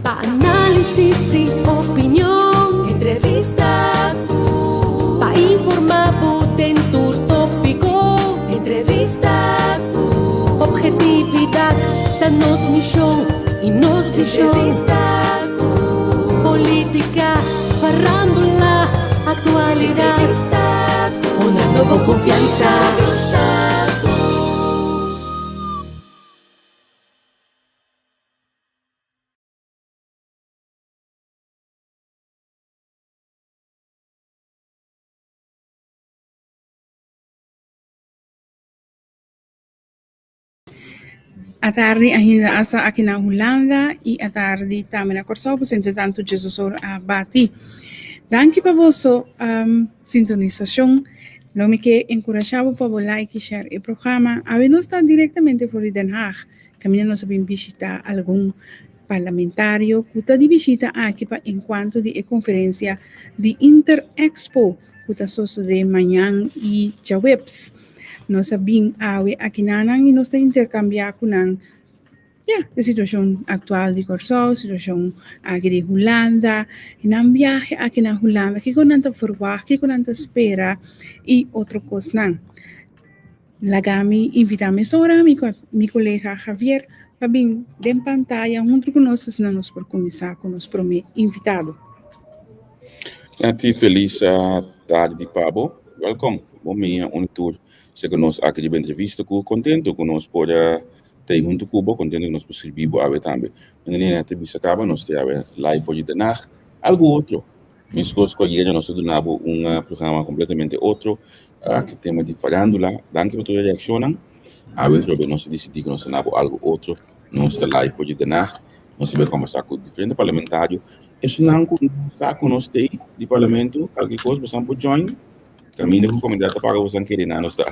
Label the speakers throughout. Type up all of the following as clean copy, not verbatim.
Speaker 1: Pa análisis i opinion, entrevista ku. Pa informá bo den tur tópiko, entrevista ku. Objetividat ta nos mishon i nos vishon. Entrevista ku. Polítika, farándula, aktualidat. Entrevista ku. Honrando bo konfiansa. Entrevista ku.
Speaker 2: Atardi ainda asta aki na Hulanda y atardi tambe na Corsou, pues entre tanto Jesus or a bati. Danki pa boso sintonisacion. Lo mi ke encurasha bo pa bo like y share e programa. Awe nos ta directamente for di Den Haag. Kaminda nos a bin bishitá algun parlamentario ku ta di bishita aki pa enkuanto di e konferensia di Inter-Expo ku ta sosodé mañan i djaweps. Nos a bin awe akinanan i nos ta interkambiá ku nan, ya, e situashon aktual di Kòrsou, situashon aki di Hulanda, i nan biahe aki na Hulanda, kiko nan ta ferwagt, kiko nan ta spera i otro kosnan. Laga mi invitá mesora mi mi kolega Javier pa bin den pantaya huntu ku nos asina nos por kuminsá ku nos promé invitado.
Speaker 3: Nati felis tardi di pa bo. Welkom. Bon bini na un tur seka nos aki riba entrevista ku kontentu ku nos por ta ei huntu ku bo, kontentu ku nos por sirbi bo awe tambe. Manera ta bisa kaba nos ta awe live for di Den Haag. Algu otro Meskos ku ayera nos a duna bo un programa kompletamente otro ku tema di farándula. Danki pa tur e reakshonnan. Awe atrobe nos a disidí ku nos ta duna bo algu otro. Nos ta live for di Den Haag. Nos ta bai kombersá ku diferente parlamentario. Esunnan ku no sa ku nos t'ei di parlamento, kalke kos bosan por join. Kaminda ku komunidat ta paga bosan kere nan nos ta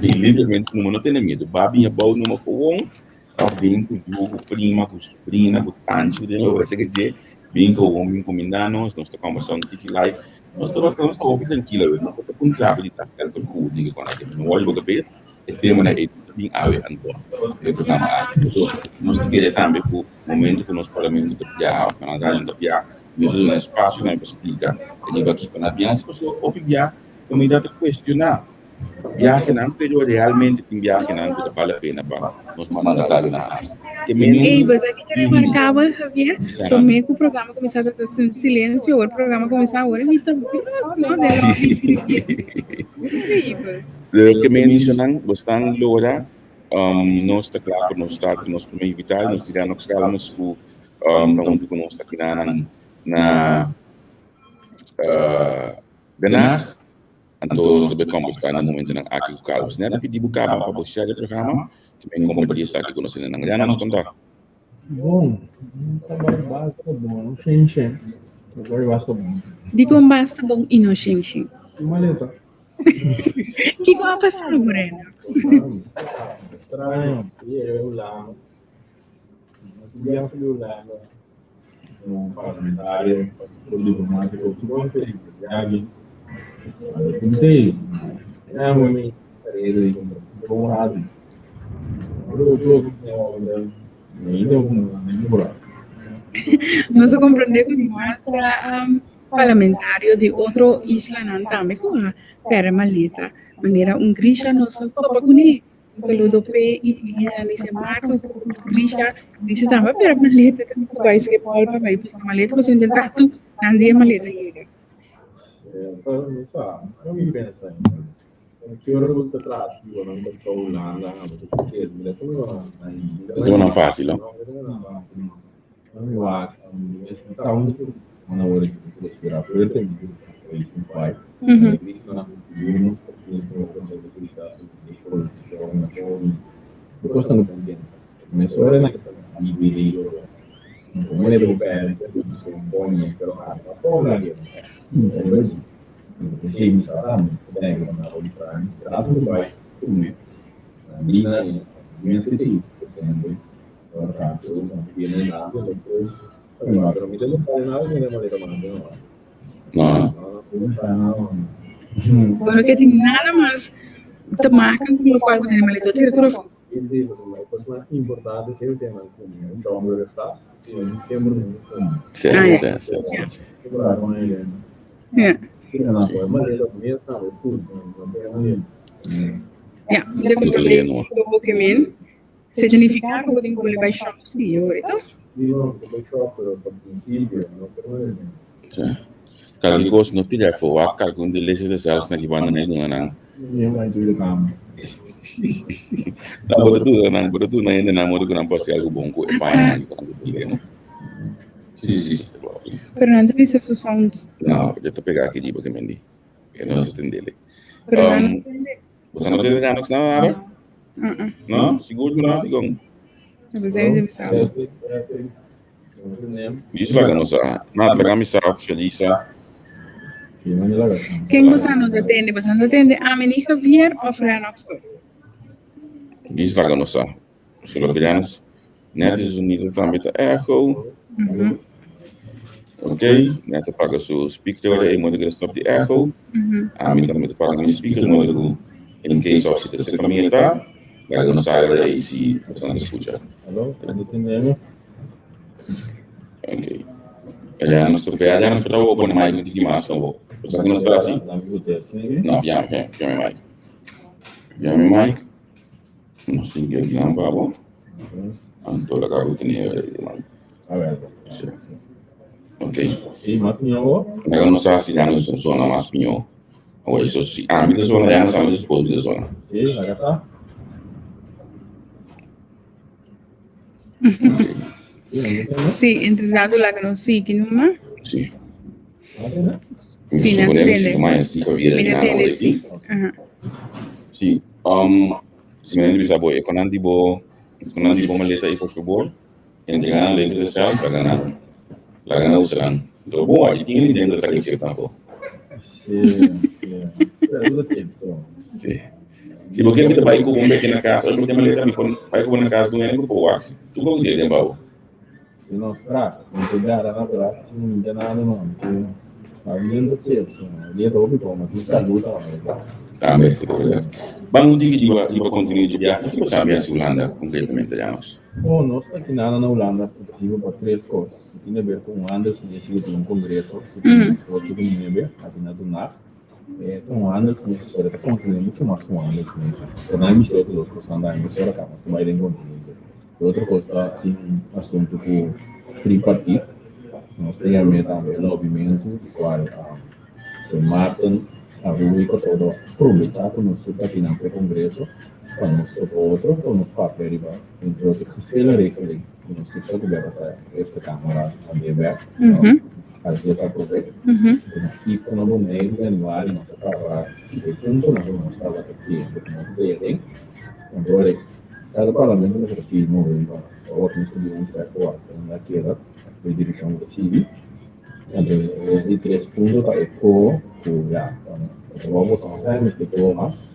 Speaker 3: bin libremente numa no tene miedu. Ba bin abou numa kowon. Òf bin ku yu, ku prima, ku subrina, ku tanchi, ku tin loke ke dje, bin ku awor bin kumindá nos, nos ta kòmbersá un tiki light. Nos ta nos ta hopi trankil awe, nos no ta puntra bo di ta vergoeding ku nan ke no wòri bo kabes, e temanan ei ta bin awe anto den e programa aki. Paso nos ta kere tambe ku momento ku nos parlamento ta biaha òf parlamentarionan ta biaha, nos ta duna espasio tambe pa splika riba kiko nan a biaha, pasobra hopi biaha komunidat ta kuestioná. Biahenan, pero realmente tin biahenan ku ta bal la pena pa nos mandatarionan hasi. Ke men
Speaker 2: Ey, bos aki ta remarkabel, Javier. Promé ku programa kuminsá ta ta silensio, ora programa kuminsá awor mi ta no den lobby Increíbel.
Speaker 3: Pero ke men mencionan, bos tan logra, nos ta kla pa nos start ku nos promé invitado, nos dirá nos kalmas ku ta huntu ku nos akinanan na Den Haag. Anto nos ta bay combersa na momentonan aki cu Carlos. Net a pidi bo caba pa bo share e programa, ki men comparti esaki cu nos hendenan. Ya nos conta.
Speaker 4: Bon, ta bay basta bon, no shen shen. Ta bay basta bon.
Speaker 2: Dicon basta bon y no shen shen?
Speaker 4: Ki maleta.
Speaker 2: Kico a pasa bo, Renox?
Speaker 4: Straño, si e Hulanda. Biaha di Hulanda como parlamentario, diplomático,
Speaker 2: Nos a comprende cu mas parlamentario di otro islanan tambe cu a perde maleta, manera un Grisha nos a topa cune. Un saludo p'e i Alicia Marcos, Grisha, Grisha tambe a pera maleta ta ku bai Schiphol pa bai buska maleta pasobra inten tantu nan di e maleta yega.
Speaker 3: No ta fácil, no? No.
Speaker 2: Bueno, que tin nada mas te maken cu locual cu tene maleta. Tira tur afó.
Speaker 4: Sí, pasobra e kosnan importante siempre tin nan ku mi. Un chòmber de klas, sí, mi siempre tin ku mi.
Speaker 3: Sí,
Speaker 2: Ah, ja.
Speaker 3: sí, sí, sí, sí.
Speaker 4: Siempre a con el.
Speaker 2: Ja.
Speaker 4: Na por manera mes na e food, no por manera.
Speaker 2: Ja, mi ta comprende bo ke men. Significa ku bo tin ku bai shop sí, hoor, toch?
Speaker 4: Sí, no, bai shop, pero pa principio, no por manera.
Speaker 3: Sí. Kalki kos no tira afó, wak kalki un delicious desserts na ki banda na e duna nan.
Speaker 4: Mi bai tur de kama.
Speaker 3: No, bo ta duna nan, bo ta duna hende nan modo ku nan por hasi algu bon ku e pañanan ku nan ta pide, no? Sí, sí, sí.
Speaker 2: Pero nan ta bisa su sound.
Speaker 3: No, yo ta pega aki riba ke men di. E no ta tendele.
Speaker 2: Pero nan no tende.
Speaker 3: Boso no tende nada nada?
Speaker 2: Uh-uh.
Speaker 3: No? Sigur ku no? Dikon?
Speaker 2: Testing,
Speaker 4: testing.
Speaker 3: Diz laga nos a. Na, laga mi sa, Shelisa.
Speaker 2: Ken boso no ta tende? Boso no ta tende ami ni Javier of Renox?
Speaker 3: Diz laga nos sa. Solo que ya nos net is sonido tambe ta echo. Ok, net a paga su speaker ora e modo que stop di echo. Ami tambe ta paga mi speaker modo ku in case of si ta cerca mi ta, laga nos sa ora si boso ta escucha.
Speaker 4: Aló, ¿dónde tenemos?
Speaker 3: Ok. Ya nos ta ya nos ta pone mic un tiki mas nobo. Boso que nos ta así? No, ya, ya, ya mi mic. Ya mi mic. Nos tin que nan pa bo. Anto la cabo tene man.
Speaker 4: A ver.
Speaker 3: Ok.
Speaker 4: Sí, mas mihó.
Speaker 3: Laga nos sa si ya nos zona mas mihó. Awor, so si ami ta zona, ya nos ami ta suppose ta zona.
Speaker 4: Sí, laga sa.
Speaker 2: Sí, entre tanto laga nos sigui numa.
Speaker 3: Sí.
Speaker 2: Sí, na
Speaker 3: Suponemos
Speaker 2: tende.
Speaker 3: si mais si Javier
Speaker 2: Mi na
Speaker 3: na
Speaker 2: tende sí. Aha.
Speaker 3: Sí. Si men bisa bo, e konan di bo, konan di bo maleta i por favor, entrega nan lentes de sels, laga nan, laga nan usa nan. Lo bo, i tin hende dentro sa ke chip tampo.
Speaker 4: Sí, sí. Espera, todo tiempo. So.
Speaker 3: Sí. Si bo kier mi ta bai ku un beke na kas, ora mi tin maleta mi por bai ku bo na kas dun hende ku por wak. Tu kon dia den bou?
Speaker 4: Si no tra, mi ta gara na bras, si no minta nada no, mi tin algun ta chep, so dia ta hopi toma, tin salud tambe.
Speaker 3: Tambe, si ta verdad. Ban un tiki riba riba kontenido di biahe, kiko sa biaha si Hulanda konkretamente Janos?
Speaker 4: Oh, nos ta kinana na Hulanda en principio pa tres kos, ku tin haber ku un handelsmesse ku tin un kongreso ku tin ocho ku nuebe aki na Dunag. E ta un handelsmesse pero e ta kontene muchu mas ku un handelsmesse. Pero nan a mester ku dos kosnan daño mesora kaba, nos ta bai den kontenido. E otro kos ta tin un asuntu ku tripartit. Nos ta yam'é tambe e lobimentu di kual Sint Maarten, Aruba i Kòrsou ta probechá ku nos tur ta akinan pa e kongreso pa nos topa otro, pa nos papia riba entre otro geschillenregeling ku nos tur sa ku bai pasa Eerste Kamara tambe bèk. Alkies aprob'é. Enton kiko na Boneiru januari nos a kaba e puntonan ku nos tabata kere ku nos ta den. Anto e kada parlamento mester a sigui move riba awor nos ta bin un trek ku a keda e direkshon ku ta sigui. Anto e di tres punto ta e ko ku ya e trabou boso a hasi mester ko mas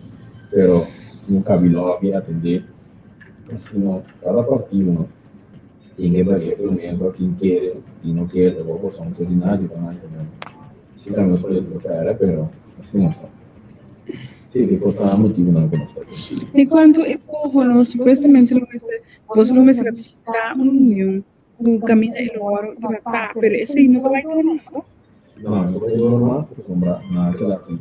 Speaker 4: pero no kabi lòbi atendé asina kada partido. Tin ke bari e frumento, kin kere i no kere, ta bo cosa un kos di nadie pa nadie tambe. Si ta nos politico pere, pero asi nos ta. Si, ke cosa nan motibonan ku nos ta aki.
Speaker 2: En cuanto e coho no, supuestamente lo mester, boso lo mester a bishita un reunion cu caminda e lo wòrdu tratá, pero esei no ta bai dor mas, no?
Speaker 4: No, no ta bai dor mas, pasobra nan a keda aki.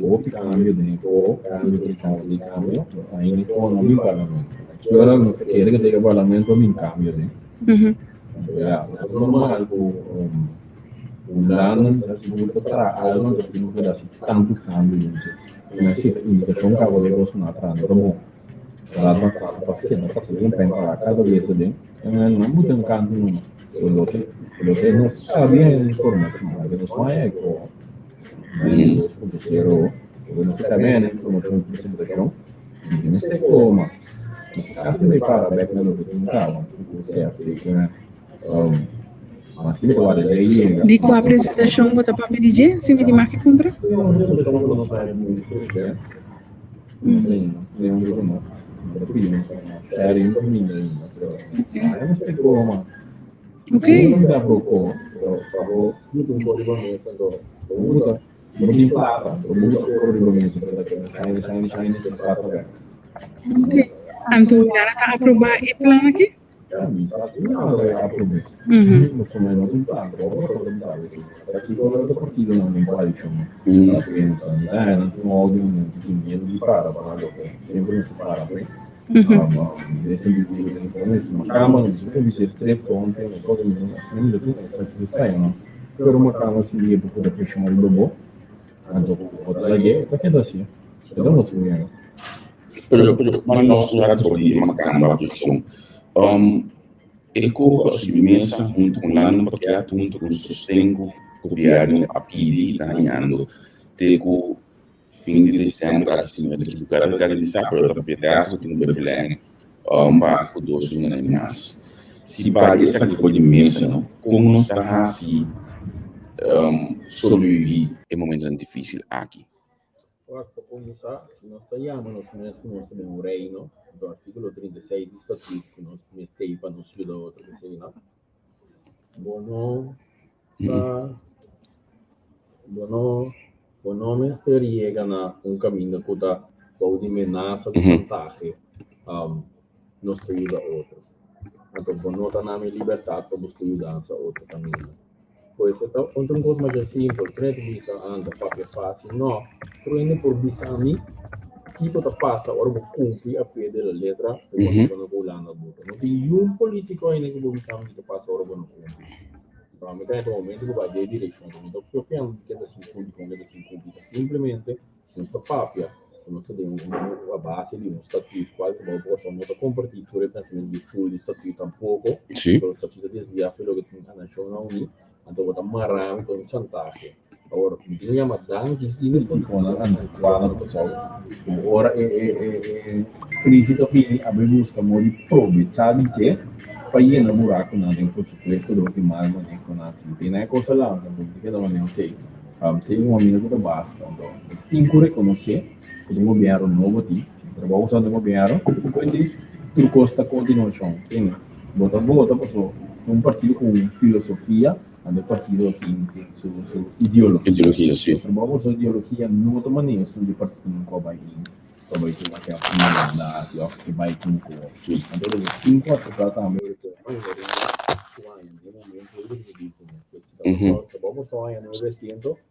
Speaker 4: Hopi cambio den e coho, cambio di cambio di cambio, ainda e coho no bin parlamento. Aki ora nos ta kere cu ta yega parlamento a bin cambio den. Anto ya, no ta normal cu Hulanda ta sigur ta traha algo anto tin cu haci tanto cambio den dje. Pero si ta indicacion caba di e cos cu nan a traha no ta bon. Raad van State pas keda pasa den pen para cada bes aden, nan buta un canto numa. Pero loke loke nos sabia e informacion, loke nos haya e coho. 2.0, loke nos sabia e informacion y presentacion, no mester coho mas. Nos casi bay para bek na loke tin caba, cu CFT cu mas ki ta wak ley yega.
Speaker 2: Di cua presentacion bo ta papia di dje? Si mi tin mag e puntra?
Speaker 4: Si, un presentacion cu nos haya di Minister Usted.
Speaker 2: Ok. Ok. Anto Hulanda ta aprobá e plan aki?
Speaker 3: Pero, pero, maar nos un rato di makamba preshon. Um, e koho a subi mesa huntu ku nan pakèt huntu ku sosten ku gobièrnu a pidi i ta hañando te ku fin di desèmber aki si no ta ekiboká ta garantisa pero ta papia gasto ku tin ku verlèng um, pa ku dos lunanan mas. Si para esaki for di mesa no, kon nos ta hasi um, sobreviví e momentonan difísil aki?
Speaker 4: Wak, pa kuminsá, si nos ta yama nos mes ku nos ta den un reino, anto artíkulo 36 di Statuut ku nos mester ei pa nos yuda otro ku eseinan, bo no ta, bo no, bo no mester yega na un kaminda ku ta bou di menasa ku chantahe, nos ta yuda otro. Anto bo no ta na mi libertat pa buska yudansa otro kaminda. Pues e ta konta un kos masha simpel, tur hende ta bisa anda papia fásil. No, tur hende por bisa ami kiko ta pasa ora bo kumpli a pie de la letra e kondishonnan ku Hulanda a buta. No tin niun polítiko ainda ku por bisa ami kiko ta pasa ora bo no kumpli. Pero ami ta henter momento ku bai den e direkshon, mi no ta papiando di keda sin kumpli, kon keda sin kumpli, ta simplemente Si nos ta papia ku nos ta den un a base di un statuut kual ku bo boso no ta kompartí tur e pensamentu di ful di statuut tampoko, so statuut ta desviá for loke tin a Nashonnan Uní, anto bo ta mará mi ta un chantahe. Awor, mi tin ku yama danki si mi
Speaker 5: Politikonan antikuá na Kòrsou ku ora e e krisis a bini a bai buska modo di probechá di dje pa yena burakunan den presupuesto dor di mal manehonan así. Te na e kos a lanta, bo ta keda manera okey. Tin un amigo ku ta basta, anto e tin ku rekonosé ku ta un gobièrnu nobo tin, si trabou sa den gobièrnu, ku di tur kos ta kontinuashon, tin bo ta vota paso ta un partido ku un filosofia, anto e partido tin tin su su ideologia,
Speaker 3: Ideologia, si.
Speaker 5: Trabou ku su ideologia no ta manera esun di partidonan ku a bai eens, ku a bai tuma sea Hulanda si òf ku bai ku ku anto bo tin ku aseptá tambe ku mayoria ku aña den momento ei ku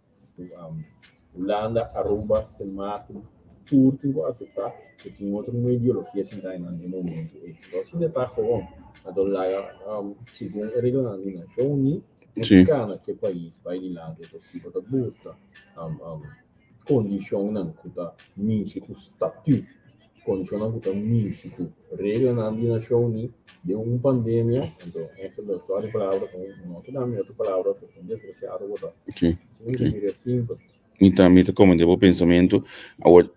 Speaker 4: Hulanda, Aruba, Sint Maarten, tur tin ku aseptá ku tin otro un ideologia sintá einan den momento ei. So asina ta gewoon. Anto laga segun e reglanan di Nashon Uní no ta kana ku e pais bai dilanti. Anto si bo ta buska kondishonnan ku ta mishi ku statüt Kondishonnan ku ta mishi ku reglanan di Nashon Uní den un pandemia, anto ègt sorry palabra ku no ta dami otro palabra ku un desgrasiado bo ta.
Speaker 3: Sí.
Speaker 4: Si mi ta mira simpel.
Speaker 3: Mi ta mi ta komprende bo pensamentu. Awor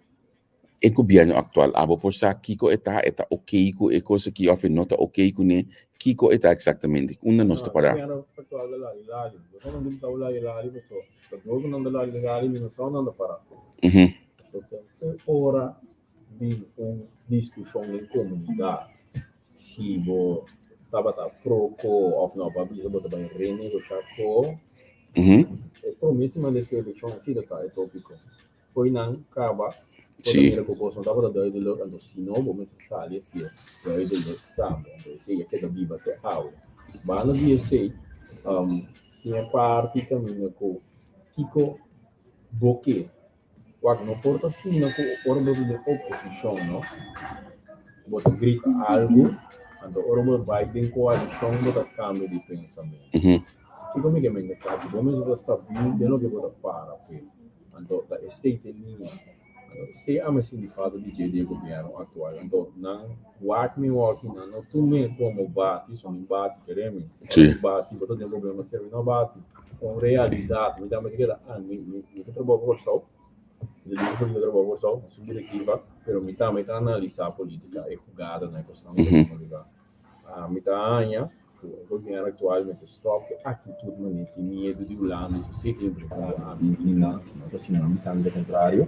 Speaker 3: e gobièrnu aktual abo por sa kiko e ta? E ta okey ku e kos aki òf e no ta okey kuné? Kiko e ta eksaktamente? Unda nos ta pará?
Speaker 4: No, e gobièrnu aktual ta lali lali. Bo sa nan bisa bo lali lali paso ta dor ku nan ta lali lali mi no sa unda nan ta pará. Pasobra te ora bin un diskushon den komunidat si bo tabata pro ko òf no, bo a bisa bo ta bai renegoshá ko, e promé siman despues di elekshon asina ta e tópiko. Fo'i nan kaba bo ta mira ku kos no tabata duidelik, anto si no bo mester sali hasié duidelik tambe. Anto esei a keda biba te awe. Banda di esei tin e parti kaminda ku kiko bo ke. Wak, no por ta asina ku ora bo ta den oposishon no, bo ta grita algu, anto ora bo bai den koalishon bo ta kambia di pensamentu. Kiko mi ke men esaki? Bo mester ta stabil den loke bo ta para p'e. Anto ta esei ta e liña. Anto esei ami a sinti falta di dje di e gobièrnu aktual. Anto nan wak mi wòki, nan no tum'é komo bati, so mi bati, kere mi. Ora mi bati bo ta den problema serio, mi no bati. Un realidat, mi tambe ta keda ah mi mi ta trabou pa Kòrsou, mi ta dirigí pa trabou pa Kòrsou, mi su direktiva, pero mi tambe ta analisá polítika, e hugadanan, e kosnan ku ta tuma lugá. Mi ta haña ku e gobièrnu aktual mester stòp ku e aktitut manera tin miedu di Hulanda i su seki impreshon ku ami ni nan, si no ta asina nan bisa mi lo kontrario,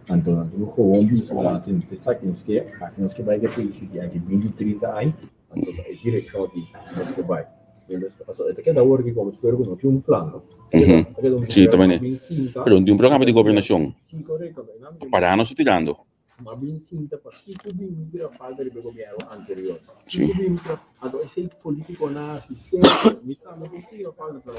Speaker 4: anto nan tin ku gewoon bisa Hulanda te esaki nos ke, aki nos ke bai ku e pais di aki binti, trinta aña. Anto ta e direkshon di nos ke bai. Mientras, pasobra e ta keda awor aki komo si fuera ku no tin un plan, no? Ta keda, ta keda un
Speaker 3: Sí, ta
Speaker 4: gobièrnu
Speaker 3: mane.
Speaker 4: bin sinta.
Speaker 3: Pero no tin un programa di gobernashon.
Speaker 4: Sí, korekto.
Speaker 3: Pará nos ta tirando.
Speaker 4: Ma bin sinta pa kiko bin mi tira falta riba e gobierno anterior. Kiko bin mi tira, anto esei politiconan a hasi semper. Mi tambe por tira falta pero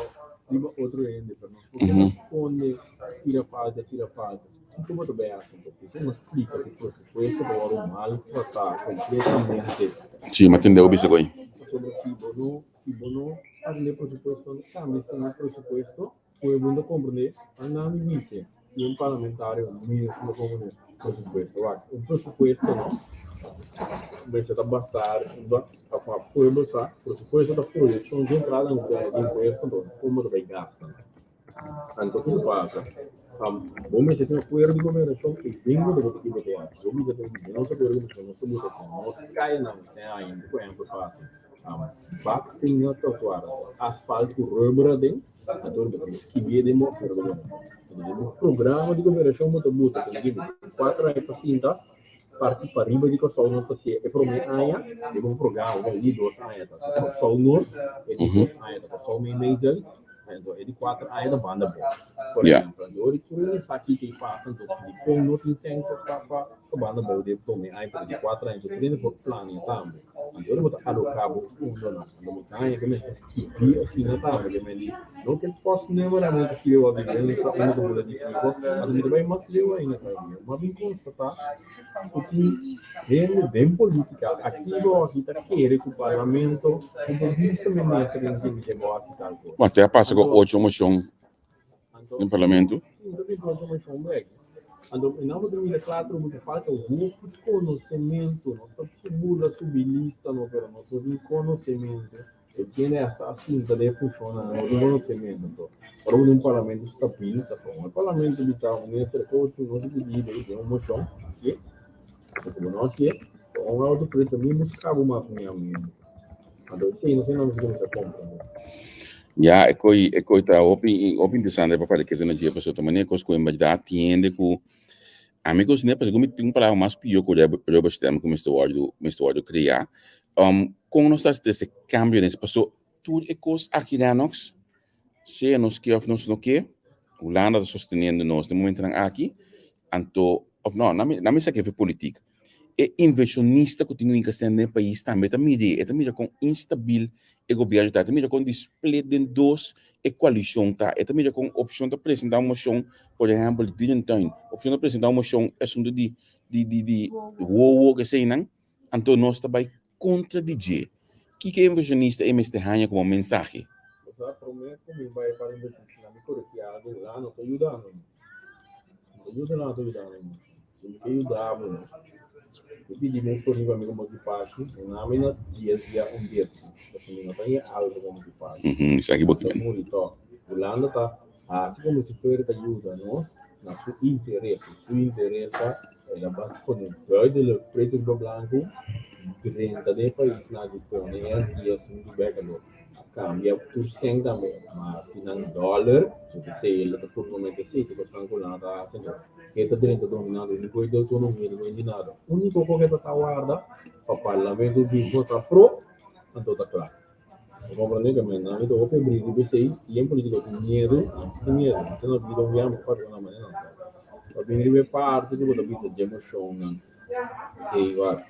Speaker 4: riba otro hende, pero nos por keda sconde tira falta, tira falta. Kiko bo ta bay hasi anto? P'esei nos splica cu presupuesto ta wòrdu maltratá completamente.
Speaker 3: Sí, mi a tende bo bisa cu ei.
Speaker 4: Pasobra si bo no, si bo no atende presupuesto, cambia esnan e presupuesto. Pueblo no ta comprende, a nan dice y un parlamentario mes no comprende presupuesto. Wak, un presupuesto no mester ta basa riba pa pueblo sa, presupuesto ta proyeccion di entrada di impuesto, entonces como ta bay gasta. Anto kico pasa? Bo mester tin acuerdo di gobernacion y den bo ta tin bo ta haci. Bo bisa cu nos acuerdo di gobernacion nos ta buta cu nos cayanan esei aña, por ehempel fácil, baksteen na trotuar, asfalt cu rubber aden. Anto bo ta skibié den bo acuerdo di gobernacion. Anto den bo programa di gobernacion bo ta buta ku di kuater aña pa sinta parti pariba di Kòrsou nos ta si'e e promé aña den bo programa bo di dos aña ta Kòrsou Nort e di dos aña ta Kòrsou meimei Zuid anto e di kuater aña ta banda bo. Por ehempel anto ora tur esaki ta pasa anto dikon no tin sèn pa pa banda bo den promé aña pero di kuater aña anto tur hende por plania tambe. Anto ora bo ta aloká bo fondonan anto bo ta haña ku mester skibi asina tambe ke men di no ke postnummer abo ta skibi wak di den sa unda ta bula di kiko anto mi ta bai mas leu ainda todavia bo a bin konstatá ku tin hende den politika aktivo aki ta kere ku parlamento no por bisa minister den kin ke bo hasi tal kos.
Speaker 3: Bo te a pasa ku ocho moshon den parlamento.
Speaker 4: Sí, mi ta bin ocho moshon bek. Anto e nan bo ta mira kla trobe ku falta hopi konosementu. Nos ta bula subi lista no, pero nos no tin konosementu. E kende hasta a sinta den e funshonnan no tin konosementu. Anto ora bo tin un parlamento stabil ta bon. E parlamento bisa minister kochi nos a pidi den un moshon, hasié. Anto ku bo no hasié, un auto preto ni buska bo mas un amigo. Anto esei no sino nos kuminsá komprendé.
Speaker 3: Ya, e koi, e koi ta hopi, hopi interesante pa papia ketu na dje, pasobra ta manera kos ku en bèrdat tin hende ku, ami ku siné pasobra ku mi tin un palabra mas pió ku rubber stamp ku mester wòrdu, mester wòrdu kreá. Kon nos ta hasi trese kambio den esei? Pasobra tur e kos aki Lennox, sea nos ke òf nos no ke, Hulanda ta sosteniendo nos den momentonan aki, anto, òf no, nan mi sa ke politik. E inversionista ku tin un inkasen den e pais tambe ta mira e ta mira kon instabil e gobièrnu ta, e ta mira kon di split den dos e koalishon ta, e ta mira kon opshon ta presentá un moshon, por ehèmpel di Dierentuin, opshon ta presentá un moshon asuntu di di di di wowo eseinan, anto nos ta bai kontra di dje. Kiko e inversionista ei mester haña komo mensahe?
Speaker 4: Bo sa, promé ku mi bai pa inversionista mi koregiá algu, la no ta yuda mi. No ta yuda nan ta yuda mi. Si mi ke yuda bo, mi pidi bo un florin pa mi komo ekipashi, duna mi na dies dia un derchi, pasobra mi no ta haña algu komo ekipashi.
Speaker 3: Esaki bo ke
Speaker 4: men. Muri tòg. Hulanda ta hasi komo si fuera ta yuda nos na su interes. Su interes ta el a bas pone duidelijk pretu riba blanku, drenta den e paisnan aki pone e Antias huntu bek aló. A kambia tur sèn tambe, ma si nan dòler, so ta esei lo ta purba mete esei, tur kosnan ku nan ta hasi anto e ta drenta dominando ni koe di outonomia ni koe di nada. Úniko kos ku e ta sa warda pa parlamento bin vota pro, anto ta kla. Bo komprende ke men nan ta hopi brigi p'esei i e politiko tin miedu, nan si tin miedu, nan ta na bida un biaha mi ta papia ku nan manera nan ta. Pa bin riba e parti ku bo ta bisa dje moshonnan ei wak.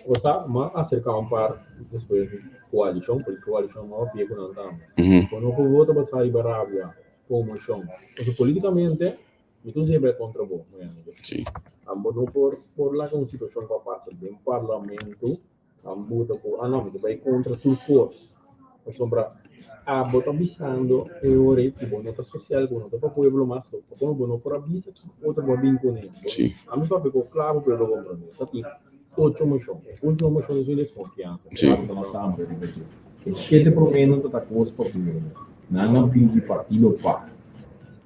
Speaker 4: Bo sa, m'a aserká un par despues di koalishon, porque koalishon no a papia ku nan tambe. Bo no por vota basá riba rabia ku moshon. Pasobra politikamente mi tur siempre a kontra bo, mi amigo. Bo no por por laga un situashon ku a pasa den parlamento. Nan buta ku a no, mi ta bai kontra tur kos. Pasobra abo ta bisando e ora ei ku bo no ta sosial, ku bo no ta pa pueblo mas, so pasobra bo no por a bisa kiko otro bo a bin kuné.
Speaker 3: Sí.
Speaker 4: Ami papia ku kla pa pueblo komprondé. Ta tin ocho moshon. E ultimo moshon es un deskonfiansa.
Speaker 3: Sí.
Speaker 5: E shete proménan ta ta kos pa pueblo. Nan a bin di partido pa.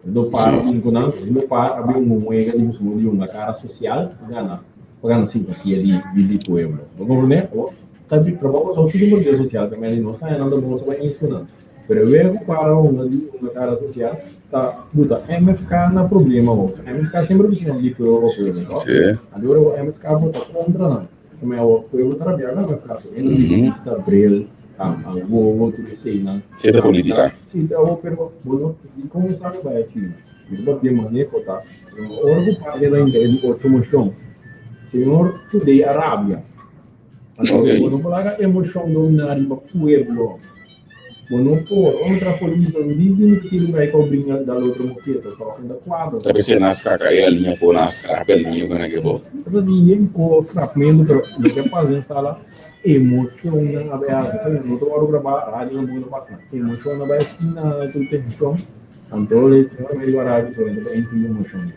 Speaker 5: Do par
Speaker 3: Sí.
Speaker 5: bin ku nan, do par a bin un wega di busca di hunga kara sosial pa gana pa gana simpatia di di di pueblo. Bo komprende? Bo ta di trabou pasobra si tin partido sosial ta mende nos añanan ta bon soba eens ku nan. Pero e wega ku para hunga di hunga kara sosial ta buta MFK na problema bo. MFK semper bisa nan di pueblo pa pueblo, to?
Speaker 3: Sí.
Speaker 5: Anto ora ku MFK bota kontra nan, Come awor pueblo ta rabia cu e caso e nan di lista bril a wowo tur eseynan.
Speaker 3: Si ta politica.
Speaker 5: Si ta awor pero bo no dicon esaki bay asina? Mi ta papia maneho ta ora cu papia ta interes di ocho mocion. Señor Today a rabia. Anto bo no por laga emoshon dominá riba pueblo. Bo no por. Ora tra polis nan dis di mi ta tira un gai kau bringa dal otro moketa tòg e ta kuadra.
Speaker 3: Ta bisa nan saka e aliña afó, nan skrap e aliña ku nan ke afó.
Speaker 5: Ta di yen kos skrapmentu pero loke a pasa den sala emoshonnan a bai alto. Sa no ta wòrdu grabá, radio tampoco ta pasa. Emoshonnan a bai asina alto tenshon. Anto e señor a bai riba radio solamente pa incluí emoshon.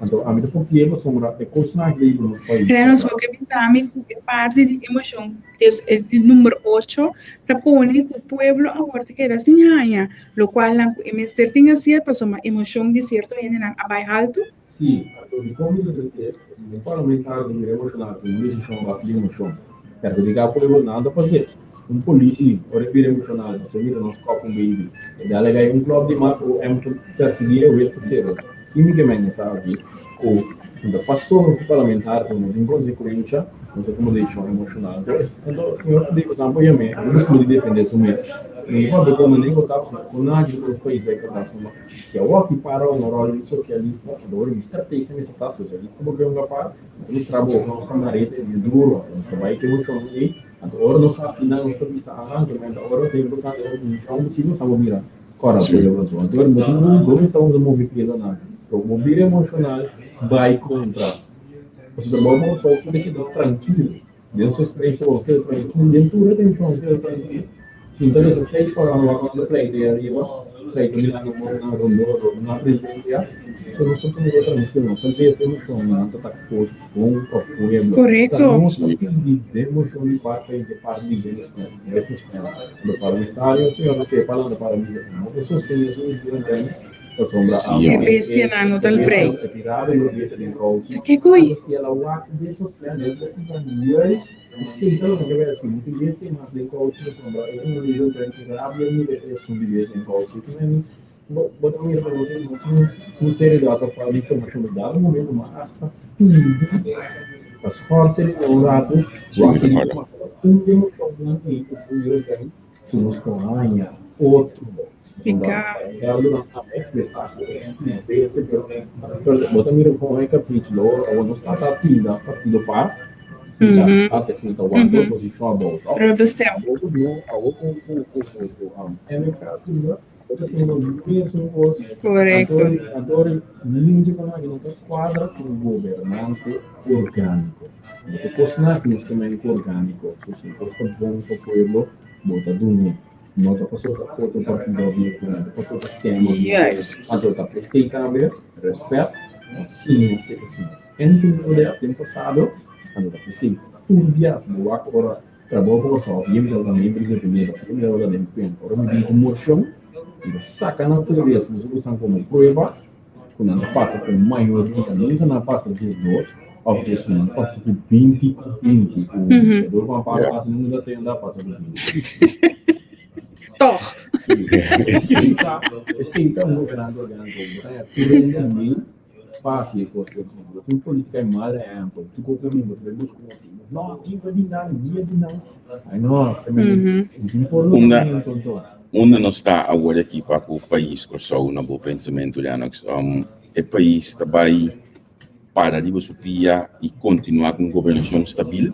Speaker 5: Anto ami ta kopi'é pasobra e kosnan aki ta hiba nos pais.
Speaker 2: Renos bo ke bisa mi ku e parti di emoshon des e di number ocho ta pone ku pueblo awor ta keda sin haña lokual nan ku e mester tin hasié pasobra emoshon di sierto hendenan a bai haltu?
Speaker 5: Sí, anto dikon mi ta trese si un parlamentario ta bira emoshonal ku un desishon a base di emoshon perhudiká pueblo nan ta pas'é. Un polisi ora e bira emoshonal pasobra mira nos kòp un baby e dal gai un klòp di mas o em ta persiguí e wes ta sero. Kimikamente sa aki ku no ta pasobra su parlamentario ku no tin konsekuensha nos a tuma desishon emoshonal. Anto señor Federico Sampo yam'é a busca di defende su mes. No ta papia komo nen ku ta pasobra ku nadie ku nos pais bai keda suma. Si awor ki para un ròl di sosialista anto ora mi strategia mester ta sosialista bo ke un kapar nos traha boka nos ta mareta e duro nos ta bai ku emoshon ei. Anto ora nos hasi nan nos ta bisa ahan ke menta ora tempu sa ora ku mishon si nos abo bira kòrda pueblo anto anto ora bo tin un bo mester unda move piedra nan pero bo bira emoshonal bai kontra pasobra bo bo so ta keda trankil den su eksperensia bo keda trankil den tur e tenshon bo keda trankil sinta lesa seis ora nan wak nan ta pleita ei ariba pleita mirando bo nan rondó rondó nan presidente ya so nos ta tuma bo trankil nos ta lesa emoshon nan ta ta kos. Bon pa pueblo.
Speaker 2: Korekto.
Speaker 5: Ta nos ta pidi den mocion di parti di parti di businessman, businessman, do parlamentario, señor ta sepa nan ta para bisa cu no ta sostene su medida den pasobra
Speaker 3: Sí,
Speaker 5: a
Speaker 2: E
Speaker 3: hombre.
Speaker 2: bestianan no ta
Speaker 5: e
Speaker 2: vrij.
Speaker 5: bestia e tirada yo bestia den kouchi.
Speaker 2: Ta ke koe?
Speaker 5: Anto si el a wak businessman, es businessman juist esey ta loke ke bai haci. No tin bestia mas den kouchi pasobra e un medida den ki rabia mira esun di bestia den kouchi. Bo bo ta mira ku no tin no tin un seriedad of di informashon di dado momento ma asta pidi pa schorsen di un ratu
Speaker 3: Sí,
Speaker 5: wak
Speaker 3: mi ta
Speaker 5: di
Speaker 3: kòrda.
Speaker 5: tuma un emoshonnan ei ku por yuda den ku nos por haña otro pasobra
Speaker 2: Piká.
Speaker 5: Ricardo nan a ekspresá ku e beste pero pero bo ta mira kon e kapitulo awor nos ta ta pinda partido par sinta hasi asina ta wak oposishon abou tòg
Speaker 2: Rubber stamp.
Speaker 5: awor ku no awor ku ku ku ku MFK sinta Bo ta siña nos mesun kos.
Speaker 2: Korekto.
Speaker 5: Anto ninja ku nan no ta kuadra ku un gobernante orgániko. Bo ta kosná ku nos ta mende ku orgániko. So si kos ta bon pa pueblo, bo ta dun'é. No ta pasobra ta otro partido a bini ku nan, ta pasobra ta kema bini ku nan. Anto ta presei tambe rèspèt, pa siña si e siña. Entende den pasado, anto ta presei tur bias bo wak ora. Trabou pa Kòrsou, mi tabata miembro independiente, pasobra mi tabata den pen. Ora mi bin ku moshon, mi ta saka nan CDS, mi usa komo prueba ku nan ta pasa ku mayoria, nunka nan a pasa 12 òf 11, nan ta pasa ku 20 ku 20 ku un. Dor ku Amparo pasa nunka ta tende a pasa ku 20.
Speaker 2: Tòg.
Speaker 5: Si, esei ta un gobernante orgánico, bo ta haña tur hende mei. Fácil e kos por ejemplo tin política e mal ehempel tur kos ta bin bo ta bay busca un motibo no tin pa di nan dia di nan ay no ta men tin por lo
Speaker 3: Unda
Speaker 5: momento anto.
Speaker 3: unda nos ta awor aki pa ku pais Kòrsou na bo pensamentu Lennox? E pais ta bai para riba su pia i kontinuá ku un gobernashon stabil?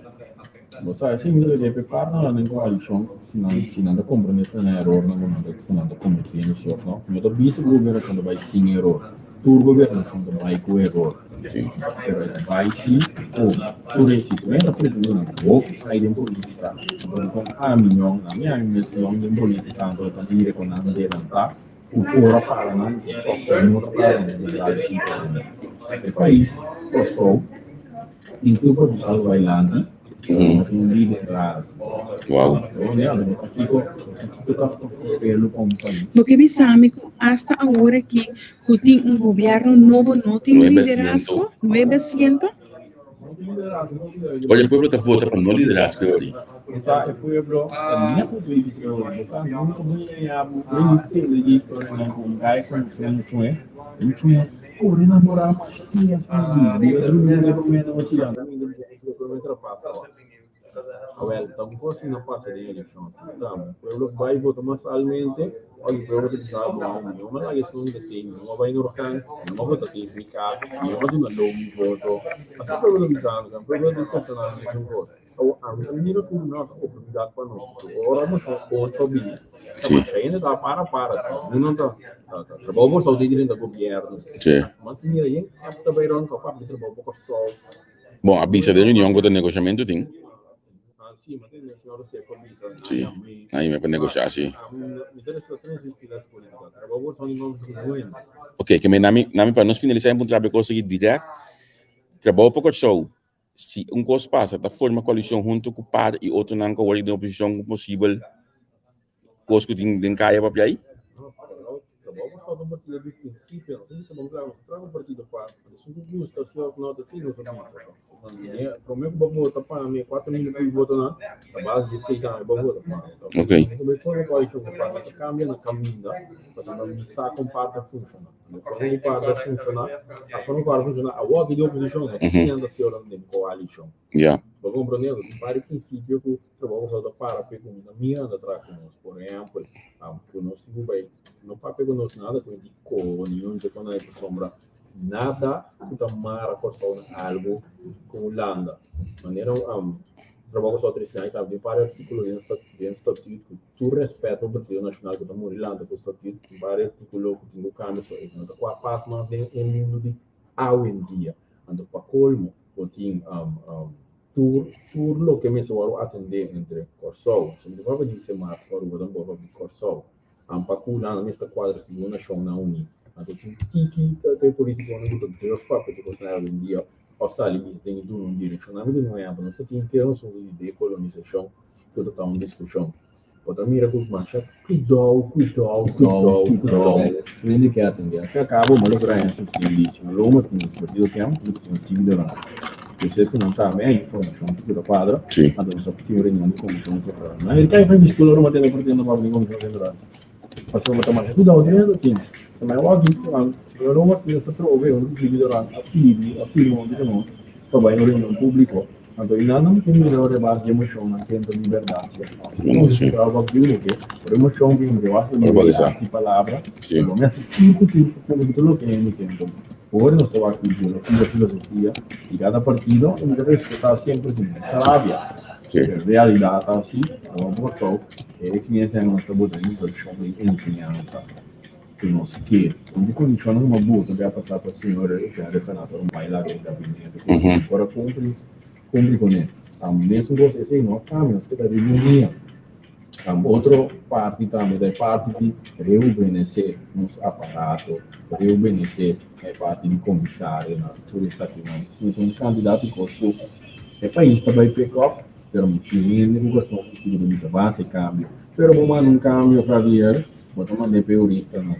Speaker 5: Bo sa esei mi ta debe partnernan den koalishon si nan si nan ta komprende ku nan erornan ku nan ta ku nan ta kometiendo si òf no. Mi no ta bisa ku gobernashon ta bai sin eror. Tur gobernashon ta bai ku eror. Pero e ta bai si ku tur e si ku mi ta pretende nan hopi ai den politika. Anto dikon ami yòn ami ami mes yòn den politika anto ta mira ku nan delantá ku ora para nan tòg no ta para nan berdad kiko. E pais Kòrsou. Tin tur pa bisa algo bailanti, pero no tin un liderazgo.
Speaker 3: Wow.
Speaker 5: Kiko kiko ta ofrece pa un pais?
Speaker 2: Bo ke bisa mi ku asta awor aki ku tin un gobierno nobo no tin
Speaker 3: Nuebe
Speaker 2: liderazgo?
Speaker 3: siento.
Speaker 2: Nuebe siento?
Speaker 5: No tin liderazgo, no tin liderazgo.
Speaker 3: Oye, el pueblo ta vota pa no liderazgo ori.
Speaker 5: Bo sa e pueblo, mi a punto di bisa ori, bo sa nunka bo ñaña bo bo tende di historianan ku un gai konosé un chue, un chue Kore namorá masha tin esnan di. Riba drumi na promé nochi ya.
Speaker 4: Awel, ta un kos asina pasa den elekshon aki tambe. Pueblo bai vota masalmente, òf e pueblo ta bisa, Bon, mi no laga esun ta tin, mi no bai na orkan, mi no vota tin mi ka, mi no duna lou mi voto. Asina pueblo ta bisando, kan pueblo ta decepcioná den esun kos. Awor, ami ta mira ku no ta oportunidat pa nos. Ora moshon ocho bini, ta masha hende ta para para si. Uno ta trabou Kòrsou ta drenta gobièrnu. Mas mira yen app ta bai rònt pa papia trabou pa Kòrsou.
Speaker 3: Bon, a bisa den reunion ku ta negoshamentu tin. Sí, nan yeme pa negoshá, sí. Ok, ke men nami, nami pa nos finalisá e puntra e kos aki dirèkt. Trabou pa Kòrsou, si un kos pasa, ta forma koalishon huntu ku par i otronan ku awor den oposishon ku posibel kos ku tin den kaya papia ei?
Speaker 4: No, trabou, trabou por falta un partido di principio, nos a bisa bon claro, nos a traha un partido pa esun cu gusta si of no ta si nos a bisa. Prome cu bo vota pa mi, 4000 cu vota na, a base di esey tambe bo vota pa mi.
Speaker 3: Okay.
Speaker 4: Nos a bay forma coalicion cu par, nos a cambia na caminda, pasobra mi sa con par ta funciona. Mi forma cu par ta funciona, a forma cu par ta funciona awor aki di oposicion, no ta siña anda si ora den coalicion.
Speaker 3: Ya.
Speaker 4: Bo comprende? Tin par di principio cu Trabou ku ta para p'e ku mi ta mira ta traha ku nos. Por ehèmpel, ku nos tin ku bai no papia ku nos nada ku di koho ni un dje konai pasobra nada ku ta mara Kòrsou na algu ku Hulanda. Manera trabou ku sa ta tin un par di artíkulo den den statuut ku tur rèspèt pa Partido Nashonal ku ta muri lanta ku statuut tin par di artíkulo ku tin ku kambia so e no ta kua pas mas den e mundu di awendia. Anto pa kolmo bo tin Tur tur loke mester wòrdu atendé entre Kòrsou, so mi ta papia di Sint Maarten ku Aruba tampoco papia di Kòrsou, pa ku nan mester kuadra segun Nashonnan Uní. Anto tin tiki ta e politikonan ku ta durf papia di kosnan awendia òf sali bisa tin duna un direkshon. Nan mi duna un ehèmpel, nos ta tin henter un asuntu di dekolonisashon ku ta ta un diskushon. Bo ta mira ku masha kuidou, kuidou, kuidou, kuidou. Tur hende ke atendé. Al fin al kabo, bo logra haña subsidio di señor Loma tin nos partido kem, ku señor Jimmy Durant. Despues ku nan tambe haña informashon ku ta kuadra, anto nos a tin un reunion di komishon sentral. Nan heri kai fen di skol ora bo tende por tende papia di komishon sentral. Pasobra bo ta masha kuidou tur hende ta tin. Ta mai wak señor Loma tin esta trobe huntu ku Jimmy Durant a pidi, a firma huntu ku nos pa bai un reunion públiko. Anto i nan nan tin mira ora e bas di emoshonnan ke entra di bèrdat si òf nò. Si nos disfrutá wak di loke, ora emoshon bin loke wak ta liberá di palabra, pero mi hasi tur ku tur ku kumpli tur loke hende ke. Anto ora nos ta wak ideologia, filosofia di kada partido i mi ta respetá semper sin rabia. Pero realidat ta asi, awor por Kòrsou e eksigensianan ku nos ta bota den invershon den enseñansa ku nos ke. Un di kondishonnan ku mi a bota bia pasá pa señor Jean Refernato un bai laga e gabinete ku por a kumpli kumpli kuné. Mesun kos esei no a kambia, nos keda riba un dia. Otro parti tambe ta e parti di rehubenesé nos aparato, rehubenesé e parti di komisarionan, tur esakinan. Tur un kantidat di kos ku e pais ta bai pick up, pero mi tin hende ku koston ku ta bisa ban hasi kambio. Pero bo manda un kambio Javier. Bo ta mand'é p'e huristanan,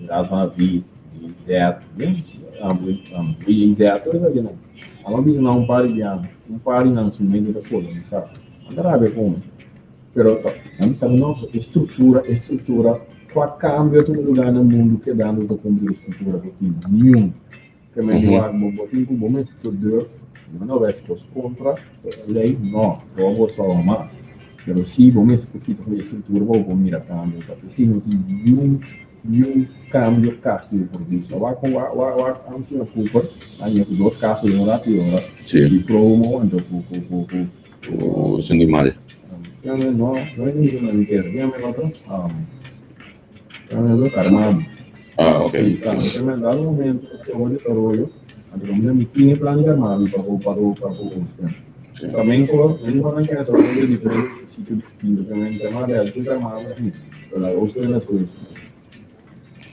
Speaker 4: Raad van Advies, GZ, BIZ, tur esakinan. Amo a bisa nan un par di biaha, un par di nan su mente ta kolonisá. Nan ta rabia ku mi. Pero nan bisa mi no, e struktura, e struktura, kua kambio ta tuma lugá na mundu kedando ta kumpli e struktura ku tin? Niun. Ke men di wak bo bo tin ku bo mester por durf, no no wes kos kontra lei, no, bo a gosa awa mas. Pero si bo mester por kita for di e struktura pa bo por mira kambio ta. P'esei no tin niun niun kambio kasi bo por bisa. Wak kon wak wak wak am señor Cooper a haña ku dos kaso den un ratu i ora di promo anto ku ku ku ku
Speaker 3: Ku Cindy Mal.
Speaker 4: No no no mi kere. Dígame el otro. Carmami.
Speaker 3: Ah, ok.
Speaker 4: Sí, claro. Te men dado momento es que un desarrollo, anto como mi tin e plan di Carmami pa bo pa bo pa bo usa. También ko, men ko nan kere trabajo de diferente sitio distinto, que men tema de alto Carmami sí, pero la uso de las cosas.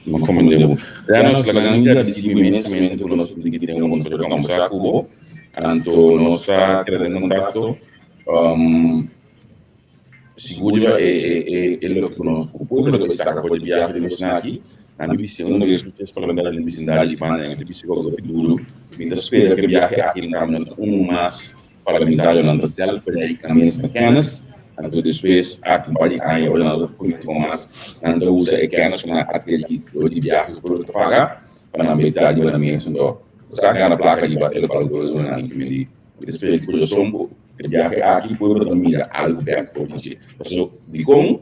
Speaker 3: No comprende bo. Ya nos laga nan gradisi inmensamente ku nos tin ki tin nos por conversa ku bo. Anto nos ta keda den contacto. Um, Sigur riba e e e loke ku nos ku pueblo ta bai saka for di biahe di nos naki, nan di bisi un des tres parlamentario den bisindario di banda nan ta bisi ku hopi duru. Mi ta spera ku e biahe aki na kambia nan ta unu mas parlamentarionan ta sèlf bereik nan mes na kènis, anto despues aki un par di aña ora nan ta politiko mas nan ta usa e kènis ku nan a atkerí dor di biahe ku pueblo ta paga pa nan bai traha riba nan mes. Anto sa gana plaka riba e lokual ku pueblo ta duna nan. Mi ta spera di kurason ku. E biahe aki pueblo ta mira algu bek for di dje. Paso dikon?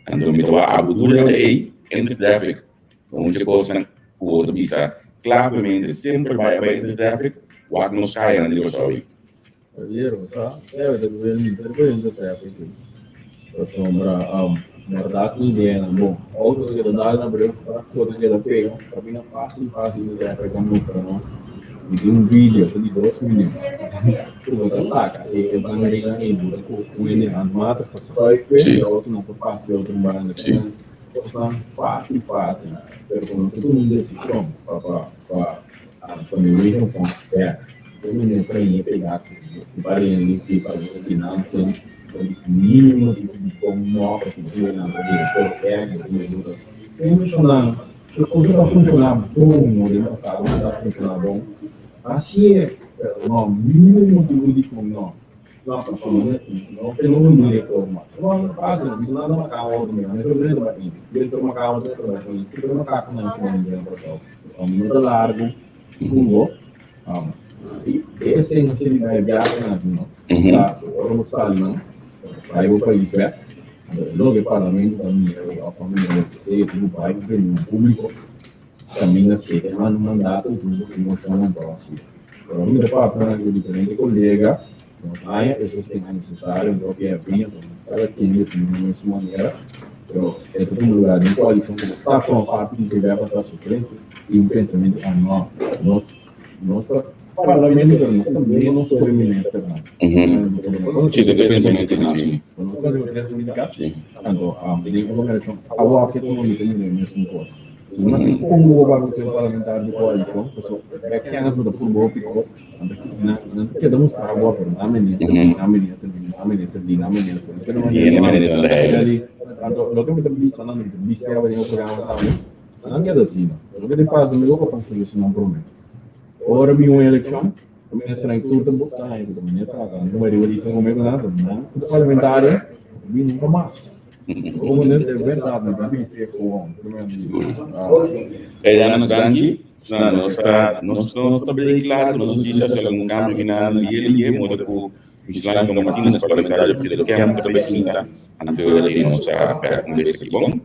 Speaker 3: Anto mi ta wak abu tur hende ei enter traffic. Ta un dje kosnan ku bo ta bisa klavemente semper bai a bai enter traffic wak nos kayanan di Kòrsou ei.
Speaker 4: Javier, bo sa, debe ta gobierno mi ta riba enter traffic ei. Pasobra bèrdat mi ideanan bon. Outo ta keda dal na brug, tráfiko ta keda pega, kaminda fásil fásil di traffic a mustra nos. Mi tin un video ta di dos minuut ku bo ta saka e vangrailnan ei bo ta ku un hende handmatig ta schuif e e outo no por pasa e otro banda. Kosnan fásil fásil pero ku no ta tuma un desishon pa pa pa pa mi regenfonds bèk. E minister a pega ku varian di pa finansian ta di mínimo di dikon no pasobra e nan ta direktor èk bo ta funshonan. Si e cosa ta funciona bon o den pasado no ta funciona bon, hacié, pero no mira motibo dicon no. No, pasobra no te lo un director mas. No, no pasa, no bisa nada macaco otro mira, mester drenta ba indi. Director macaco drenta ba indi, si pero macaco nan cu nan den pasado. Un minuto largo, pungo, e esencia di bai viaje nan aki no, ta ora bo sali nan, bai bo pais bek, Loke parlamento ta mira i òf a mira loke sea ku bai un reunion públiko kaminda sete manda un mandato i tin un moshonnan pa hasi. Pero mi ta papia ku diferente kolega ku no haña e sosten nesesario anto ke a bini anto kada ken defini den su manera pero e ta tuma lugar den koalishon ku bo ta forma parti di dje bai pasa su frente i un pensamentu a no nos Nos ta parlamento pero nos ta menos ku e ministernan.
Speaker 3: Si, ta e pensamentu di si.
Speaker 4: Anto, den aglomerashon awor ke tur mi ta mira e mesun kos. Si bo nasi un bo bai ku parlamentario di koalishon, paso bek kènis bo ta purba hopi kos, nan ta keda mustra bo pero nan minister, nan minister, nan minister, nan minister. Anto, loke mi ta bisa nan, mi ta bisa den e programa tambe. Nan keda asina. Loke ta pasa mi loco pa soluciona un problema. Ora bin un eleccion, e ministernan tur ta ta haña ku ta minister ata nan bai riba lista come ku nan, nan ku ta parlamentario ta bin nunca mas. Como e berdad mi ta bisa gewoon.
Speaker 3: Hey dames danki. Na nos ta nos no ta bay klaar nos noticias algun cambio kinan lihe lihe moda ku Michelangelo Martinez parlamentario Pedro Kemp ta bay sinta anto di nos ta bek un bes aki bon.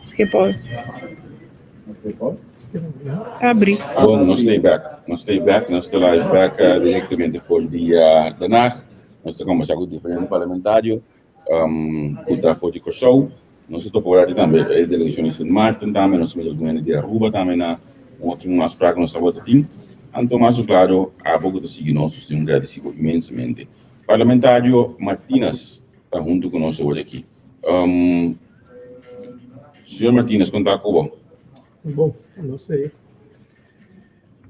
Speaker 2: Schiphol. Abri.
Speaker 3: Bon, nos stay back. Nos stay back, nos ta live back directamente for di Den Haag. Nos ta conversa cu diferente parlamentario cu ta for di Kòrsou. Nos ta topa ora tambe e delegacion di Sint Maarten tambe, nos ta mira algun hende di Aruba tambe na un otro un afspraak cu nos tabata tin. Anto mas cu claro, abo cu ta sigui nos, nos tin un gradecido inmensamente. Parlamentario Martinez ta hunto cu nos awor aki. Señor Martinez, con ta cu bo?
Speaker 6: Bon, no sé.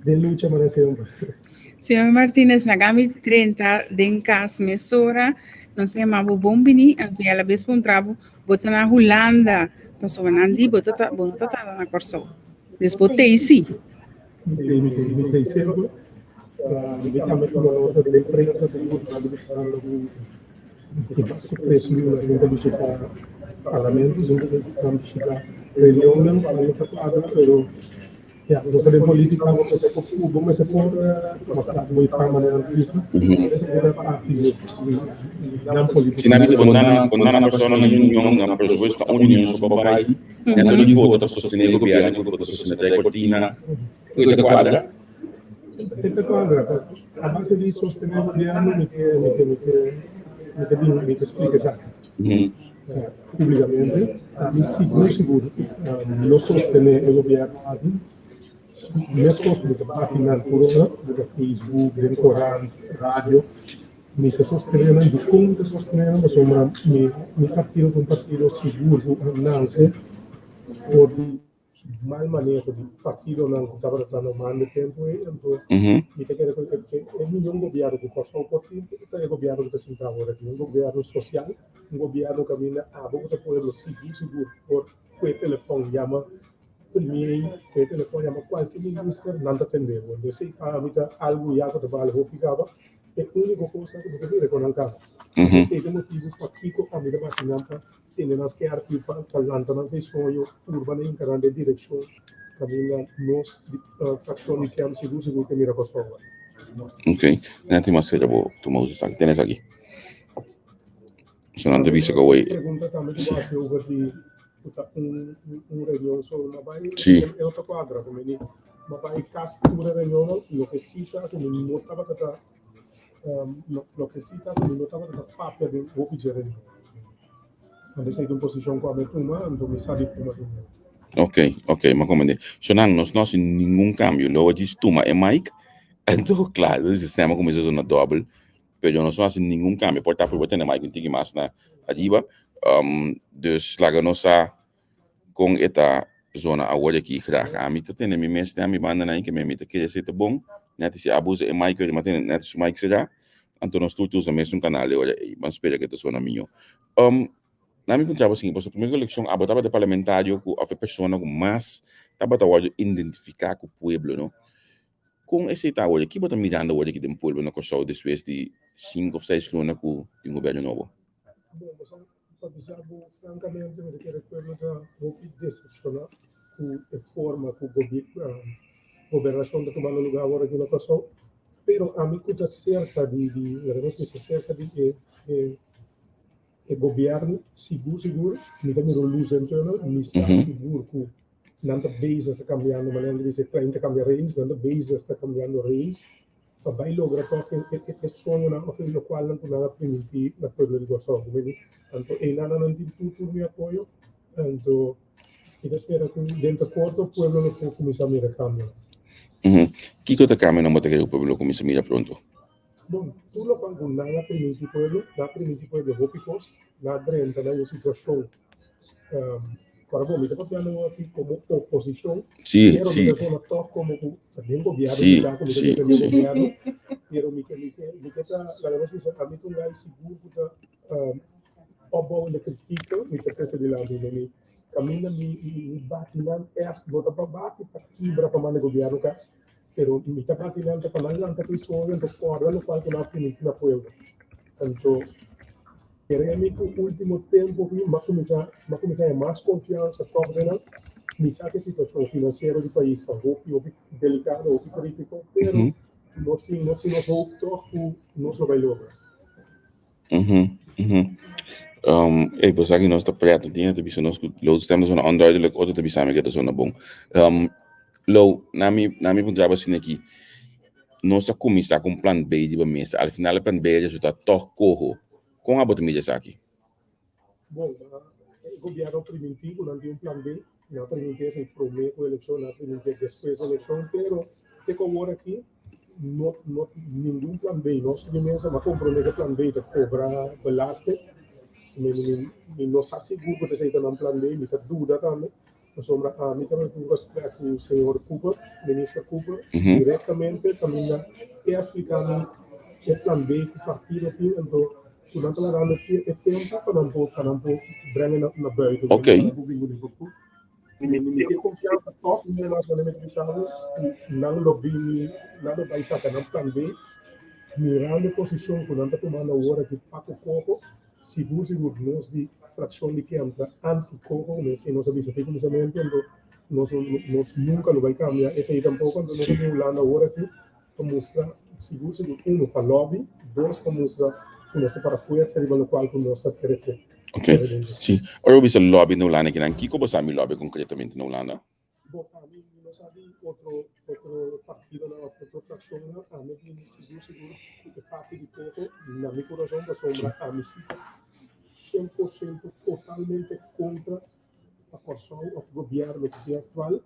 Speaker 6: Den lucha manera semper.
Speaker 2: Señor Martinez, na gami 30 den cas mesora, nos ta yama bo bon bini, anto y a la bes puntra bo, bo ta na Hulanda, pasobra nan di bo ta bo no ta ta na Kòrsou. Dus bo tei si.
Speaker 6: Mi tei, mi tei, mi tei semper. Mi tambe tuma nota den prensa sigur nan ta bisando ku Tin basta 3000 hende ta bishita parlamento, sin ta bishita reunionnan, nan ta cuadra, pero ya, nos ta den politica, bo mester por bo mester por mostra bo e fama den nan bisa, esaki ta parti di nan politica.
Speaker 3: Si nan bisa bo nan bo nan persona na union, nan por supuesto ta un union so pa bai, nan ta di vota pa sostene gobierno, ku ta sostene e cortina, ku ta cuadra.
Speaker 6: E ta cuadra, a base di sostene gobierno mi ke mi ke mi ke mi ke bin mi ke splica esaki publicamente. Mi sigur sigur lo sostene e gobierno aki mescos cu mi ta bati nan tur ora riba Facebook, den corant, radio, mi ta sostene nan. Dicon mi ta sostene nan? Pasobra mi mi partido ta un partido sigur cu a nace for di Mal maneho di partidonan ku tabata ta na manda e tempu ei, anto mi ta kere ku e mihó gobièrnu ku Kòrsou por tin ta e gobièrnu ku ta sinta awor aki, un gobièrnu sosial, un gobièrnu kaminda abo ku ta pueblo sigur sigur por kue telefòn yama premier, kue telefòn yama kualke minister nan ta tende bo. Entonces esei pa mi ta algu ya ku ta bale hopi kaba, e úniko kos ku mi ta mira ku nan kaba. Esei ta e motibu pakiko ami ta bati nan pa Tene nan skerpi pa lanta nan fe soño, purba na hinka nan den direkshon kaminda nos di frakshon di KEM sigur sigur ke mira Kòrsou.
Speaker 3: Ok, nan tin mas keda bo tuma uso esaki. Tene esaki. So nan ta bisa ku awor.
Speaker 6: Pregunta tambe ku bo hasi over di ku ta un un reunion so m'a bai
Speaker 3: Si.
Speaker 6: e otro kuadra ku mi di m'a bai kasi tur e reunionnan loke si ta ku mi no tabata ta Loke si ta ku mi no tabata ta papia den hopi dje reunion. Anto esei ta un posishon ku a mi tuma, anto mi sa di tuma den el.
Speaker 3: Ok, ok, mi a komprende. So nan, nos no hasi ningun kambio. Lo a djis tuma e mic, anto klaro, e sistema kuminsá zona dòbel, pero nos no hasi ningun kambio. Por ta prueba tene mic un tiki mas na ariba. Dus laga nos sa Kon e ta zona awor aki graag. Ami ta tene mi mes den mi banda nan ke mi ta kere si ta bon. Nèt si abo usa e mic ora mi a tene nèt su mic será. Anto nos tur ta usa mesun kanal e ora ei. Ban spera ke ta zona mihó. Nan mi puntra bo sigui pasobra promé ku elekshon abo tabata e parlamentario ku òf e persona ku mas tabata wòrdu identifiká ku pueblo no. Kon esei ta awor? Ki bo ta mirando awor aki den pueblo na Kòrsou despues di sinku òf seis luna ku tin gobièrnu nobo?
Speaker 6: Bon, bo sa Pa bisa bo francamente mi ta kere pueblo ta hopi decepciona cu e forma cu gobernacion ta tumando lugar awor aki na Kòrsou, pero ami cu ta cerca di di laga nos bisa cerca di e e e gobierno sigur sigur mi ta mira un luz den tunnel, mi sa sigur cu nan ta bezig ta cambiando manera nan ta bisa e trein ta cambia rails, nan ta bezig ta cambiando rails. pa bai logra tòg e soñonan òf e lokualnan ku nan a primintí na pueblo di Kòrsou. Bo mindi? Anto einan nan tin tur tur mi apoyo. Anto mi ta spera ku den ta korto pueblo lo por kuminsá mira kambionan.
Speaker 3: Kiko ta kambionan bo ta kere ku pueblo lo kuminsá mira pronto?
Speaker 6: Bon, tur lokual ku nan a primintí pueblo, nan a primintí pueblo hopi kos, nan a drenta na un situashon Ora bo, mi ta papiando aki como oposicion,
Speaker 3: Sí,
Speaker 6: pero mi
Speaker 3: sí.
Speaker 6: ta zona toch como cu ta den gobierno,
Speaker 3: Sí,
Speaker 6: mi ta cu mi ta
Speaker 3: sí,
Speaker 6: defende
Speaker 3: sí.
Speaker 6: gobierno, pero mi ke, mi ke, mi ke ta, laga nos bisa, ami ta un guy sigur cu ta um, opbouwende kritiek, mi ta trece dilanti, mi, mi caminda mi, mi, mi bati nan echt, no ta pa bati pa kibra pa manda gobierno cas, pero mi ta bati nan ta pa nan lanta cu e soño, anto corda locual cu nan a primiti na pueblo. Anto, Kere mi ku ultimo tempu ki m'a kuminsá m'a kuminsá haña mas konfiansa tòg den nan. Mi sa ku e situashon finansiero di pais ta hopi hopi delikado, hopi kritiko, pero nos tin nos tin nos hoop tòg ku nos lo bai logra.
Speaker 3: Um, ey, pues aki nos ta pret, tin ta bisa nos ku lo stem ta zona onduidelijk, otro ta bisa mi ke ta zona bon. Um, lo, na mi, na mi puntra bo asina aki, nos a kuminsá ku un plan B riba mesa, al final e plan B a resultá tòg koho. Kon abo ta mira esaki?
Speaker 6: Bon, e gobièrnu a primintí ku nan tin un plan B, nan a primintí esei promé ku elekshon, nan a primintí despues di elekshon, pero te ku awor aki no no ningun plan B. Nos di mesa a komprondé ku e plan B ta kobra belasting, mi mi no sa sigur ku esei ta nan plan B, mi ta duda tambe. Pasobra ami tabata tin un gesprek ku señor Cooper, minister Cooper, direktamente kaminda e a splika mi e plan B ku partido tin, anto ku nan ta lagando e tempu pa nan por pa nan por brenga na na buiten, pa nan por bin ku den vervoer. Mi mi tin konfiansa tòg mi mas manera mi ta bisa bo ku nan lo bini nan lo bai saka nan plan B mirando e posishon ku nan ta tumando awor aki pa ku koko. Sigur sigur nos di fraccion di Kem ta anti coho mes y nos a bisa te cuminsamentu anto nos nos nunca lo bay cambia esey tampoco anto nos a bin Hulanda awor aki pa mustra sigur sigur uno pa lobby dos pa mustra cu nos ta para fuerte riba locual cu nos ta kere cu.
Speaker 3: Ok si ora bo bisa lobby na Hulanda kinan kico bo sa mi lobby concretamente na Hulanda?
Speaker 6: Bo ami mi no sa di otro otro partidonan of otro fraccionnan, ami bini sigur sigur ku e parti di Coho na mi kurason pasobra ami si ta 100% totalmente kontra pa Kòrsou of gobièrnu ku tin aktual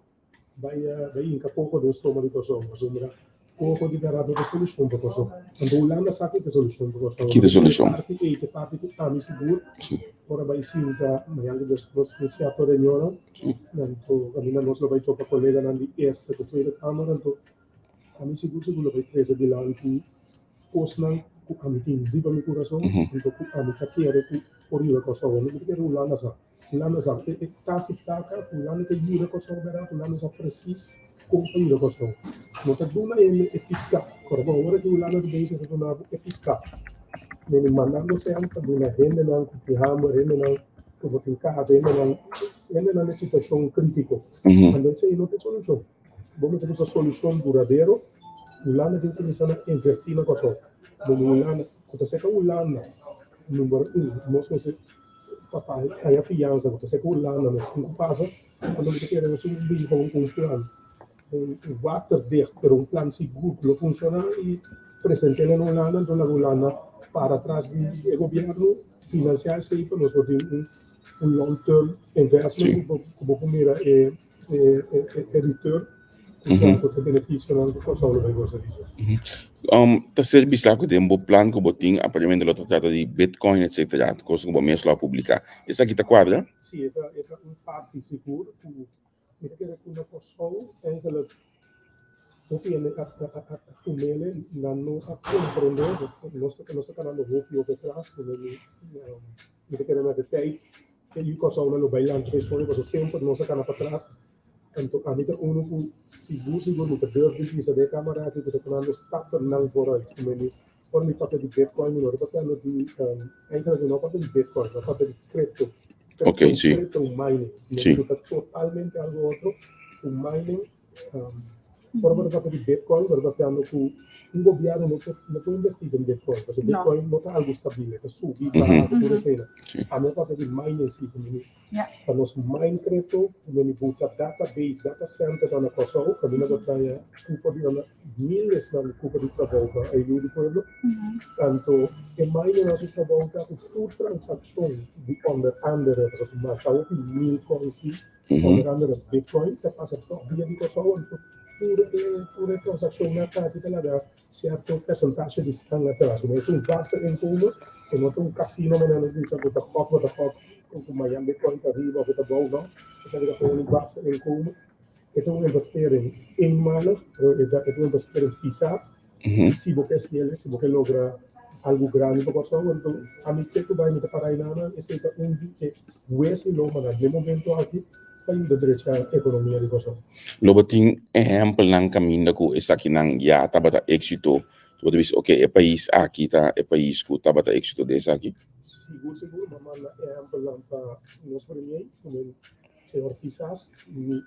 Speaker 6: bai bai hinka Coho den stoma di Kòrsou pasobra Coho di bèrdat no ta solushon pa Kòrsou. Anto Hulanda sa ki ta solushon pa Kòrsou.
Speaker 3: Ki ta solushon?
Speaker 6: E parti ei ta e parti ku ami sigur ora bai sinta mañana ku nos nos tin sierto reunionnan anto kaminda nos lo bai topa koleganan di Eerste ku Tweede Kamer anto ami sigur sigur lo bai trese dilanti kosnan ku ami tin riba mi kurason anto ku ami ta kere ku por yuda Kòrsou. Mi ta kere Hulanda sa. Hulanda sa e e kasi plaka ku Hulanda ta yuda Kòrsou bèrdat Hulanda sa presis kon pa yuda Kòrsou. No ta duna hende e piská pero bon ora ku Hulanda ta bezig ta duna bo e piská mene mandando sèn pa duna hendenan ku tin hamber hendenan ku no tin kas hendenan hendenan den situashon kritiko anto esei no ta e solushon bo mester buska solushon duradero Hulanda tin kuminsá na invertí na Kòrsou bo Hulanda ku ta seka Hulanda number un nos mester Pa haña fiansa ku ta seka Hulanda nos tin ku pasa anto mi ta kere nos tin ku bin ku un plan un waterdicht pero un plan sigur ku lo funshoná i present'é na Hulanda anto laga Hulanda para tras di e gobièrnu finansiá esei pa nos por tin un long term investment ku bo por mira e E return ku ta benefisionan ku Kòrsou lo bai gosa di dje.
Speaker 3: Ta ser bisa ku den bo plan ku bo tin aparentemente lo ta trata di bitcoin etcetera, kos ku bo mes lo a publiká. Esaki ta kuadra?
Speaker 6: Si, e ta e ta un parti sigur ku mi ta kere ku na Kòrsou eigenlijk hopi hende a a a tumele, nan no a komprondé, nos ta nos ta kanando hopi hopi atras, mi ta kere na de tèit E yu Kòrsounan lo bai lanta pa e soño pasobra semper nos a kana patras. Anto ami ta unu ku sigur sigur mi ta durf di bisa den e kamara aki ku ta kanando stapnan vooruit. Ku mi ora mi papia di bitcoin mi no ta papiando di eigenlijk mi no papia di bitcoin mi papia di crypto.
Speaker 3: Oké, si.
Speaker 6: Crypto mining.
Speaker 3: Si.
Speaker 6: Ku ta totalmente algo otro. Ku mining Ora bo ta papia di Bitcoin, bo ta papiando ku un gobièrnu no por no por invertí den Bitcoin, pasobra Bitcoin no ta algu stabil, e ta subi, baha, tur eseinan. Ami a papia di mining si, ku mi pa nos mine crypto, ku mi buta database, data center nan na Kòrsou, kaminda bo traha kupo di miles nan kupo di trabou pa e yu di pueblo. Anto e mining nan su trabou ta ku tur transakshon di onder andere, pasobra masha hopi mil coins tin. Onder andere Bitcoin ta pasa tòg via di Kòrsou anto tur e tur e transakshonnan aki ta laga sierto persentashe di stan atras. Como es un vaste inkomen e no ta un kasino manera nos bisa ku ta gòk bo ta gòk ku mañan Bitcoin ta riba òf e ta bou no. Esaki ta gewoon un vaste inkomen. E ta un investering eenmalig pero e ta un investering pisá. Si bo ke hasiel, si bo ke logra algu grandi pa Kòrsou, anto ami ke ku bai mi ta para einana, esei ta un di e wes i lomanan den momento aki pa yuda drecha ekonomia di Kòrsou.
Speaker 3: Lo bo tin ehèmpelnan kaminda ku esakinan ya tabata éksito? Bo ta bisa, oke, e pais aki ta e pais ku tabata éksito den esaki?
Speaker 6: Sigur, sigur. Bo a manda ehèmpelnan pa nos premier, ku men señor Pisas. Mi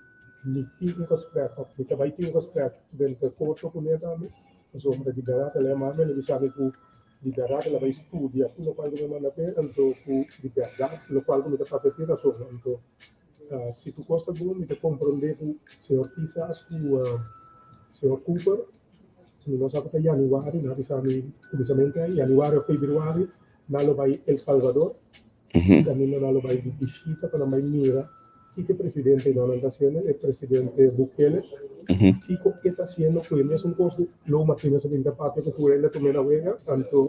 Speaker 6: Mi tin un gesprek of mi ta bai tin un gesprek den te korto ku mi tambe, pasobra di bèrdat el a yama mi, el a bisa mi ku Di bèrdat el a bai studia tur lokual ku mi a manda p'e, anto ku di bèrdat lokual ku mi ta papia tin rason. Anto si tur kos ta bon mi ta komprondé ku señor Pisas ku señor Cooper, mi no sa ku ta yanüari, nan a bisa mi kuminsamentu ei, yanüari òf febrüari nan lo bai El Salvador. Kaminda nan lo bai di bishita pa nan bai mira kiko e presidente nan ta hasiendo, e presidente Bukele, kiko e ta hasiendo ku e mesun kos ku Lou Martinez a bin ta papia ku tur hende tum'é na wega. Anto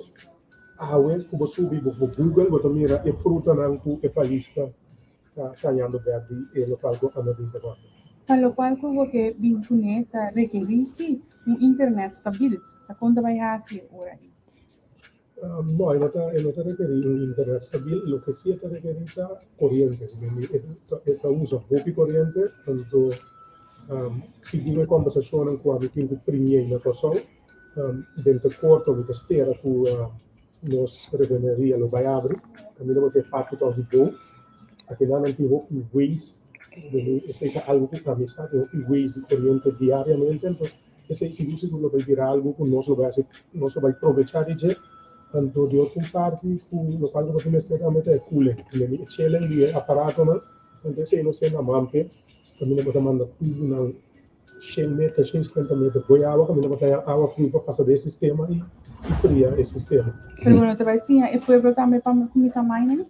Speaker 6: awe ku bo subi bo Google bo ta mira e frutanan ku e pais ta hañando bèk di e lokal ku anda bin ta papia.
Speaker 2: Pa lokual ku bo ke bin kuné ta rekerí si un internet stabil. Ta kon ta bai hasi e ora ei?
Speaker 6: No, e no ta, e no ta rekerí un internet stabil. Loke sí e ta rekerí ta koriente. E ta usa hopi koriente, anto segun e kòmbersashonnan ku ami tin ku premier na Kòrsou, den te korto mi ta spera ku nos refineria lo bai abri. Kaminda bo ta e parti tòg di bou. Akinan nan tin hopi waste, esei ta algu ku ami sa, tin hopi waste di koriente diariamente, anto Esei sigur sigur lo bai bira algu ku nos lo bai hasi, nos lo bai probechá di dje. Anto di otro un parti ku lokual ku nos a mester tambe ta e cooling, e chilling di e aparatonan. Anto esei nos tin na mampe, kaminda bo ta manda tubunan shen meter, shen sikuenta meter boi awa, kaminda bo ta haña awa friu pa pasa den e sistema i fria e sistema.
Speaker 2: Pero bo no ta bai siña e pueblo tambe pa kuminsá mining?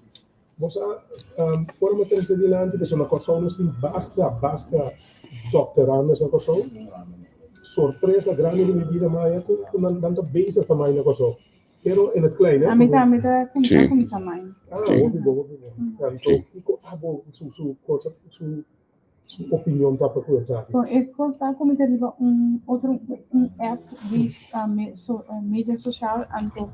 Speaker 6: Bo sa, ora mi pensa dilanti, pasobra na Kòrsou nos tin basta, basta dòkterandes na Kòrsou. Sorpresa grandi di mi bida maya ku ku nan nan ta bezig ta mai na Kòrsou. Pero in het klein, hè.
Speaker 2: Ami tambe ta a kuminsá mai.
Speaker 6: Ah, hopi bon, hopi bon. Anto, kiko abo su su cosa su su opinion ta pa ku esaki?
Speaker 2: Bon, e kos ta ku mi ta riba un otro un app di media sosial, anto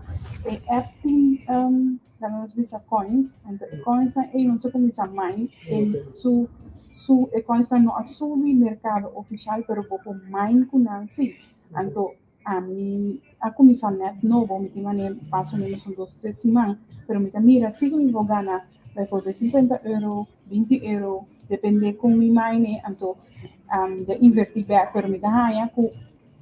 Speaker 2: e app tin laga nos bisa coins, anto e coinsnan ei nos a kuminsá mine e su su e coinsnan no a subi merkado ofishal pero bo por mine ku nan si, anto Ami a kuminsá nèt nobo, mi tin manera mas o ménos un dos tres siman, pero mi ta mira si ku mi por gana baivoorbeeld sinkuenta euro, binti euro, depende kon mi mine, anto mi ta invertí bèk, pero mi ta haña ku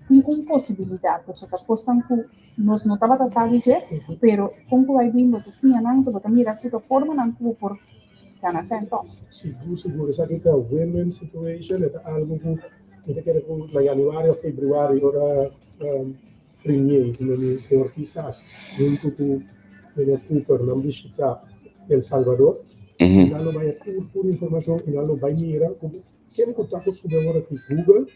Speaker 2: tin un posibilidat, pasobra ta kosnan ku nos no tabata sa di dje, pero kon ku bai bin bo ta siña nan, anto bo ta mira ku ta formanan ku bo por gana sèn tòg.
Speaker 6: Sigur sigur esaki ta win-win situation, e ta algu ku Mi ta kere ku na januari of februari ora premier señor Pisas huntu ku meneer Cooper nan bishita El Salvador i nan lo bai a tur tur informashon i nan lo bai mira ku ken ku ta ku subi awor aki Google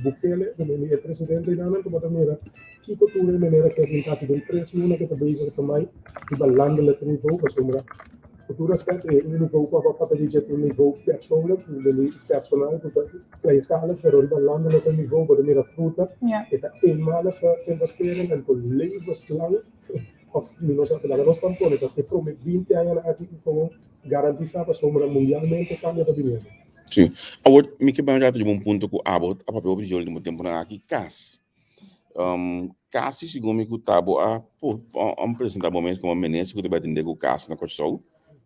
Speaker 6: Bukele e presidente i nan bo ta mira kiko tur e manera ku a bin kasi den tres luna ku ta bezig ta mai riba landelijk nivo pasobra ku tur respet e un nivo ku a papia di dje ta un nivo persoonlijk personal ku ta kleinschalig pero riba landelijk nivo bo ta mira fruta e ta eenmalige investering en ku levenslang of mi no sa laga nos pan pone ta e prome binti añanan aki ku gewoon garantisa pasobra mundialmente kambio ta biniendo.
Speaker 3: Sí. Awor mi ke bai un rato riba un punto ku abo a papia hopi di dje ultimo temponan aki, kas. Kasi segun mi ku ta bo a presenta bo mes komo minister ku ta bai atende ku kas na Kòrsou.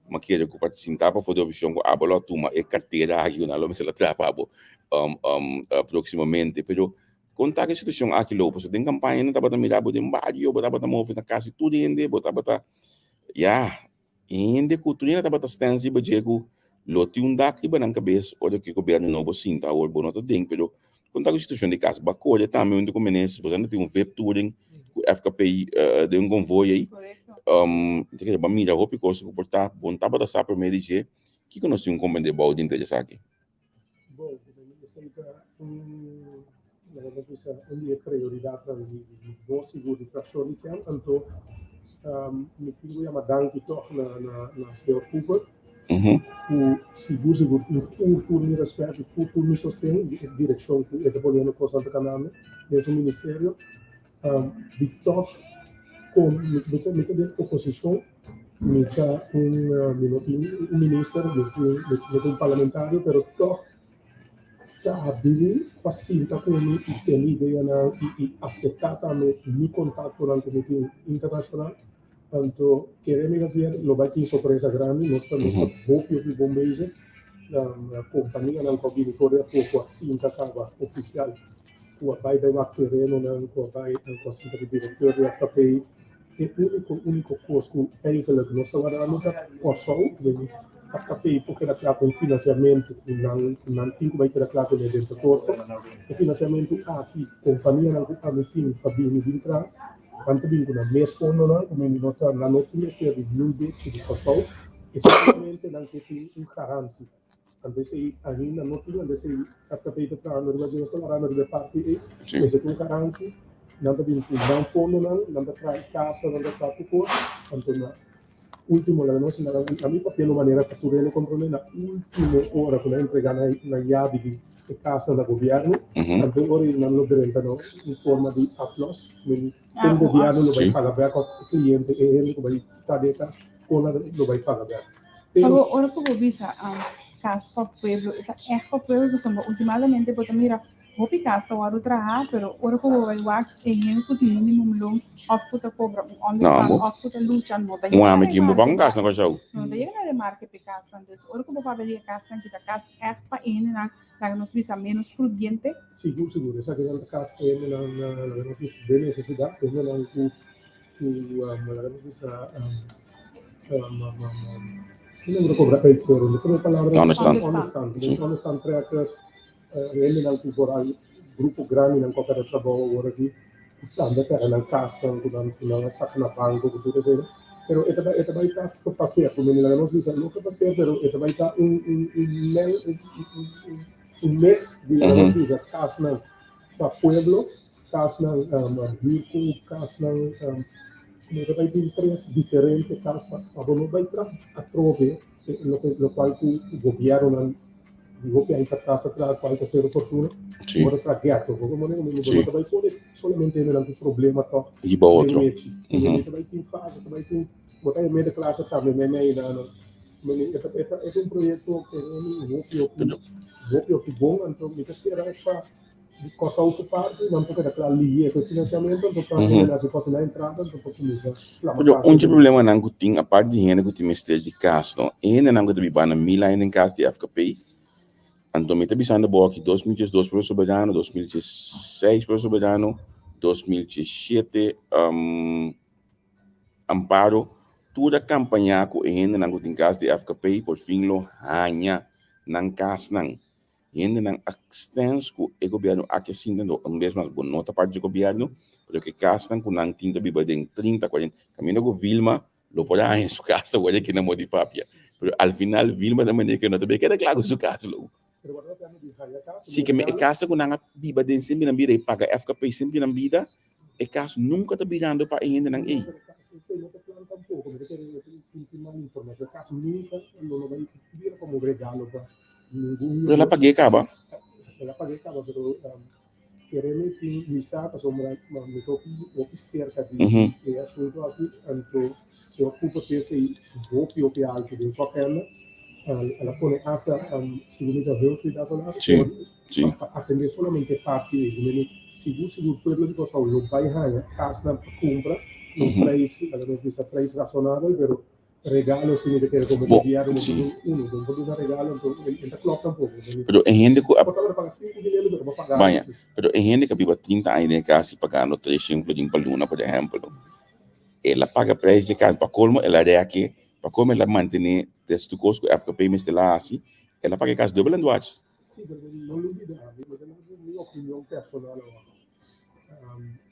Speaker 3: Mi a kere ku pa sinta pafó di oposishon ku abo lo a tuma e kartera aki ku nan lo mester a traha pa bo proksimamente. Pero kon ta ku e situashon aki lo? Pasobra den kampaña nan tabata mira bo den bario, bo tabata move na kasi tur hende, bo tabata ya. E hende ku tur hende tabata stens riba dje ku lo tin un dak riba nan kabes ora ku e gobièrnu nobo sinta. Awor bo no ta den, pero kon ta ku situashon di kas? Bo a kore tambe huntu ku minister, bo ta tin un vip-touring ku FKP den un konvoi ei. Ta kere bo a mira hopi kos ku por ta bo no tabata sa promé di dje. Kiko nos tin ku komprendé bou dinter di esaki?
Speaker 6: Bon, esei ta un, laga nos bisa, un di e prioridatnan di nos sigur di frakshon di KEM. Anto mi tin ku yama danki tòg na na señor Cooper ku sigur sigur tin tur tur mi rèspèt i tur tur mi sosten di e direkshon ku e ta poniendo kosnan ta kanando den su ministerio. Di tòg kon mi ta mi ta den oposishon, mi ta un mi no tin un minister, mi no tin mi no ta un parlamentario, pero tòg ta habili pa sinta ku mi i tene ideanan i i aseptá tambe mi kontaktonan ku mi tin internashonal. Anto kere mi Javier lo bai tin sorpresa grandi, nos ta nos ta hopi hopi bon bezig. Kompanianan ku a bini for di afó ku a sinta kaba ofisial. Ku a bai bai wak terenonan, ku a bai ku a sinta ku direktor di FKP. E úniko úniko kos ku eigenlijk nos ta wardando ta Kòrsou, den FKP por keda kla ku un finansiamentu ku nan ku nan tin ku bai keda kla kuné denter korto. E finansiamentu aki kompanianan ku ami tin pa bini bin traha, nan ta bin ku nan mes fondonan ku mindi no ta nan no tin mester di niun dechi di Kòrsou, e solamente nan ke tin un garansi. Anto esei ainda no tin, anto esei FKP ta trahando riba dje, nos ta warando riba e parti ei. Mester tin un garansi, nan ta bin ku nan fondonan, nan ta traha e kasa, nan ta traha tur kos, anto na ultimo laga nos, ami papia lo manera pa tur hende komprende, na ultimo ora ku nan entrega nan yabi di e kasa na gobièrnu, anto e ora ei nan lo drenta na un forma di aflos, kon gobièrnu lo bai paga bèk òf e kliente, e hende ku bai ta den e kas, kon nan lo bai paga bèk.
Speaker 2: Pero ora ku bo bisa kas pa pueblo, e ta ègt pa pueblo pasobra ultimadamente bo ta mira hopi kas ta wòrdu trahá, pero ora ku bo bai wak e hende ku tin minimum loon òf ku ta kobra un onderstand òf ku ta lucha no ta yega na e marke no ta yega na e marke pa e kasnan. Dus ora ku bo papia di e kasnan ki ta kas ègt pa e hendenan laga nos bisa ménos prudiente.
Speaker 6: Sigur sigur esakinan ta kas pa hendenan laga nos bisa den nesesidat, hendenan ku Ku laga nos bisa Ki nomber kobra uitkering? Mi kobra palabra
Speaker 3: Onderstand.
Speaker 6: Onderstand. Sí. Onderstand trekkers, hendenan ku vooral grupo grandinan ku a perde trabou awor aki, ku tambe a perde nan kasnan, ku nan ku nan a saka na banko, ku tur esei. Pero e ta bai e ta bai ta gefaseer, ku mende laga nos bisa no gefaseer pero e ta bai ta un un un meng un un un mix di laga nos bisa kasnan pa pueblo, kasnan huurkoop, kasnan como ta bai tin tres diferente kas pa pa bo no bai traha atrobe loke lokual ku gobiernonan di hopi aña patras a traha kual ta Cerro Fortuna, bo ta traha ghetto, bo como bo no ta bai pone solamente hendenan ku problema tòg den mechi, ta bai tin fase, ta bai tin bo ta e middenklasse tambe meimei nan, e ta e ta un proyekto ku hopi hopi hopi hopi bon anto mi ta spera pa. Di Kòrsou su parti, nan por keda kla liye ku e finansiamentu, anto pa hende nan ku na entrada, anto por kuminsá plama
Speaker 3: Pero
Speaker 6: kas.
Speaker 3: un dje problemanan ku tin apart di hende ku tin mester di kas no, e hendenan ku ta biba na mil aña den kas di FKP, anto mi ta bisando bo aki 2012 Pueblo Soberano, 2016 Pueblo Soberano, 2017 Amparo, tur a kampañá ku e hendenan ku tin kas di FKP por fin lo haña nan kasnan. Hendenan a stens ku e gobièrnu aki a sinta no un bes mas bo no ta parti dje gobièrnu pero ke kasnan ku nan tin ta biba den trinta kuarenta kaminda ku Vilma lo por a haña su kas awor aki na Modi Papia pero al final Vilma ta manera ke no ta bay keda kla ku su kas lo si ke e kasnan ku nan a biba den semper nan bida i paga FKP semper nan bida e kas nunka ta birando pa e hendenan ei. Pero el a pag'é kaba.
Speaker 6: El a pag'é kaba, pero kere mi tin mi sa pasobra mi ta hopi hopi serka di e asuntu aki, anto señor Cooper tin esei hopi hopi alto den su agenda. El a pone hasta segun mi ta Humphrey Davelaar pa atendé solamente e parti ei. Bo meni sigur sigur pueblo di Kòrsou lo bai haña kasnan pa kumpra na un preis, laga nos bisa preis rasonabel, pero Regalo si mi ta kere como
Speaker 3: Bo,
Speaker 6: gobierno bo
Speaker 3: sí.
Speaker 6: duna uno, bo no por duna regalo anto e ta klop tampoco.
Speaker 3: Pero e hende ku a
Speaker 6: Bo tabata paga 5.000 euro pero bo paga
Speaker 3: Baña,
Speaker 6: si.
Speaker 3: pero e hende ku a biba 30 aña den e kas i pagando 300 florin pa luna por ehempel, el a paga prijs di e kas, pa kolmo el a rèk, pa kolmo el a mantené des tur kos ku FKP mester la hasi, el a paga e kas dubbel en dwars.
Speaker 6: Si, pero no lubida, mi ta duna mi opinion personal awor.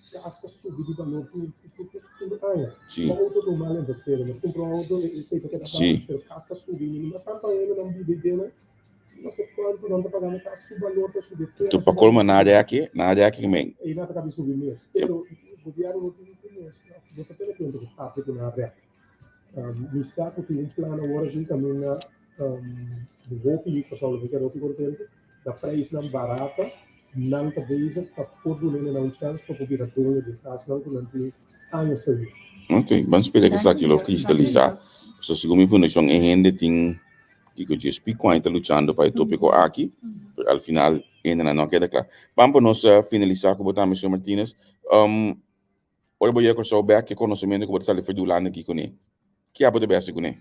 Speaker 6: Kas ta subi di balor tur tur aña.
Speaker 3: Sí.
Speaker 6: Un auto normal investeren. Mas kumpra un auto esei ta keda
Speaker 3: Sí.
Speaker 6: Pero kas ta subi. Mi mas tantu aña nan biba ei dena. No sé kuantu nan ta pagando kas su balor ta subi. Tera
Speaker 3: Tu
Speaker 6: su
Speaker 3: pa colmo
Speaker 6: balor ta
Speaker 3: nada
Speaker 6: subi.
Speaker 3: aki, nada aki men.
Speaker 6: Ei nan ta kabi subi mes. Pero gobierno no tin ku mes. No ta tene kuenta ku papia ku nan rèk. Mi sa ku tin un plan awor aki kaminda di hopi pasobra mi keda hopi kontento. Na prijsnan barata nan ta bezig pa por duna nan un chans pa por bira doño di kasnan ku nan tin años ta vivi.
Speaker 3: Ok, ban spera ku esaki lo kristalisá. Pasobra segun mi fundashon e hende tin kiko djes pico aña ta luchando pa e topiko aki, pero al final hendenan no a keda kla. Ban pa nos finalisá ku bo tambe, señor Martinez. Ora bo yega Kòrsou bèk, ke konosementu ku bo ta sali for di Hulanda aki kuné? Ke abo ta bèsi kuné?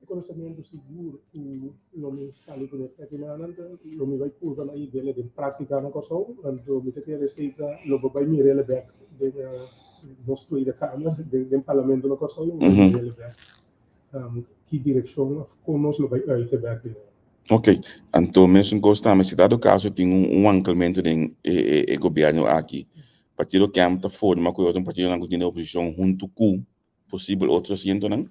Speaker 6: E konosementu sigur ku lo mi sali kuné prèkinanan ta lo mi bai purba na ibele den práktika na Kòrsou, anto mi ta kere esei ta lo bo bai mir'el bèk den. nos Tweede Kamer den den parlamento na Kòrsou lo mm bèk ki direkshon òf kon nos lo bai uit e bèk di.
Speaker 3: Ok, anto mesun kos tambe si dado kaso tin un wankelmentu den e e e gobièrnu aki, partido KEM ta forma ku e otro partidonan ku tin den oposishon huntu ku posibel otro asientonan?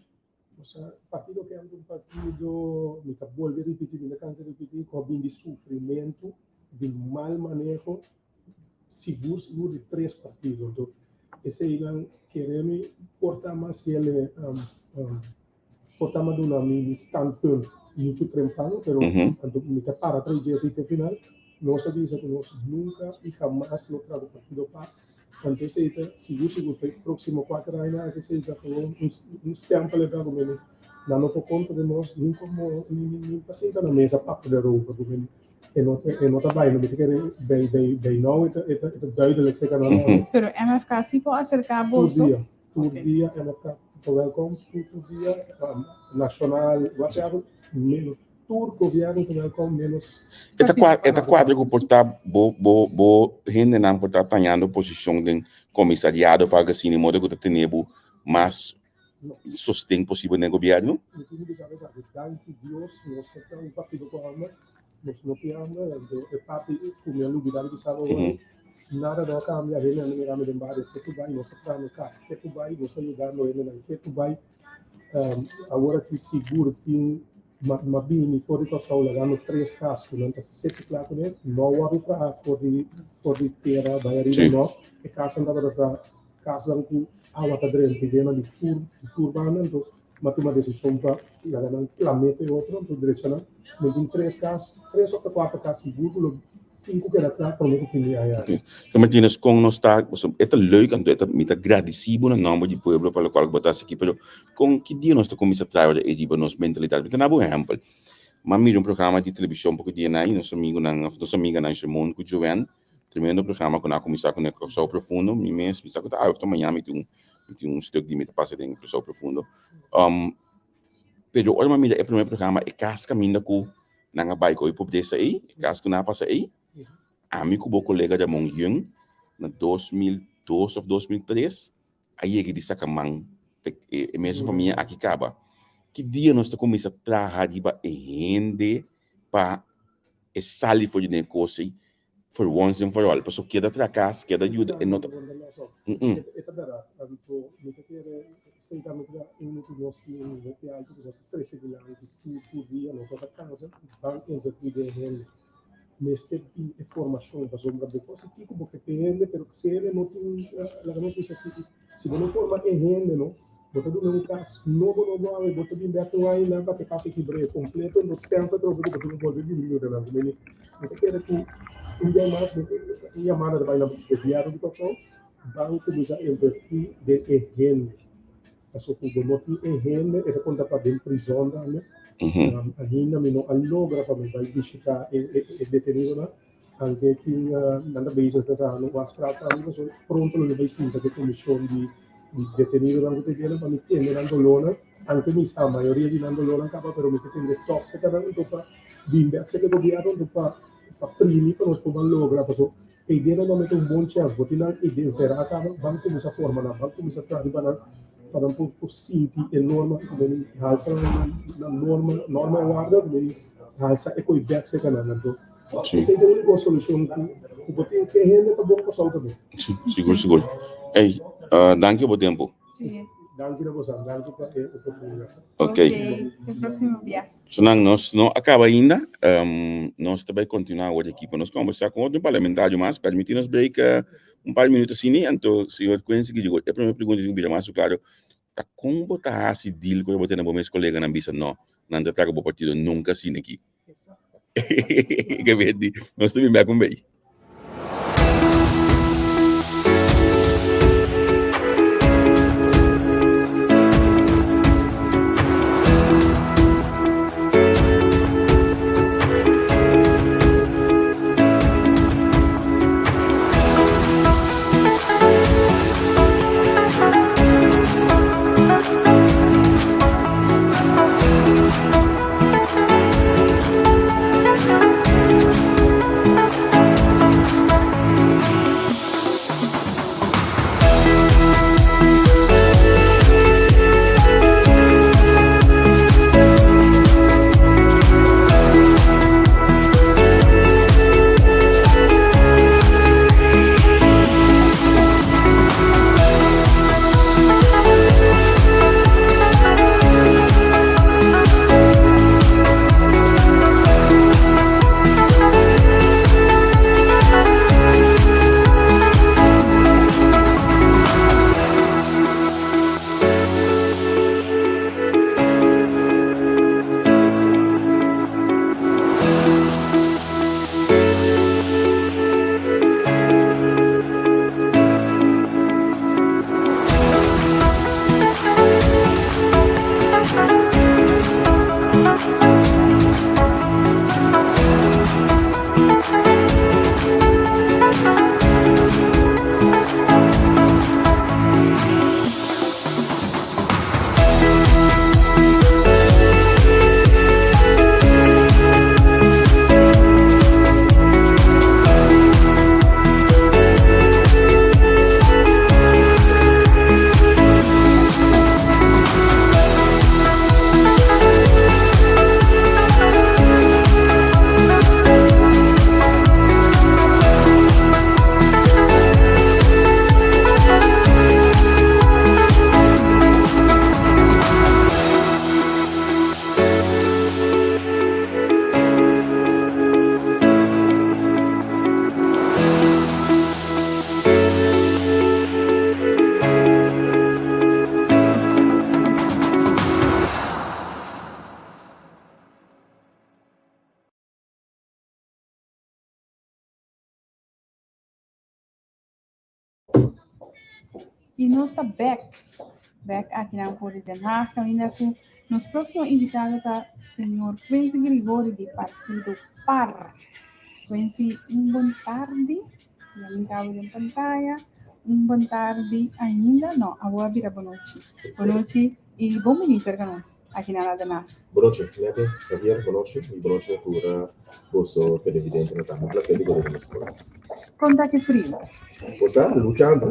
Speaker 6: Osea, partido KEM ta un partido, mi ta bolbe ripití, mi ta kansa ripití, ku a bin di sufrimentu, di mal maneho, sigur sigur di tres partido. Anto eseinan kere mi por ta mas hel por ta mas duna mi standpunt muchu trempan, pero anto mi ta para trae dje esei te final. Nos a bisa ku nos nunka i hamas lo traha ku partido par. Anto esei ta sigur sigur pa e próksimo kuater aña aki esei ta gewoon un stèmpel e ta ku meni nan no por konta di nos ni komo ni pa sinta na mesa papia derover ku meni. E no ta, e no ta bai, no mi ta kere bij, bij, bij nou e ta, e ta, e ta duidelijk zeker na nou.
Speaker 2: Pero MFK si por acerca
Speaker 6: Tur
Speaker 2: boso?
Speaker 6: dia, tur
Speaker 2: Ok.
Speaker 6: dia MFK ta welkom, tur, tur dia, um, nacional, whatever, menos, tur gobierno ta welkom, menos
Speaker 3: E ta kua, e ta kuadra ku por ta bo, bo, bo hendenan por ta tañando posishon den komisariado of algo asina, di modo ku ta tene bo mas
Speaker 6: No.
Speaker 3: sosten posibel den gobierno?
Speaker 6: Mi tin ku bisa esaki, danki Dios, nos no ta un partido ku hamber, nos no tin hamber, anto e parti ku mi a lubida di bisa bo hoy, nada no a kambia, hendenan a mira mi den bario ke ku bai, nos a traha no kas ke ku bai, nos a yuda no hendenan ke ku bai, awor aki sigur tin ma bini for di Kòrsou lagando tres kas ku nan ta sete kla kuné, no wòrdu traha for di for di tera bai ariba, no, e kasnan tabata ta Kasnan ku awa ta drenta i bena di tur di tur banda, anto m'a tuma desishon pa laga nan plam'é pa e otro, anto drecha nan. Mi tin tres kas, tres òf ta kuater kas sigur ku lo tin ku keda kla promé ku fin di aña aki.
Speaker 3: Señor Martinez, kon nos ta, pasobra e ta leuk anto e ta, mi ta gradisí bo na nòmber di pueblo pa lokual ku bo ta hasi aki, pero kon ki dia nos ta kuminsá traha ora e riba nos mentalidat? Mi ta na bo ehèmpel, m'a mira un programa di televishon poko dia nan i nos amigunan òf nos amiganan Shemon ku Joanne Tremendo programa ku nan a kuminsá ku Kòrsou Profundo. Mi mes mi sa ku ta awe òf ta mañana mi tin un mi tin un stuk di mi ta pasa den Kòrsou Profundo. Pero ora mi a mira e promé programa e kas kaminda ku nan a bai ku e pobresa ei, e kas ku nan a pasa ei, ami ku bo kolega Ramon Yeung na 2002 òf 2003 a yega di saka man pa e mesun famia aki kaba. Ki dia nos ta kuminsá traha riba e hende pa e sali for di den e kos ei For once and for all. Paso keda tra cas, keda yuda, e no ta... Mm-mm.
Speaker 6: E ta berdad. Anto mi ta kere esei tambe ta unu ku nos tin un hopi alto ku nos ta trese dilanti tur tur dia. Nos no ta cansa ban inverti den hende. Mester tin e formacion pasobra bo por hasi kiko bo ke te hende pero si hende no tin laga nos bisa si Si bo no forma e hende no, bo ta duna un kas nobo nobo awe, bo ta bin bek un aña nan pa ke kas e kibr'é kompleto, no stèns atrobe ku bo tin ku bolbe bini yuda nan. Ku meni mi ta kere ku un dia mas mi un yamada ta bai na gobièrnu di Kòrsou, ban kuminsá invertí den e hende. Pasobra ku bo no tin e hende, e ta konta pa den prizòn tambe. Ainda mi no a logra pa mi bai bishitá e detenidonan. Anke tin nan ta bezig ta traha un afspraak tambe pasobra pronto lo mi bai sinta ku e komishon di detenidonan ku ta djena pa mi tende nan dolónan. Anke mi sa mayoria di nan dolónan kaba pero mi ta tende tòg serka nan anto pa bin bèk serka e gobièrnu anto pa pa primi pa nos por ban logra pasobra e ideanan nan mete un bon chèns bo tin nan idea enserá kaba ban kuminsá forma nan ban kuminsá traha riba nan pa nan por por sinti e norma ku meni halsa nan norma norma e warda ku meni halsa e koe bèk serka nan anto
Speaker 3: Sí.
Speaker 6: Esei ta único solucion ku ku bo tin ke hende ta bon Kòrsou tambe.
Speaker 3: Sí, sigur, sigur. Ey, uh, danki bo tempo.
Speaker 2: Sí.
Speaker 6: Danki na bosan, danki pa e oportunidat.
Speaker 3: Ok.
Speaker 2: Te próximo biaha.
Speaker 3: So nan, nos no a kaba ainda. Um, nos ta bai kontinuá awor aki pa nos kombersá ku otro parlamentario mas. Permití nos break uh, un par di minuto asina. Anto, señor Quincy Girigorie, e promé pregunta tin ku bira mas klaro. Ta kon bo ta hasi deal ku bo tene bo mes koleganan bisa no, nan ta traga bo partido nunka asina aki. Ke beti, nos ta bin bek un bei.
Speaker 2: I nos ta bek, bek akinan for di Den Haag kaminda ku nos próksimo invitado ta señor Quincy Grigori di partido par. Quincy, un bon tardi. Ya mi kaba den pantaya. Un bon tardi ainda. No, awor a bira bonochi. Bonochi i bon bini serka nos akinan na Den Haag.
Speaker 7: Bonochi, Nete, Javier, bonochi i bonochi na tur boso televidentenan tambe. Un placer di por ta nos por.
Speaker 2: Kon ta ki frio?
Speaker 7: Bo sa, luchando.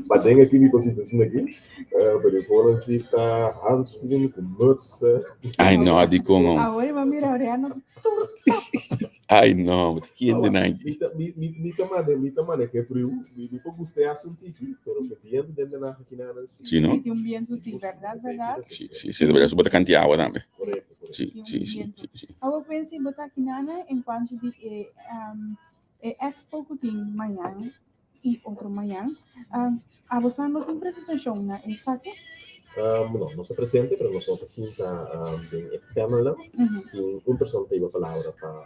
Speaker 7: Paden aki mi por sinta asina aki, pero e foran si ta handschoen ku muts.
Speaker 3: Ai no, dikon hom?
Speaker 2: Awor i bo mira oreano tur tap.
Speaker 3: Ai no, bo ta kende nan aki.
Speaker 7: Mi ta, mi, mi, mi ta mane, mi ta maneha e friu. Mi, mi por gusta e hasi un tiki, pero ku e bientu den den aki nan si.
Speaker 3: Si no?
Speaker 2: Si tin un bientu si, berdad, berdad?
Speaker 3: Si, si, si, bo ta kanti awa tambe.
Speaker 7: Korekto, korekto.
Speaker 3: Si, si, si, si, si.
Speaker 2: Awor pensi bo ta aki nan en kuantu di e E expo ku tin mañan i otro mañan, abosnan no tin presentashon na esaki?
Speaker 7: No, nos ta presente, pero nos no ta sinta den e panelnan. Tin un persona ta hiba palabra pa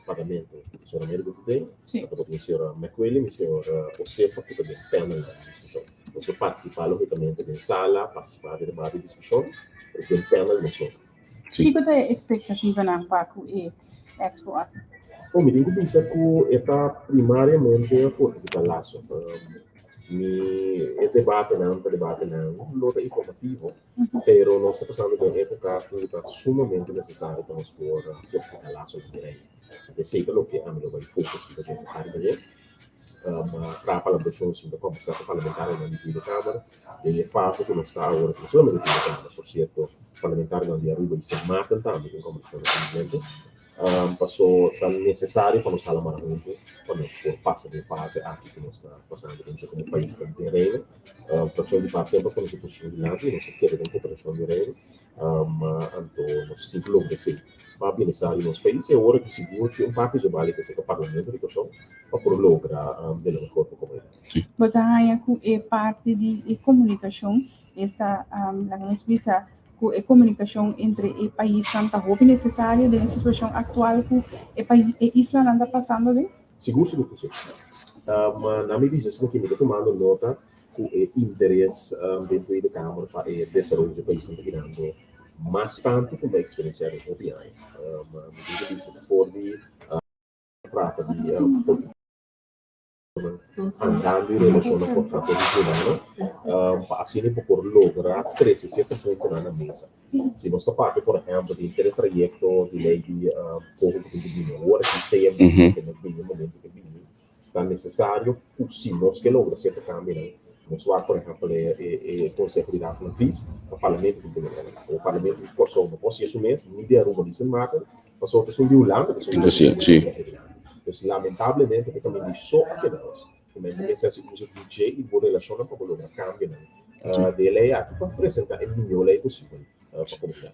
Speaker 7: Parlamento, señora Mary Goeie. Ta tin señora McWilliam i señor Osefa ku ta den panelnan di diskushon. Nos lo partisipá lógikamente den sala, partisipá den debate i diskushon, pero den panel nos no ta.
Speaker 2: Kiko ta e ekspektativanan pa ku e expo aki?
Speaker 7: Bon, mi tin ku bisa ku e ta primariamente fortifiká laso. Mi e debatenan ta debatenan lo ta informativo, pero nos ta pasando den un époka ku ta sumamente nesesario pa nos por fortifiká laso ku Reino. Esei ta loke ami lo bai focus riba dje ku Harry Daniel. Traha palabrashon sinta kombersá ku parlamentarionan di Tweede Kamer den e fase ku nos ta awor, no solamente Tweede Kamer, por sierto, parlamentarionan di Aruba i Sint Maarten tambe tin kombersashonnan pendiente, paso ta nesesario pa nos hala mara huntu pa nos por pasa den e fase aki ku nos ta pasando den dje komo paisnan den Reino. Frakshon di par semper pone su posishon dilanti i nos ta kere den koperashon di Reino, anto nos tin ku logra esei. Pa bienestar di nos pais e ora ki sigur tin un parti dje bali ta seka Parlamento di Kòrsou pa por logra de lo mehor pa komunidat.
Speaker 2: Bo ta haña ku e parti di e komunikashon esta laga nos bisa ku e komunikashon entre e paisnan ta hopi nesesario den e situashon aktual ku e e islanan ta pasando den?
Speaker 7: Sigur sigur ku si. Na mi bisa esaki mi ta tumando nota ku e interes den Tweede Kamer pa e desaroyo di e paisnan ta birando mas tantu ku mi a eksperensiá den hopi aña. Mi tin ku bisa ku for di trata di andando i relashonnan for trata di ciudadano pa asina bo por logra trese sierto puntonan na mesa. Si nos ta papia por ehèmpel di henter e trayekto di lei di koho ku tin ku bini awor aki, CMB ku no bini e momento ku bini, Ta necesario cu si nos ke logra cierto cambionan, nos wak por ehempel e Conseho di Raad van Advies, ta Parlamento tin cu logra. O Parlamento di Corsou no por haci esun mes, ni di Aruba ni Sint Maarten, pasobra ta esun di Hulanda ta esun
Speaker 3: Sí.
Speaker 7: Dus lamentablemente e caminda di so a keda nos. Cu men mester haci uso di dje y bo relacionnan pa bo logra cambionan di e ley aki pa presenta e miho ley posibel.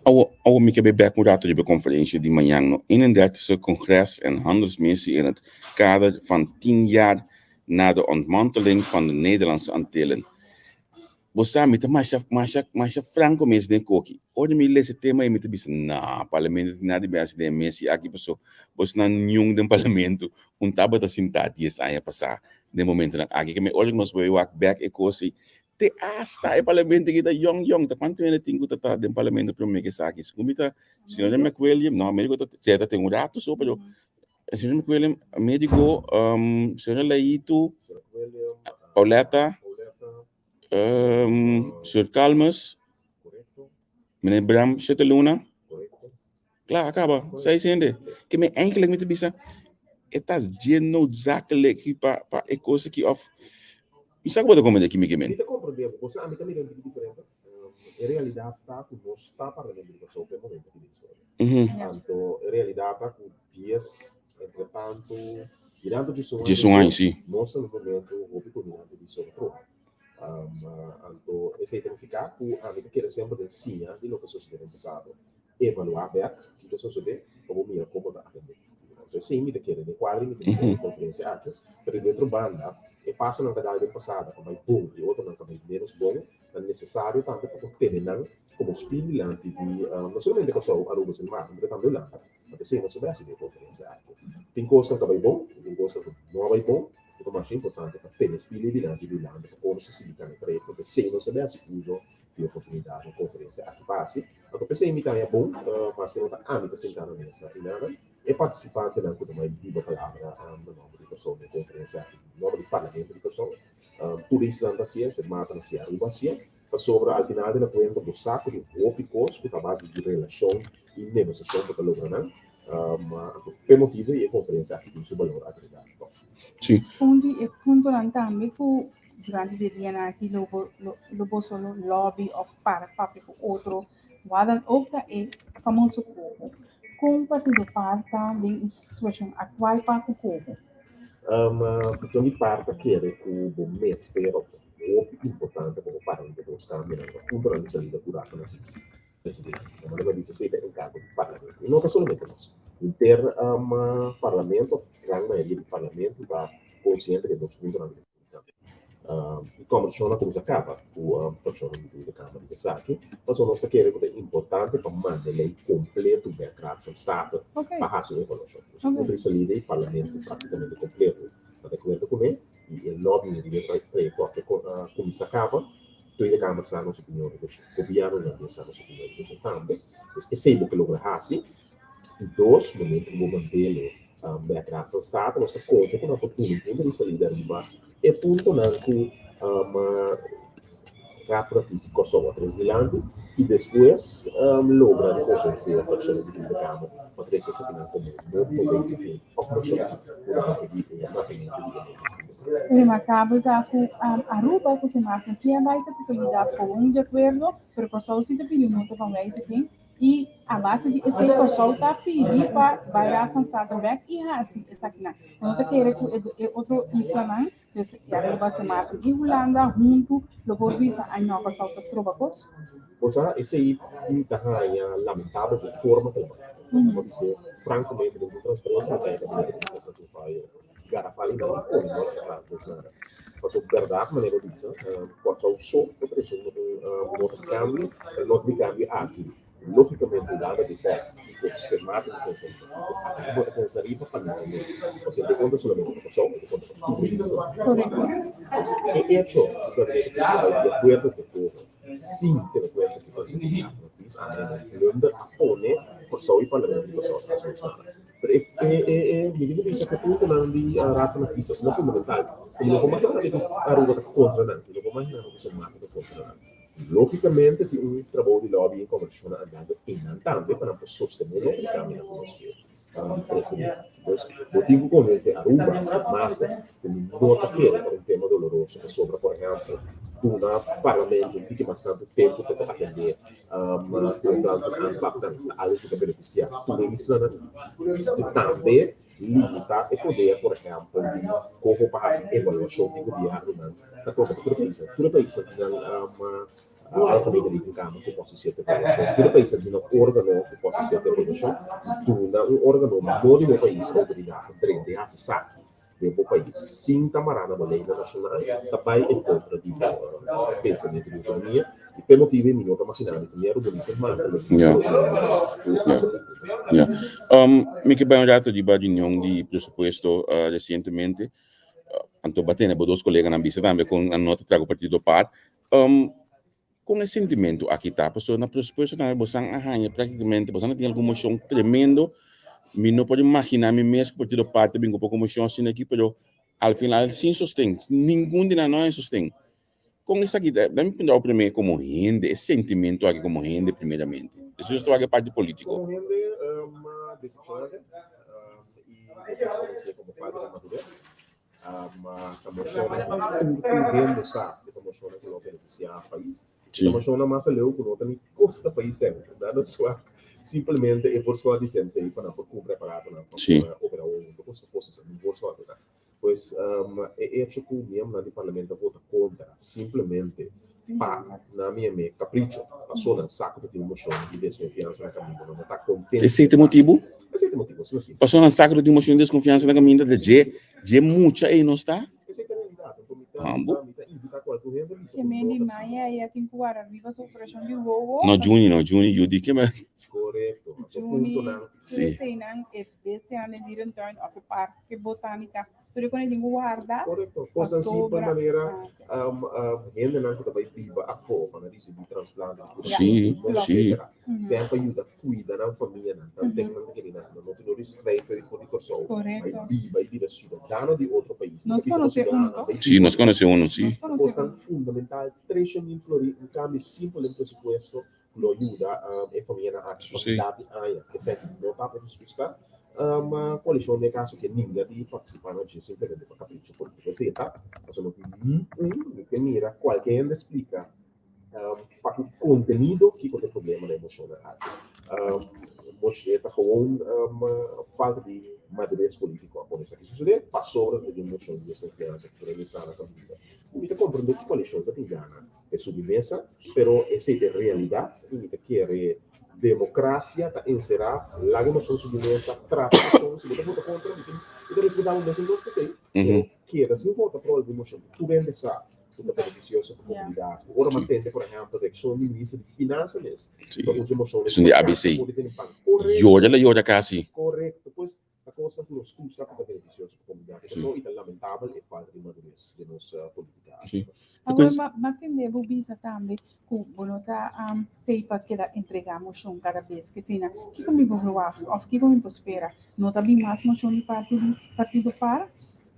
Speaker 3: Awo, awo mi ke bai bek un rato riba e konferensia di mañan no. 31e Congres en Handelsmissie in het kader van 10 jaar na de ontmanteling van de Nederlandse Antillen. Bo sa, mi ta masha, masha, masha franco mes den koki. Ora mi lesa e tema ei mi ta bisa, nah, parlamento tin nada di besi den e mesi aki paso bosnan niun den parlamento un tabata sintá dies aña pasá den momentonan aki. Ke mi ora ku nos bai wak bek e kos ei, Te hasta e parlamento ki ta yong yong, ta cuanto hende tin cu ta ta den parlamento prome cu esaki? Segun mi ta señora McWilliam, no, Americo ta ta ten un rato so, pero señora McWilliam, Americo, um, señora Leito, Pauletta, um, señor Calmes, meneer Bram Sheteluna. Klaar, a kaba. Seis hende. Ke men eigenlijk mi ta bisa, e ta dje noodzakelijk pa, pa e kos aki of Mi sa ku bo ta komprendé ki mi ke men.
Speaker 7: Mi ta komprendé bo. Bo sa ami ta mira un tiki diferente. E realidat ta ku nos ta parlamento di Kòrsou pa e momento aki den historia. Anto e realidat ta ku dies entre tantu mirando djesun aña
Speaker 3: Djesun aña, si.
Speaker 7: nos ta na un momento hopi kulminante di historia trobe. Anto esei ta nifiká ku ami ta kere semper den siña di loke a sosodé den pasado. Evaluá bèk kiko a sosodé pa bo mira kon bo ta atendé. Anto esei mi ta kere den kuadro mi ta mira e konferensia aki. Pero di otro banda, e pasonan ku a dal den pasado ku a bai bon i otronan ku a bai ménos bon, ta nesesario tambe pa bo tene nan komo spil dilanti di no solamente Kòrsou, Aruba, Sint Maarten, pero tambe Hulanda. Anto esei nos a bai hasi den e konferensia aki. Tin kosnan ku a bai bon i tin kosnan ku no a bai bon. masha importante pa tene spili dilanti di Hulanda pa por nos a sigui kana e trayekto. P'esei nos a bin hasi uso di oportunidat un konferensia aki pa hasi. Anto p'esei mi ta haña bon, maske no ta ami ta sentá na mesa i nada, e partisipantenan ku ta bai biba palabra na nòmber di Kòrsou den e konferensia aki, na nòmber di Parlamento di Kòrsou. Tur isla ta hasié, Sint Maarten hasié, Aruba hasié, pasobra al final di la kuenta bo sa ku tin hopi kos ku ta base di relashon i negosiashon ku ta logra nan. Anto p'e motibu ei e konferensia aki tin su balor agregá tòg.
Speaker 3: Sí.
Speaker 2: Un di e puntonan tambe ku durante di e dianan aki lo bo lo boso lo lobby òf para papia ku otro wak dan ook ta e famoso koho. Kon Partido Par ta den e situashon aktual pa ku koho?
Speaker 7: Cuestion di par ta kere ku bo mester òf ta hopi importante pa bo para riba dos kambionan òf puntonan di salida ku rato na sisi. Presidente, na manera mi a bisa esei ta enkargo di parlamento i no ta solamente nos. Henter parlamento òf gran mayoria di parlamento ta konsiente di e dos puntonan di salida. E kòmbersashon a kuminsá kaba ku frakshonnan di Tweede Kamer di esaki, pasobra nos ta kere ku ta importante pa manda e lei kompleto bèk Raad van State pa hasi un evaluashon. Dus e punto di salida i parlamento praktikamente kompleto ta di akuerdo kuné i e lobbying riba e trayekto aki a kuminsá kaba. Tweede Kamer sa nos opinion riba esei, gobièrnunan den sa nos opinion riba esei tambe. Dus esei bo ke logra hasi. I dos, momento ku bo mantene bèk Raad van State, nos ta konfia ku nan por duna un punto di salida riba e puntonan ku Raad van Advies di Kòrsou a trese dilanti i despues logra di konvensé frakshonnan di Tweede Kamer pa trese esakinan komo nota di òf moshon durante di e tratamentu di e lei.
Speaker 2: Remarkabel ta ku Aruba ku Sint Maarten si a bai ta totalidat gewoon di akuerdo, pero Kòrsou si ta pidi un nota van wijziging i a base di esei Kòrsou ta pidi pa bai Raad van State bèk i hasi esakinan. No ta kere ku e otro islanan, dus Aruba, Sint Maarten i Hulanda huntu lo por bisa ai no Kòrsou ta stroba kos.
Speaker 7: Bo sa esei mi ta haña lamentabel ku forma ku el a bai. Mi por bis'é frankamente den tur transparensia mi ta haña gabinete di Minister ta faya. Garafal i nan pone no ta nos nada. Pasobra bèrdat manera bo bisa, Kòrsou so ta trese un nota di kambio, pero nota di kambio aki lógikamente Hulanda di bèst i ku Sint Maarten ta pensa riba kiko aki bo ta pensa riba pa nan mes. Pasobra e ta konta solamente pa Kòrsou, e ta konta pa tur isla. E echo ku gabinete presidensial di akuerdo ku koho sin tene kuenta ku Kòrsou i Maarten a manda un blunder a pone Kòrsou i Parlamento di Kòrsou tras nos nada. Pero e e e e mi tin ku bisa ku e puntonan di Raad van Advies asina fundamental ku mi no por imaginá mi ku Aruba ta kontra nan, mi no por imaginá mi ku Sint Maarten ta kontra nan. Lógikamente tin un trabou di lobby i konversashonnan andando einan tambe pa nan por sostené loke di kambionan ku nos ke presenté. Dus bo tin ku konvensé Aruba, Sint Maarten, ku mi no ta kere ta un tema doloroso pasobra por ehèmpel duna parlamento un tiki mas tantu tempu pa por atendé ku e plan van aanpak ta algu ku ta benefisiá tur e islanan i tambe limitá e poder por ehèmpel di koho pa hasi evaluashon di gobièrnunan ta konta pa tur e paisnan. Tur e paisnan tin nan algemene rekenkamer ku por hasi sierto evaluashon, tur e paisnan tin nan órgano ku por hasi sierto evaluashon i duna un órgano no di bo pais outoridat pa drenta i hasi esaki. den bo pais sin ta mará na bo leynan nashonal ta bai en kontra di bo pensamentu di outonomia i p'e motibu ei mi no ta maginá mi ku mi Aruba ni Sint Maarten lo tin problema ku esaki.
Speaker 3: Ya. Mi ke bai un rato riba reunion di presupuesto resientemente. Anto bo a tene bo dos koleganan bisa tambe kon nan no ta traha ku Partido par. Kon e sentimentu aki ta? Pasobra na presupuesto tambe bosan a haña práktikamente, bosan a tin algun moshon tremendo. Mi no por imaginá mi mes ku partido par ta bin ku poko moshon asina aki, pero al final sin sosten, ningun di nan no haña sosten. Kon esaki ta? Dame puntra bo promé komo hende, e sentimentu aki komo hende primeramente. Despues nos ta wak e parti polítiko.
Speaker 7: Komo hende, desepshonante i bo ta eksperensi'é komo falta di madurez. Ma ta moshonnan ku tur tur hende sa ku ta moshonnan ku lo benefisiá pais. Ta moshonnan mas aleu ku no ta ni kosta pais sèn. Nada swak. Simplemente e voorschot di sèn sei pa nan por kumpra aparatonan pa por operá un ta kosta kosta sèn un voorschot ta. Pues e echo ku miembronan di parlamento a vota kontra simplemente pa nan mi e capricho paso nan sa cu ta tin un mocion di desconfiansa na caminda nan no ta contento
Speaker 3: Esey ta e motibu?
Speaker 7: Esey ta e motibu, asina simpel.
Speaker 3: Paso nan sa cu ta tin un mocion di desconfiansa na caminda ta dje dje mucha ey no sta?
Speaker 7: Esey ta realidad, anto mi ta mi ta invita. invitá kualke un hende bisa
Speaker 2: Ke
Speaker 7: ku
Speaker 2: men
Speaker 7: no
Speaker 2: di
Speaker 7: ta asina.
Speaker 2: maya ya tin ku wara riba su operashon di wowo.
Speaker 3: No, Juni no, Juni, Juli ke men.
Speaker 7: Korekto. Anto
Speaker 2: Juni,
Speaker 7: puntonan.
Speaker 2: tur
Speaker 3: Sí.
Speaker 2: eseinan e bestianan den dierentuin of e parke botánika Tur e kone tin ku warda
Speaker 7: Korekto. Kosnan simpel
Speaker 2: pasobra.
Speaker 7: manera
Speaker 2: Ah, ok.
Speaker 7: um, um, hendenan ku ta bai biba afó pa nan risibí transplante di kurason,
Speaker 3: Sí,
Speaker 7: no
Speaker 3: sí.
Speaker 7: etcétera. Semper yuda kuida nan famianan. Tanten nan ta kere nan no tin no di strijf uit for di Kòrsou, bai
Speaker 2: Korekto.
Speaker 7: biba i bira siudadano di otro pais. Mi ta
Speaker 2: Nos
Speaker 7: bisa bo
Speaker 2: konosé uno,
Speaker 7: siudadano,
Speaker 2: to?
Speaker 7: bai
Speaker 3: Sí,
Speaker 7: biba
Speaker 3: nos konosé uno, sí.
Speaker 2: Nos konosé
Speaker 7: Kosnan
Speaker 2: uno.
Speaker 7: fundamental, 300.000 florin, un kambio simpel den presupuesto ku lo yuda e famianan aki pa
Speaker 3: Sí.
Speaker 7: mitad di aña. Esaki no tabata disgustá koalishon den e kaso ke ninga di partisipá na dje simplemente pa kapricho polítiko. Esei ta pasobra no tin ni un mi ke mira kualke hende splika pa ku kontenido kiko ta e problema na e moshonnan aki. E ta gewoon falta di madurez polítiko a pone esaki sosodé pasobra ta tin un moshon di deskonfiansa ku realisá na kaminda. Mi ta komprendé ku koalishon ta tin gana E subi mesa, pero esei ta e realidat i mi ta kere demokrasia ta enserá laga e moshon subi mesa, trata e moshon, si bo ta vota kontra mi tin mi ta respetá bo mesun kos p'esei, pero keda sin vota pro algun moshon ku tur hende sa ku ta benefisioso pa komunidat. Ku ora mantende por ehèmpel reakshon di minister di finansa mes riba un dje moshonnan
Speaker 3: Esun di ABC.
Speaker 7: ku tene pan. Korekto.
Speaker 3: Yora la yora kasi.
Speaker 7: Korekto. Pues Ta kosnan ku nos tur sa ku ta benefisioso pa komunidat di Kòrsou i ta lamentabel e falta di madures den nos politika aki.
Speaker 2: Awor m'a tende bo bisa tambe ku bo no ta tei pa keda entregá moshon kada bes k'esina. Kiko mi por verwagt òf kiko mi por spera? No ta bin mas moshon di parti di Partido par?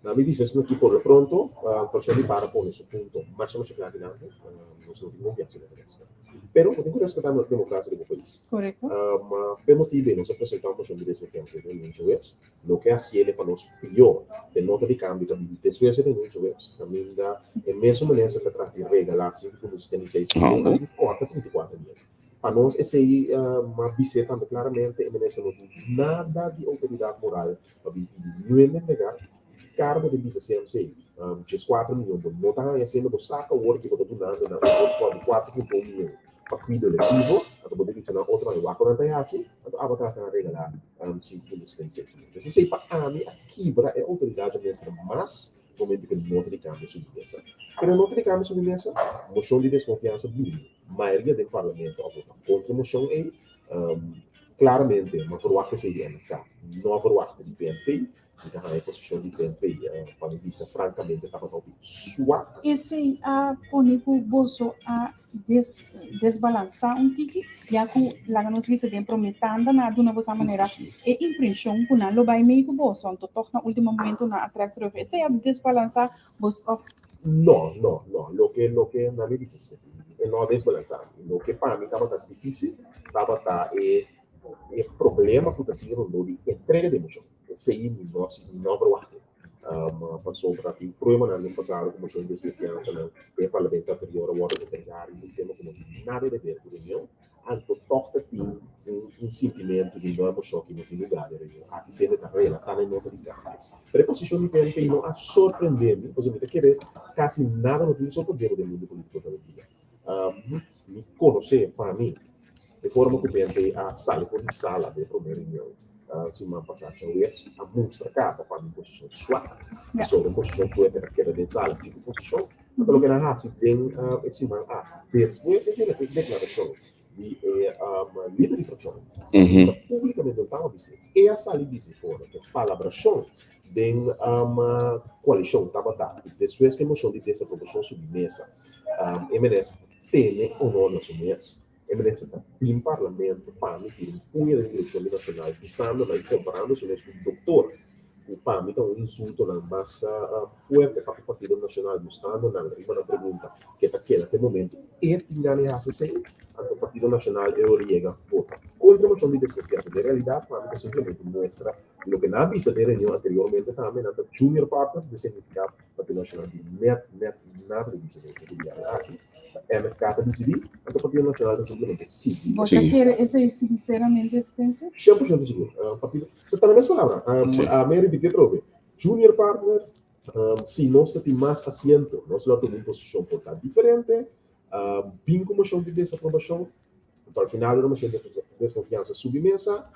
Speaker 7: Na mi bisa esaki por lo pronto Partido di par a pone su punto masha masha kla dilanti. Nos no tin konfiansa den e minister. Pero bo tin ku respetá demokrasia di bo pais.
Speaker 2: Korekto.
Speaker 7: Ma p'e motibu ei nos a presentá un moshon di deskonfiansa den reunion djaweps. Loke a hasiel e pa nos pió den nota di kambio ta bini despues e reunion djaweps, kaminda e mesun minister ta trata di regalá 5,76 mion a bin kòrta 34 mion. Pa nos esei m'a bis'é tambe klaramente e minister no tin nada di outoridat moral pa bin pidi niun entregá kargo di bisa CMC 14 mion bo no ta haña siendo bo saka awor ki bo ta dunando nan un voorschot di 4.1 mion pa kuido electivo anto bo ta bisa nan otro aña wak ku nan ta haci anto abo ta ta regalá 5.76 mion. Entonces esei pa ami a kibra e outoridat dje minister mas momento ku e nota di kambio subi mesa. Pero e nota di kambio subi mesa, moshon di deskonfiansa bini, mayoria den parlamento a vota kontra e moshon ei. Klaramente no verwagt esei di MFK, no a verwagt di PNP. Mi ta haña e posishon di PNP, pa mi bisa frankamente, tabata hopi swak.
Speaker 2: Esei a pone ku boso a desbalansá un tiki, ya ku laga nos bisa den promé tanda nan a duna boso a manera e impreshon ku nan lo bai mei ku boso, anto tòg na último momento nan a trèk terug. Esei a desbalansá bos òf?
Speaker 7: No, no, no. Loke, loke nan mi bisa si, e no a desbalansá. Loke pa mi tabata difísil tabata e e problema ku ta tin rondó di entrega di emoshon. Esei mi no mi no verwachté. Pasobra tin pruebanan den pasado ku moshon di deskonfiansanan den e parlamento anterior a wòrdu entregá riba un tema ku no tin nada di ber ku reunion. Anto tòg ta tin un sintimentu di no e moshon aki no tin lugá den reunion. Aki sende ta relatá na e nota di kambio. Pero e posishon di PNP no a sorprendé mi, pasobra mi ta kere kasi nada no tin sorprendé bo den mundu polítiko awendia. Mi konosé pa mi e forma ku PNP a sali for di sala den e promé reunion siman pasá djaweps a mustra kaba pa mi posishon swak. Pasobra un posishon fuerte ta keda den sala fiku posishon. Anto loke nan hasi den e siman aki despues di tene e deklarashon di e lider di frakshon ku ta públikamente no taba bisí e a sali bisí for ku palabrashon den koalishon tabata despues ku e moshon di desaprobashon subi mesa e minister tene honor na su mes. E minister ta bin parlamento pa mi tira un puña den direkshon di Nashonal bisando nan i komparando su mes ku un doktor ku pa mi ta un insultonan mas fuerte pa ku Partido Nashonal mustrando nan riba nan pregunta ke ta keda te momento e tin gana di hasi esei anto Partido Nashonal e ora yega vota kontra moshon di deskonfiansa. Den realidat pa mi ta simplemente muestra loke nan a bisa den reunion anteriormente tambe nan ta junior partner di signifiká Partido Nashonal di net net nada di bisa den e gobierno aki. MFK ta disidí, anto Partido Nashonal ta simplemente sigui.
Speaker 2: Bo ta kere esei sinceramente, Spencer?
Speaker 7: 100% sigur. Partido, ta na mes palabra. Mi a ripití atrobe. Junior partner, si nos ta tin mas asiento, nos lo a tuma un posishon por ta diferente. Bin ku moshon di desaprobashon, anto al final ora moshon di deskonfiansa subi mesa,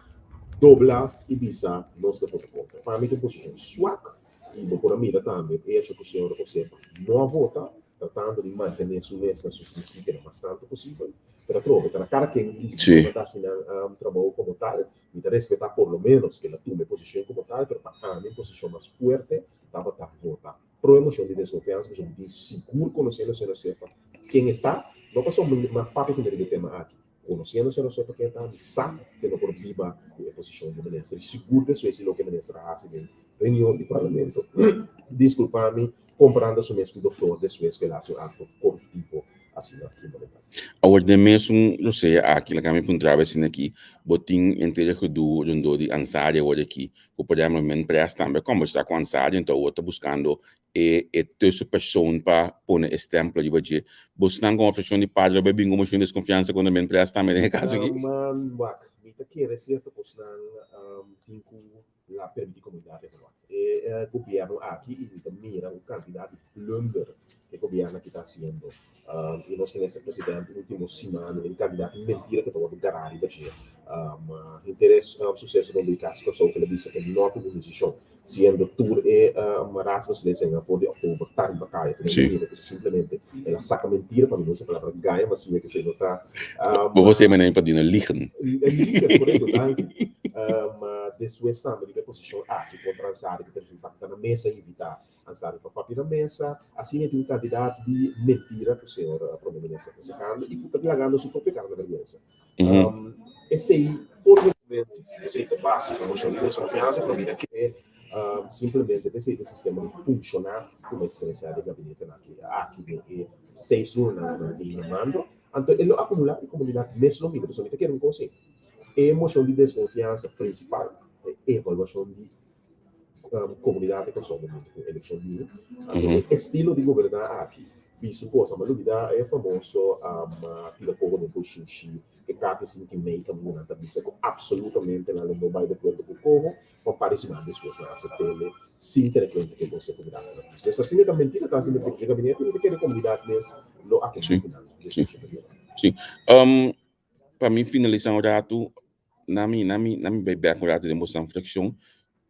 Speaker 7: dobla i bisa nos ta vota kontra. Pa mi ta un posishon swak i bo por a mira tambe e hecho ku señor Osepa no a vota. tratando di mantené su mes na su prinsipionan mas tantu posibel, pero atrobe ta na kada ken di no ta hasi nan trabou komo tal. Mi ta respetá por lo ménos ku el a tuma e posishon komo tal, pero pa ami un posishon mas fuerte tabata vota pro e moshon di deskonfiansa pasobra mi tin sigur konosiendo señor Sepa ken e ta, no pasobra mi a papia ku mi riba e tema aki. Konosiendo señor Sepa ken e ta, mi sa ku e no por biba ku e posishon di minister i sigur despues di loke e minister a hasi den reunion di parlamento, diskulpa mi, komparando su mes ku doktor despues ku el a hasi un akto koruptivo asina fundamental.
Speaker 3: Awor den mesun rosea aki, laga mi puntra bo asina aki, bo tin henter e gedoe rondó di Ansari awor aki, ku por ehempel men pres tambe a kombersá ku Ansari, anto awor ta buskando e e tussenpersoon pa pone e stempel riba dje. Bosnan komo frakshon di par lo bai bin ku moshon di deskonfiansa kontra men pres tambe den e kaso aki?
Speaker 7: Wak, mi ta kere sierto kosnan tin ku la permiti komunidat evaluá. E gobièrnu aki i mi ta mira un kantidat di plunder ku e gobièrnu aki ta hasiendo. I nos minister president ultimo siman un kantidat di mentira ku ta wòrdu gará riba dje. Henter e suseso rondó di Kas Kòrsou ku el a bisa ku e no a tuma un desishon siendo tur e raadsbeslissingen for di oktober ta riba kaya ku nan mira ku ta simplemente el a saka mentira pa mi no usa palabra gaña ma siña ku esei no ta
Speaker 3: Bo por sema nan pa duna liegen.
Speaker 7: Liegen korekto danki. Ma despues tambe riba e posishon aki kontra Ansary ku ta resulta ku ta na mesa invita Ansary pa papia na mesa asina tin un kantidat di mentira ku señor prome minister ta sakando i ku ta lagando su propio kara na bergwensa. Esei por Esei ta base pa moshon di deskonfiansa, pero mi ta kere simplemente esei ta e sistema di funshoná ku mi a eksperensiá den gabinetenan aki aki den e seis lunanan ku nan tin na mando. Anto e lo akumulá i komunidat mes lo mira. Pasobra mi ta kere un kos ei, e moshon di deskonfiansa prinsipal ta e evaluashon di komunidat di Kòrsou momento ku elekshon bini. Anto e estilo di goberná aki bisto un kos, a lubidá e famoso tira koko den por shushi, e kati sinti mei kaminda nan ta bisa ku absolutamente nan lo no bai de akuerdo ku koho, pa un par di siman despues nan a asept'e sin tene kuenta ku e konseho di raad ta bisa. Entonces asina ta mentira ta hasi mentira. Gabinete no ta kere komunidat mes lo atendé ku nan desishon ta yega.
Speaker 3: Sí. Pa mi finalisá un ratu, na mi, na mi, na mi bai bek un ratu den bosan frakshon.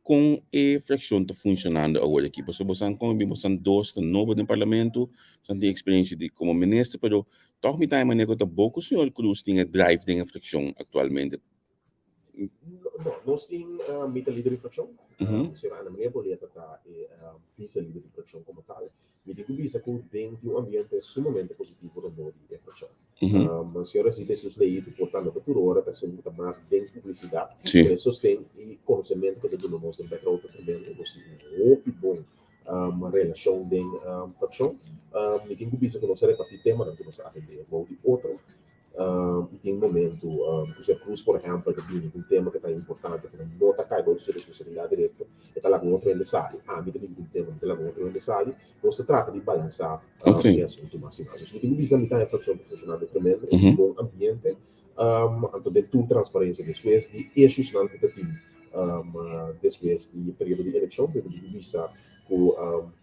Speaker 3: Kon e frakshon ta funshonando awor aki? Pasobra bosan kon bin bosan dos ta nobo den parlamento, bosan tin eksperensia di komo minister, pero tòg mi ta haña manera ku ta bo ku señor Cruz tin e drive den e frakshon aktualmente.
Speaker 7: No, nos tin mi ta lider di frakshon, señora Ana Maria Boleta ta e vise lider di frakshon komo tal. Mi tin ku bisa ku den tin un ambiente sumamente positivo rondó di e frakshon. Señor Rosita Jesus Leito por ta no ta tur ora ta esun ku ta mas den publisidat, pero e sosten i konosementu ku e ta duna nos den background ta tremendo. Nos tin un hopi bon relashon den frakshon. Mi tin ku bisa ku nos a repartí temanan ku nos a atendé bou di otro. I tin momentu ku señor Cruz por ehèmpel ta bini ku un tema ku ta importante pero no ta kai bou di su responsabilidat direkto, e ta laga un otro hende sali. Ami ta bini ku un tema, mi ta laga un otro hende sali. Nos ta trata di balansá e asuntu mas i mas. Dus mi tin ku bisa mi ta e frakshon ta funshonando tremendo, e un bon ambiente, anto den tur transparensia despues di issuesnan ku ta tin despues di periodo di elekshon, pero mi tin ku bisa ku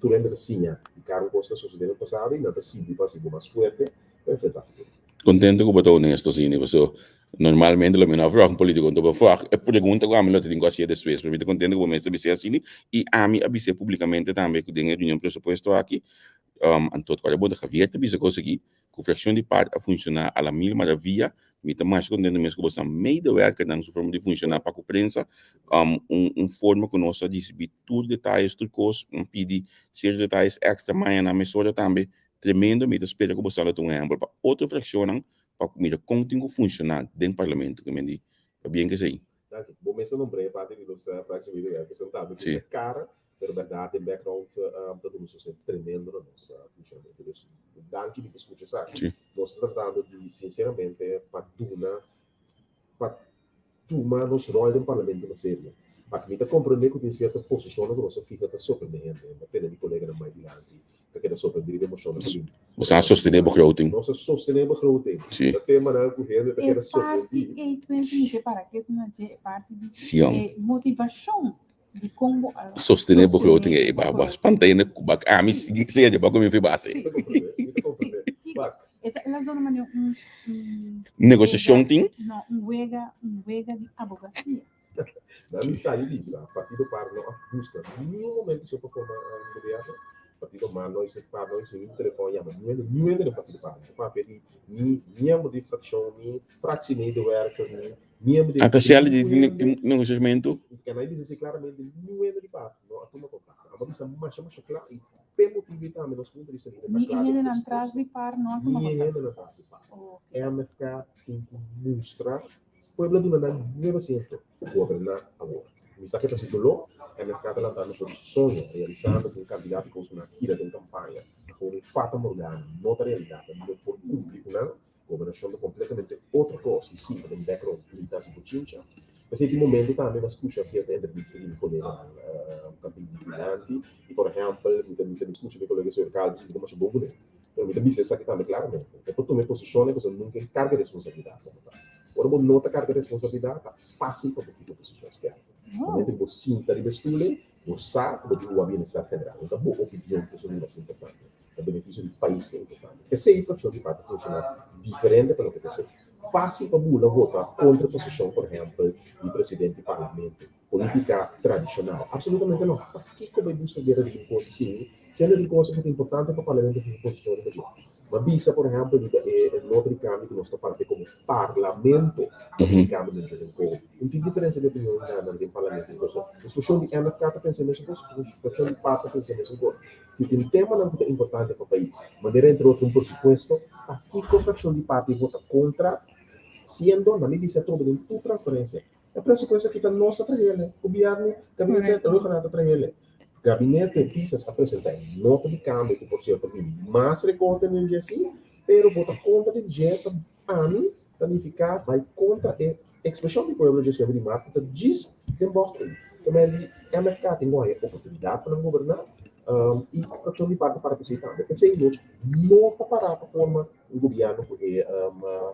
Speaker 7: tur hende ta siña di kada un kos ku a sosodé den pasado i nan ta sirbi pa hasi bo mas fuerte pa enfrentá futuro.
Speaker 3: Contento cu bo ta honesto asina, paso normalmente lo mi no a vraag un politico, anto bo vraag e pregunta cu ami lo ta tin cu hacié despues, pero mi ta contento cu bo mes ta bis'é asina y ami a bis'é publicamente tambe cu den e reunion presupuesto aki, anto ora bo ta Javier ta bisa cos aki, cu fraccion di par a funciona a la mil maravilla, mi ta masha contento mes cu bo sa medewerkernan su forma di funciona pa cu prensa, un forma cu nos a ricibi tur detayes, tur cos, un pidi cierto detayes extra mañana mesora tambe Tremendo, mi ta spera ku boso lo ta un ehempel pa otro frakshonnan pa mira kon tin ku funshoná den parlamento ku men di pabien ku esei.
Speaker 7: Danki. Bo mes a nombr'é parti di nos frakshon di Werk Sentado ku ta kara, pero bèrdat den background ta duna un sosten tremendo na nos funshonamentu. Dus danki di por skucha esaki. Nos ta tratando di sinseramente pa duna pa tuma nos ròl den parlamento na serio. Aki mi ta komprendé ku tin sierto posishonnan ku nos a fiha ta sorprendé hende. Mi a tene mi koleganan mai dilanti ta keda sorprendí riba e moshonnan ku bin.
Speaker 3: Nos a sostené begroting.
Speaker 7: Nos a sostené begroting. Ta temanan ku hende ta keda sorprendí.
Speaker 2: E parti ei twente mi ke para ketu na dje, e parti di e motivashon di kon bo a
Speaker 3: sostené begroting ei. Ba spanta hende ku bak ami serio ba ku mi base.
Speaker 2: Si, si, si. E ta la zona manera un un
Speaker 3: Negosiashon tin?
Speaker 2: No, un wega, un wega di abogasia.
Speaker 7: Na mi sa i bisa, Partido Par no a buska niun momento so pa forma un gobierno. Partido man no hizo par no hizo ni un telefòn yama niun hende, niun hende den partido par. No papia di ni miembro di frakshon, ni fractiemedewerker, ni miembro di
Speaker 3: Ata Shelley di
Speaker 7: niun
Speaker 3: tin
Speaker 7: hende.
Speaker 3: tin negociamentu.
Speaker 7: Ke nan a bisa si klaramente niun hende di par no a tuma kontakto. Amo a bisa masha masha kla i p'e motibu ei tambe nos punto di salida ta
Speaker 2: Ni e
Speaker 7: kla den
Speaker 2: hendenan tras
Speaker 7: presupuesto.
Speaker 2: di par no a tuma
Speaker 7: Ni e
Speaker 2: kontakto.
Speaker 7: hendenan tras di par.
Speaker 2: Ok.
Speaker 7: MFK tin ku mustra pueblo a duna nan nuebe asiento. Goberná awor. Mi sa ke ta si doló, MFK ta lantando for di soño, realisando ku un kantidat di kos ku nan a tira den kampaña ta for un fata morgana, no ta realidat, nan no por kumpli ku nan. Gobernashon ta kompletamente otro kos di sinta den backroom grita si bochincha. P'esei tin momento tambe mi a skucha sierto entrevista di mi koleganan ku ta bini dilanti i por ehèmpel mi ta mi ta skucha mi kolega señor Calvo sinti masha bon kuné. Pero mi ta bisa esaki tambe klaramente, e por tuma e posishon pasobra nunka e karga responsabilidat komo tal. Ora bo no ta karga responsabilidat, ta fásil pa bo fika posishon skèrp. Momento ku bo sinta riba e stul ei, bo sa ku bo di wak bienestar general. No ta bo opinion ku ta mas importante, ta benefisio di pais ta importante. P'esei frakshon di parti funshoná diferente pa loke ta esei. Fásil pa bula vota kontra e posishon, por ehèmpel, di presidente di parlamento. Polítika tradishonal? Absolutamente no. Pakiko bai buska guera di un kos asina, siendo di kos ku ta importante pa parlamento fiha posishon riba dje? M'a bisa, por ehèmpel, riba e nota di kambio ku nos ta parti komo parlamento pa pidi kambio den dje den koho. Un tin diferensia di opinion na nan den parlamento di Kòrsou. E frashon di MFK ta pensa e mesun kos, e frashon di par ta pensa e mesun kos. Si tin temanan ku ta importante pa pais, manera entre otro un presupuesto, pakiko frashon di par tin vota kontra, siendo, na mi bisa atrobe den tur transparensia, E presupuesto aki ta nos a trahele, gobierno, gabinete Rhuggenaath a trahele. Gabinete Pisas a presenta e nota di cambio cu por cierto bini mas recorte den dje si, pero vota contra di dje ta ami ta nifica bay contra e expresion di pueblo dje 9 di maart cu ta djis den bocht ey. Te di MFK tin cu haya oportunidad pa nan goberna y fraccion di par ta para pesey tambe. Pesey nos no ta para pa forma un gobierno cu e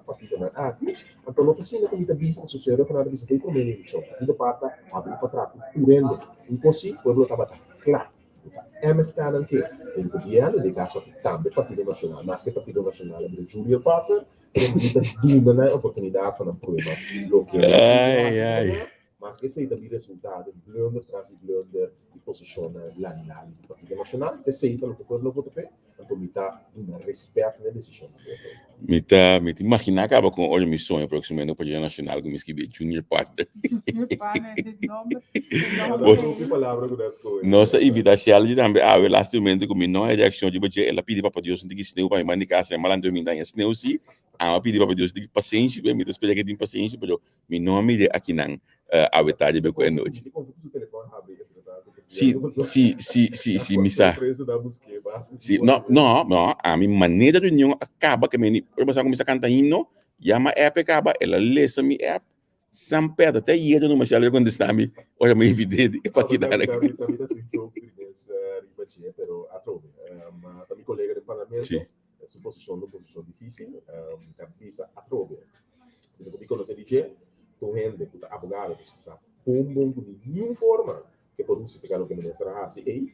Speaker 7: partidonan aki, anto no ta asina cu mi ta bisa pasobra señor Fernando bisa fo'i prome eleccion, partido par ta habri pa traha cu tur hende, un cos si pueblo tabata cla cu ta MFK nan ke den gobierno, den e caso aki tambe Partido Nacional, maske Partido Nacional a bira junior partner, pero mi ta duna nan e oportunidad pa nan prueba loke nan tin cu haci pa Maske esei ta bin resultado di blunder tras di blunder di posishonnan lani lani di Partido Nashonal, p'esei ta loke pueblo vota p'e, anto mi ta duna respèt na e desishon di pueblo.
Speaker 3: Mi ta mi ta imaginá kaba kon ora mi soña próksimo aña Partido Nashonal ku mi skibi e Junior Partner.
Speaker 2: Junior Partner, e nomber, e nomber
Speaker 7: Bo
Speaker 2: ei.
Speaker 7: palabra ku nos kohe.
Speaker 3: Nos a invitá Shelly tambe awe laatste momento ku mi no a reakshon riba dje, el a pidi Papa Dios un tiki sneu pa mi manda di kasa, e malant'e mi daña sneu si, amo a pidi Papa Dios un tiki pasenshi p'e, mi ta spera ke tin pasenshi pero Mi no a mira akinan awe tardi be ku e nochi. Si, si, si, si, si, mi sa. Si, no, no, no, ami manera reunion a kaba ke mi ora bo sa kuminsá kanta himno, yama app e kaba, el a lesa mi app, san pèrdè, te ayera no Michelle a kontestá mi ora mi invit'é di pa keda. Si.
Speaker 7: Su posishon ta un posishon difísil. Ta bisa atrobe. Loke ku mi konosé di dje, ta un hende ku ta abogado, ku sa bon bon ku di niun forma ke por hustifiká loke minister a hasi ei,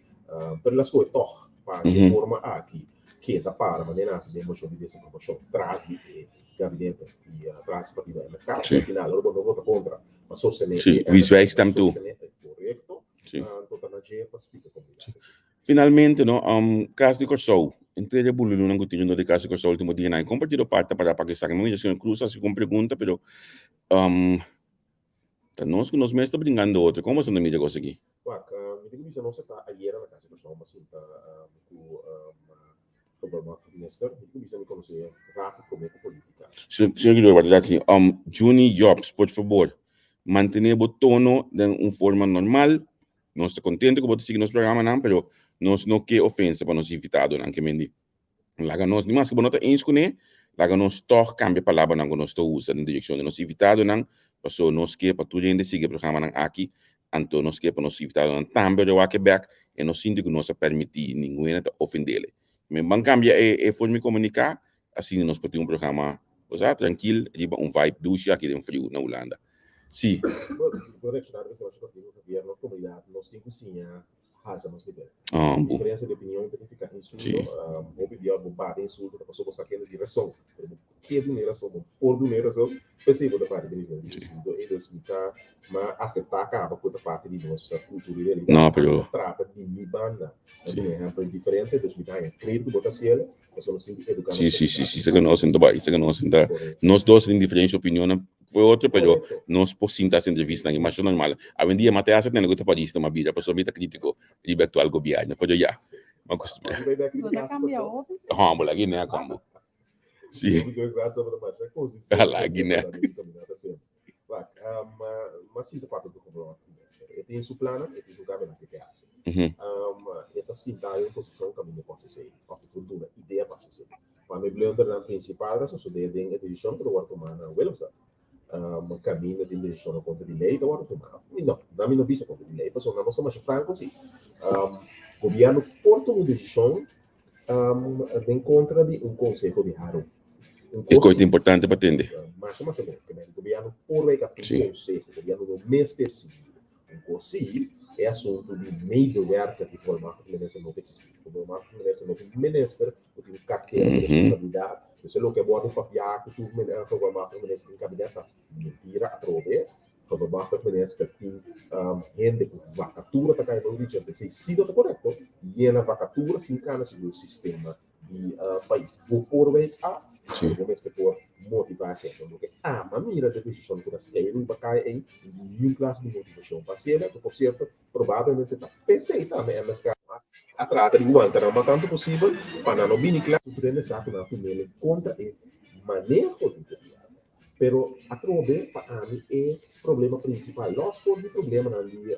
Speaker 7: pero el a skohe tòg pa di e forma aki keda para manera a hasi den moshon di desaprobashon tras di e gabinete i tras di partido MFK. Al final ora bo no vota kontra, pa sostené e MFK, sostené e korekto, anto ta na dje pa splika komunidat esei.
Speaker 3: Finalmente no, Kas di Kòrsou, entre e bululunan ku tin rondó di Kas di Kòrsou ultimo dianan, kon partido par ta pará pa esaki? Mi mira señor Cruz hasi un pregunta, pero ta nos ku nos mes ta bringando otro. Kon boso ta mira e kos aki?
Speaker 7: Wak, mi tin ku bisa nos a ta ayera na Kas di Kòrsou, mi a sinta ku Gobernator Minister, mi tin ku bisa mi konosé rato promé ku polítika.
Speaker 3: Señor Guido, wak aki, Juni Jobs, por fabor, mantené bo tono den un forma normal. Nos ta contento cu bo ta sigui nos programanan, pero nos no ke ofensa pa nos invitadonan ke men di. Laga nos, ni maske bo no ta eens kuné, laga nos tòg kambia palabranan ku nos ta usa den direkshon di nos invitadonan, paso nos ke pa tur hende sigui e programanan aki, anto nos ke pa nos invitadonan tambe ora wak e bèk e no sinti ku nos a permití ningun hende ta ofendele. Men ban kambia e e forma di komuniká, asina nos por tin un programa, osea, trankil riba un vibe dushi aki den friu na Hulanda. Sí.
Speaker 7: Bo reacciona riba esaki pasobra tin gobierno, comunidad, nos tin cu siña halsa nos nivel.
Speaker 3: Ah, bo.
Speaker 7: Diferencia di opinion ta nifica insulto.
Speaker 3: Sí.
Speaker 7: Hopi bia bo bate insulto ta pasobra bo sa kende tin razon. Pero bo ke dun'é rason, bo por dun'é rason, p'esei bo ta parti di nivel di asuntu ei. Dus mi ta m'a aseptá kaba ku ta parti di nos kultura i realidat.
Speaker 3: No, pero.
Speaker 7: Mi ta trata di mi banda ta duna ehèmpel diferente, dus mi ta haña kredu ku bo ta hasiel, pasobra nos tin ku eduká
Speaker 3: nos. Sí, sí, sí, sí, esaki nos ta bai, esaki nos ta, nos dos tin diferente opinionnan ku e otro, pero nos por sinta hasi entrevistanan, e masha normal. Awendia mata e hasta tende ku ta paris ta mabira, pasobra mi ta kritiko riba e aktual gobièrnu, pero ya, mi a kustumbrá.
Speaker 2: Bo ta kambia hopi, sí.
Speaker 3: Hòmber, laga e nèk hòmber. Sí. Laga e nèk.
Speaker 7: Wak, ma sinta papia ku gevolmachtigd minister. E tin su plannan, e tin su gabinete ke hasi. E ta sinta den un posishon kaminda por hasi esei, òf e por duna idea pa hasi esei. Pa mi blundernan prinsipal ta sosodé den e desishon ku ta wòrdu tumá na Willemstad. Kaminda tin desishonnan kontra di lei ta wòrdu tumá. Mi no, nan mi no bisa kontra di lei, pasobra nan no sa masha franko si. Gobièrnu por tuma un desishon den kontra di un konseho di Haru.
Speaker 3: E kos ta importante pa tende.
Speaker 7: Masha masha bon. Ke men gobièrnu por wek af un konseho. Gobièrnu no mester sigui. Un kos si, e asuntu di medewerker di volmachtig minister no ta eksistí. Volmachtig minister no tin un minister ku tin un kartera di responsabilidat. Dus e loke a wòrdu papiá ku tur volmachtig minister den kabinet ta mentira atrobe. Gevolmachtigd minister tin hende ku vakatura ta kai bou di dje. Esei si no ta korekto. Yena vakatura sin kana segun sistema di pais. Bo por wijk af, pero bo mester por motivá esei. Loke ama mira den posishon ku ta skei riba kai ei, niun klase di motivashon pa hasiel. Ku por sierto, probablemente ta p'esei tambe MFK a trata di wanta nan mas tantu posibel pa nan no bini kla. Tur hende sa ku nan a tum'el en kontra e maneho di gobièrnu. Pero atrobe pa ami e problema principal, los for di problemanan di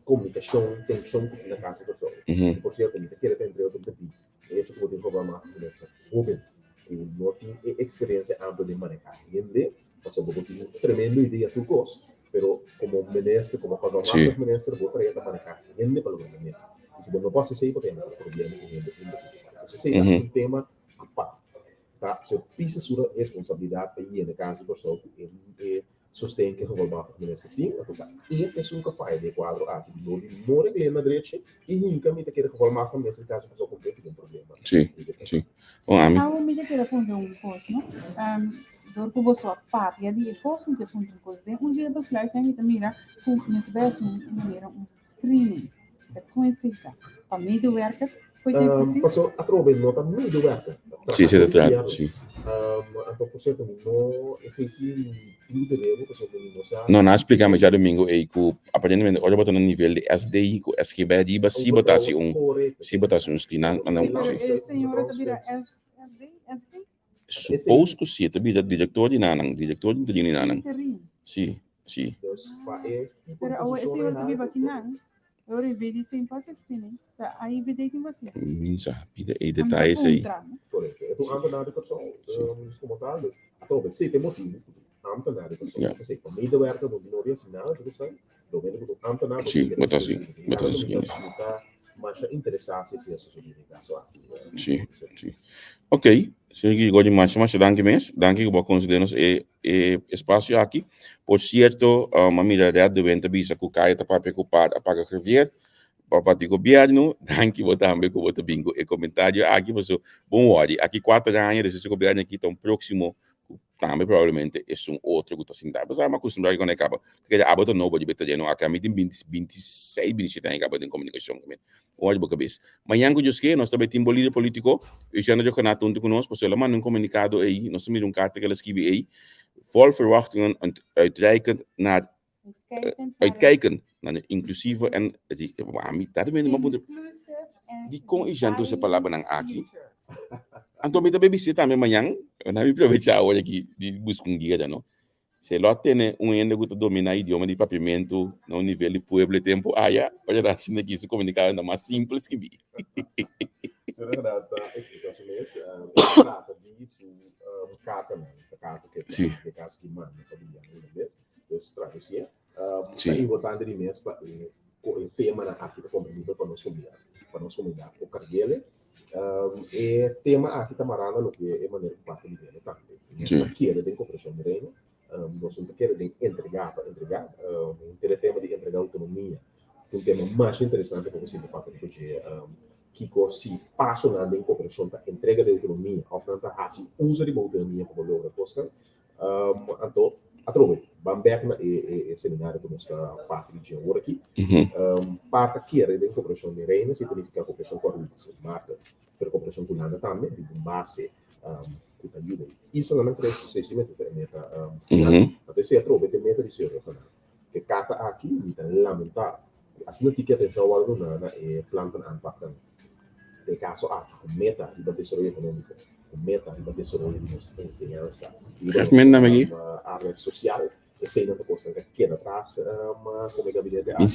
Speaker 7: comunicacion, tension cu tin na casa di Kòrsou. Y por cierto, mi ta kere ta entre otro debí e hecho cu bo tin problema cu minister hoben cu no tin e experiencia amplio den maneha hende, pasobra bo tin un tremendo idea tur cos, pero como minister, como gevolmachtigd minister, bo tarea ta maneha hende pa logra bo meta. Y si bo no por haci esey, bo ta yama cu problema cu hende hende. Entonces esey ta un tema apart. Ta so pisa su responsabilidat pa yena kas di Kòrsou ku e e sosten ku e gevolmachtigd minister tin, anto ta e esun ku a faya den e kuadro aki di no di no regl'é na drechi i hinka mi ta kere gevolmachtigd minister di kas di Kòrsou kompleto den problema.
Speaker 3: Sí, sí. Bon, ami.
Speaker 2: Awo mi ta kere puntra un kos, no? Dor ku boso a papia di e kos, mi ta puntra un kos. Den un dje besluit mi ta mira ku mester bai hasi un manera un Screening, ta kon esei ta? Pa medewerker por ta existi?
Speaker 7: Paso atrobe no ta medewerker.
Speaker 3: Si, si ta trata, si.
Speaker 7: Anto por cierto mi no esei si tin di debe pasobra mi no sa.
Speaker 3: No, nan a splica mi djadomingo ei cu aparentemente ora bo ta na nivel di SD cu SGB ariba si bo ta haci un, si bo ta haci un screening.
Speaker 2: Pero e señora ta bira SD, SB?
Speaker 3: Suppose cu si, e ta bira director di nanan, director interino di nanan.
Speaker 2: Interin.
Speaker 3: Si, si.
Speaker 2: Pero awo e señor ta biba akinan, e ora e vd sin pasa screening, ta AIVD tin cu haci.
Speaker 3: Mi sa pida e detalles ei.
Speaker 7: Correcto. E ta un ambtenaar di Kòrsou, dus como tal, dus atrobe si ta e motibu cu ta un ambtenaar di Kòrsou.
Speaker 3: Ja.
Speaker 7: P'esei, pa medewerker bo no di haci nada di esei, lo mende cu ta un ambtenaar bo
Speaker 3: Si,
Speaker 7: tin
Speaker 3: bo ta haci, bo ta haci screening.
Speaker 7: Mi ta masha interesá si esei a sosodé den kaso aki.
Speaker 3: Si, si. Ok, señor Gregorio, masha masha danki mes. Danki ku bo a konsedé nos e e espasio aki. Por sierto, um, a mira Red de Wind ta bisa ku Kaya ta papia ku par a paga Grevier pa parti gobièrnu. Danki bo tambe ku bo ta bin ku e komentario aki, paso bon wòri. Aki kuater aña despues di gobièrnu aki ta un próksimo ku Tambe probablemente esun otro ku ta sinta. Pasá mi a kustumbrá ki kònde kaba. Keda abo ta nobo riba e tereno aki. Ami tin binti, bintiseis, bintisiete aña kaba den komunikashon. Un ora di bo kabes. Mañan ku Dios ke, nos ta bai tin bo lider polítiko, Luciano Rhuggenaath huntu ku nos, pasobra el a manda un komunikado ei, nos ta mira un karta ku el a skibi ei, Vol verwachtingen en uitreikend naar uitkijken naar een inclusieve en di ami ta de mende punto di kon i janto se palabranan aki anto mi ta baby se tambe mañan na mi aprovecha awor aki di busca un guia no se lo tene un hende ku ta domina idioma di papiamentu na un nivel di pueblo e tempo aya oye ta haciendo aki su comunicado ta mas simple skibi.
Speaker 7: Sra. ta expresa su mes, trata di su cartanan, ta carta ke ta caso ki manda pa Bibiana Hulandes. Dus traducié.
Speaker 3: Sí.
Speaker 7: Ta importante di mes pa e e temanan aki ta comprendibel pa nos comunidad, pa nos comunidad por carguele. E tema aki ta mará na loke e manera cu parti di Reino tambe. Nos
Speaker 3: Sí.
Speaker 7: ta kere den cooperacion di Reino, nos no ta kere den entregá pa entregá. Henter e tema di entregá autonomia ta un tema masha interesante pa bo sinta papia riba dje. Kiko si pasonan den kooperashon ta entrega di outonomia òf nan ta hasi uso di bo outonomia pa bo logra kosnan? Anto atrobe ban bèk na e seminario ku nos ta parti di dje awor aki. Par ta kere den kooperashon den Reino si ta nifiká kooperashon ku Aruba, Sint Maarten, pero kooperashon ku Hulanda tambe riba un base ku ta yuda e islanan krese. Esei si mester ser e meta final. Anto esei atrobe ta e meta di señor Johanan. E karta aki mi ta lamentá ku asina tiki atenshon a wòrdu duna na e plan van aanpak Den e kaso aki ku meta riba desaroyo ekonómiko, ku meta riba desaroyo di nos enseñansa, riba nos área sosial, eseinan ta kosnan ku a keda atras komo e gabinete aki.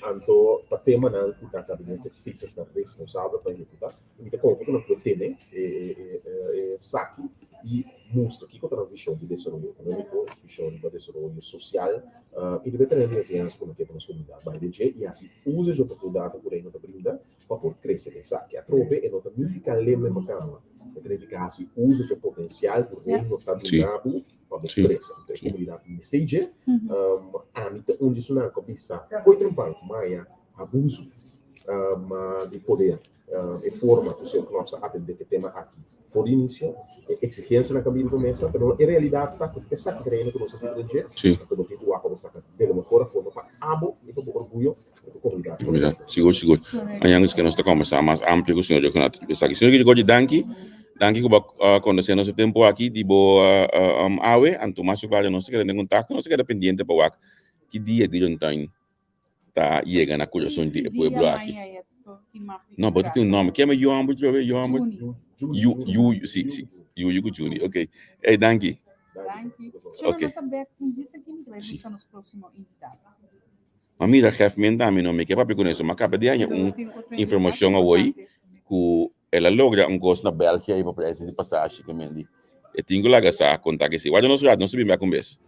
Speaker 7: Anto ta temanan ku ta gabinete Pisas ta responsabel pa ehekutá. Mi ta konfia ku nan por tene e esaki i mustra kiko ta nan vishon di desaroyo ekonómiko, vishon riba desaroyo sosial i riba e tereno di enseñansa ku nan ke pa nos komunidat bai den dje i hasi uso di e oportunidatnan ku Reino ta brinda pa por krese den esaki. Atrobe e no ta nifiká leme makamba, e ta nifiká hasi uso di e potensial ku Reino ta duna bo pa bo krese. Anto e komunidat mester dje. Ami ta un di esunnan ku a bisa fo'i trempan ku maya abuso di poder. E forma ku señor Knops a atendé ku e tema aki for di inisio, e eksigensianan ku a bini ku mesa, pero e realidat ta ku esaki ta reina ku nos a biba den dje, anto bo tin ku wak pa bo saka de lo mehor forma pa abo i pa bo orguyo i pa komunidat.
Speaker 3: Komunidat, sigur sigur. Aña ku nos ta kombersá mas amplio ku señor Johanna esaki. Señor Girigotti danki, danki ku bo a kondesé nos e tempu aki di bo awe, anto mas ku klaro nos ta keda den kontakto, nos ta keda pendiente pa wak ki dia Didontuin ta yega na kurason di e pueblo aki. No, bo ta tin un nomber. Kema yu homber trobe? Yu homber? Yu, yu, si, si. Yu, yu ku Juni. Ok. Hey, danki.
Speaker 2: Danki.
Speaker 3: Ok.
Speaker 2: Nos ta bek un djis aki, mi ta bai buska nos próximo invitado.
Speaker 3: Ma mira, jef men tambe no, mi ke papia ku eso. Ma kaba di haña un informashon awoi ku El a logra un kos na Belgia i pa prijs di pasashi ke men di e tin ku laga sa konta ke si. Warda nos rato, nos ta bin bek un bes.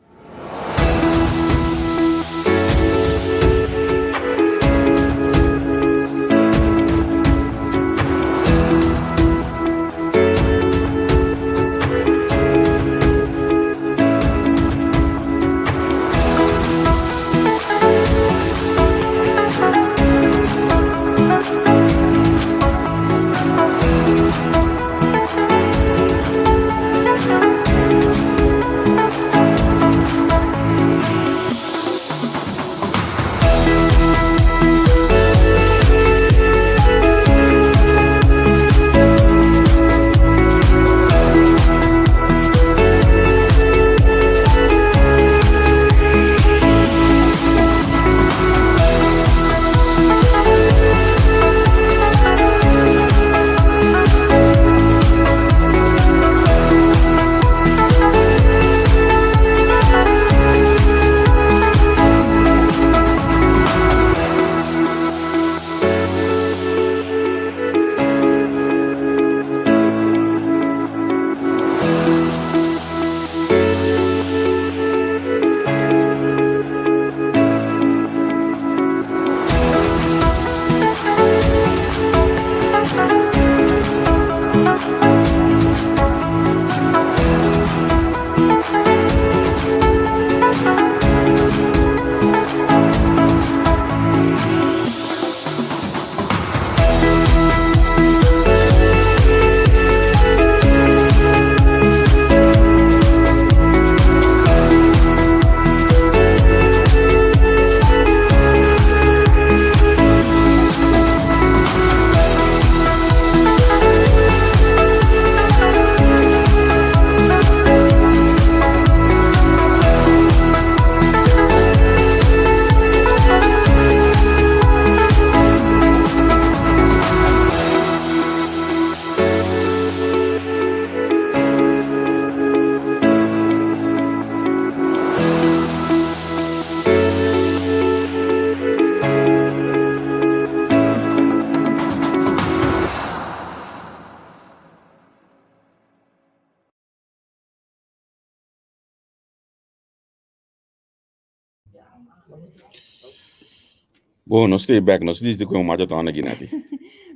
Speaker 3: Bo, nos stay back, nos dice ku un marathon aki nati.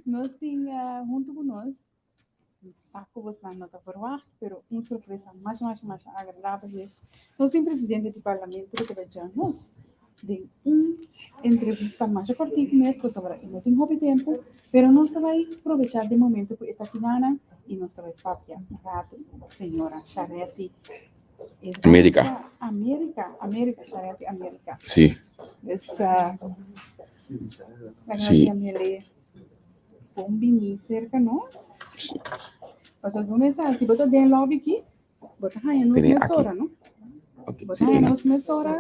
Speaker 2: Nos tin eh, hunto ku nos, sa ku bosnan no ta verwacht, pero un sorpresa masha, masha, masha agradabel is, nos tin presidente di parlamento ku ta bai join nos. den un entrevista masha kòrtiku mes pasobra e no tin hopi tempu, pero nos ta bai probechá den momento ku e ta kinanan i nos ta bai papia un ratu ku señora Sharetti.
Speaker 3: Amerika.
Speaker 2: Amerika, Amerika, Sharetti Amerika.
Speaker 3: Sí.
Speaker 2: Dus, uh, sí. Bon bini serka nos.
Speaker 3: Sí.
Speaker 2: Pasobra bo mester si bo ta den lobby aki, Bo ta haña nos mesora, no? Bo ta haña nos mesora.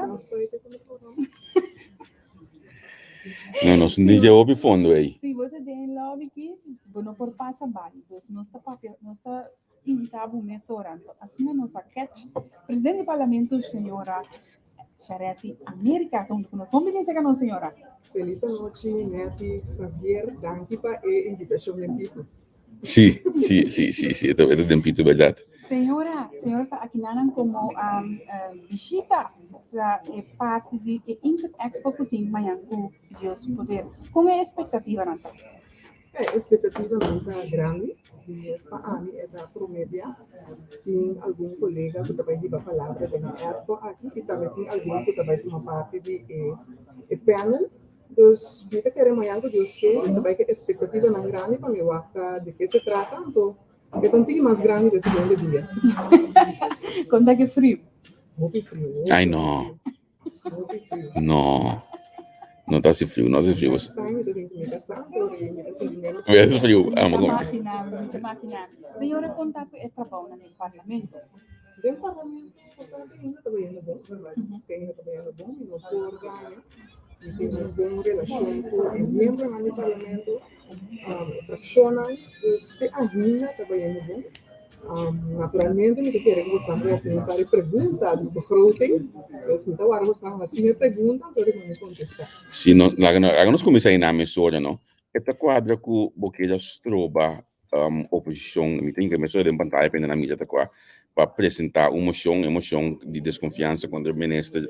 Speaker 3: No, nos no dje hopi fondo ei.
Speaker 2: Si bo ta den lobby aki, bo no por pasa bai. Dus nos ta papia, nos ta invita bo mesora. Anto asina nos a catch presidente di parlamento, señora Charetti America, ta hunto ku nos. Bon bini serka nos, señora.
Speaker 8: Feliz anochi, Netty, Javier. Danki pa e invitashon den Pitu.
Speaker 3: Sí, sí, sí, sí, sí, e ta den pito bèrdat.
Speaker 2: Señora, señora ta akinanan komo bishita ta e parti di e Interexpo ku tin mañan ku Dios su poder. Kon e espektativanan ta?
Speaker 8: E espektativanan ta grandi. Di mes pa ami e ta promé bia. Tin algun kolega ku ta bai hiba palabra den e expo aki i tambe tin algun ku ta bai tuma parti di e panel. Dus mi ta kere mañan ku Dios ke, mi ta bai ku espektativanan grandi pa mi wak ta di ke se trata, anto e ta un tiki mas grandi ku e siguiente dia.
Speaker 2: Kon ta ke friu?
Speaker 8: Hopi friu, hopi
Speaker 3: Ai no.
Speaker 8: friu, hopi friu.
Speaker 3: No. No ta hasi friu, no ta hasi friu.
Speaker 8: Next time mi ta bin ku mi kasá, anto mi ta sinti menos
Speaker 3: Menos friu.
Speaker 2: Mi
Speaker 3: Ah,
Speaker 2: ta
Speaker 3: mo
Speaker 2: makina, mi ta makina. Señora kon ta ku e trabounan den parlamento?
Speaker 8: Den parlamento kosnan te ainda ta bayendo bon, te ainda ta bayendo bon, mi no por gaña. Mi tin un bon relashon ku e miembronan di parlamento, e frakshonnan, dus te ainda ta bayendo bon. Naturalmente mi ta kere ku bosnan por hasi un par di pregunta di begroting, dus mi ta wara bosnan hasi mi pregunta anto riba mi kontestá.
Speaker 3: Si no, laga laga nos kuminsá einan mesora no. E ta kuadra ku bo keda stroba oposishon, mi ta hinka mesora den pantaya pa nan mira ta kua, pa presentá un moshon, e moshon di deskonfiansa kontra minister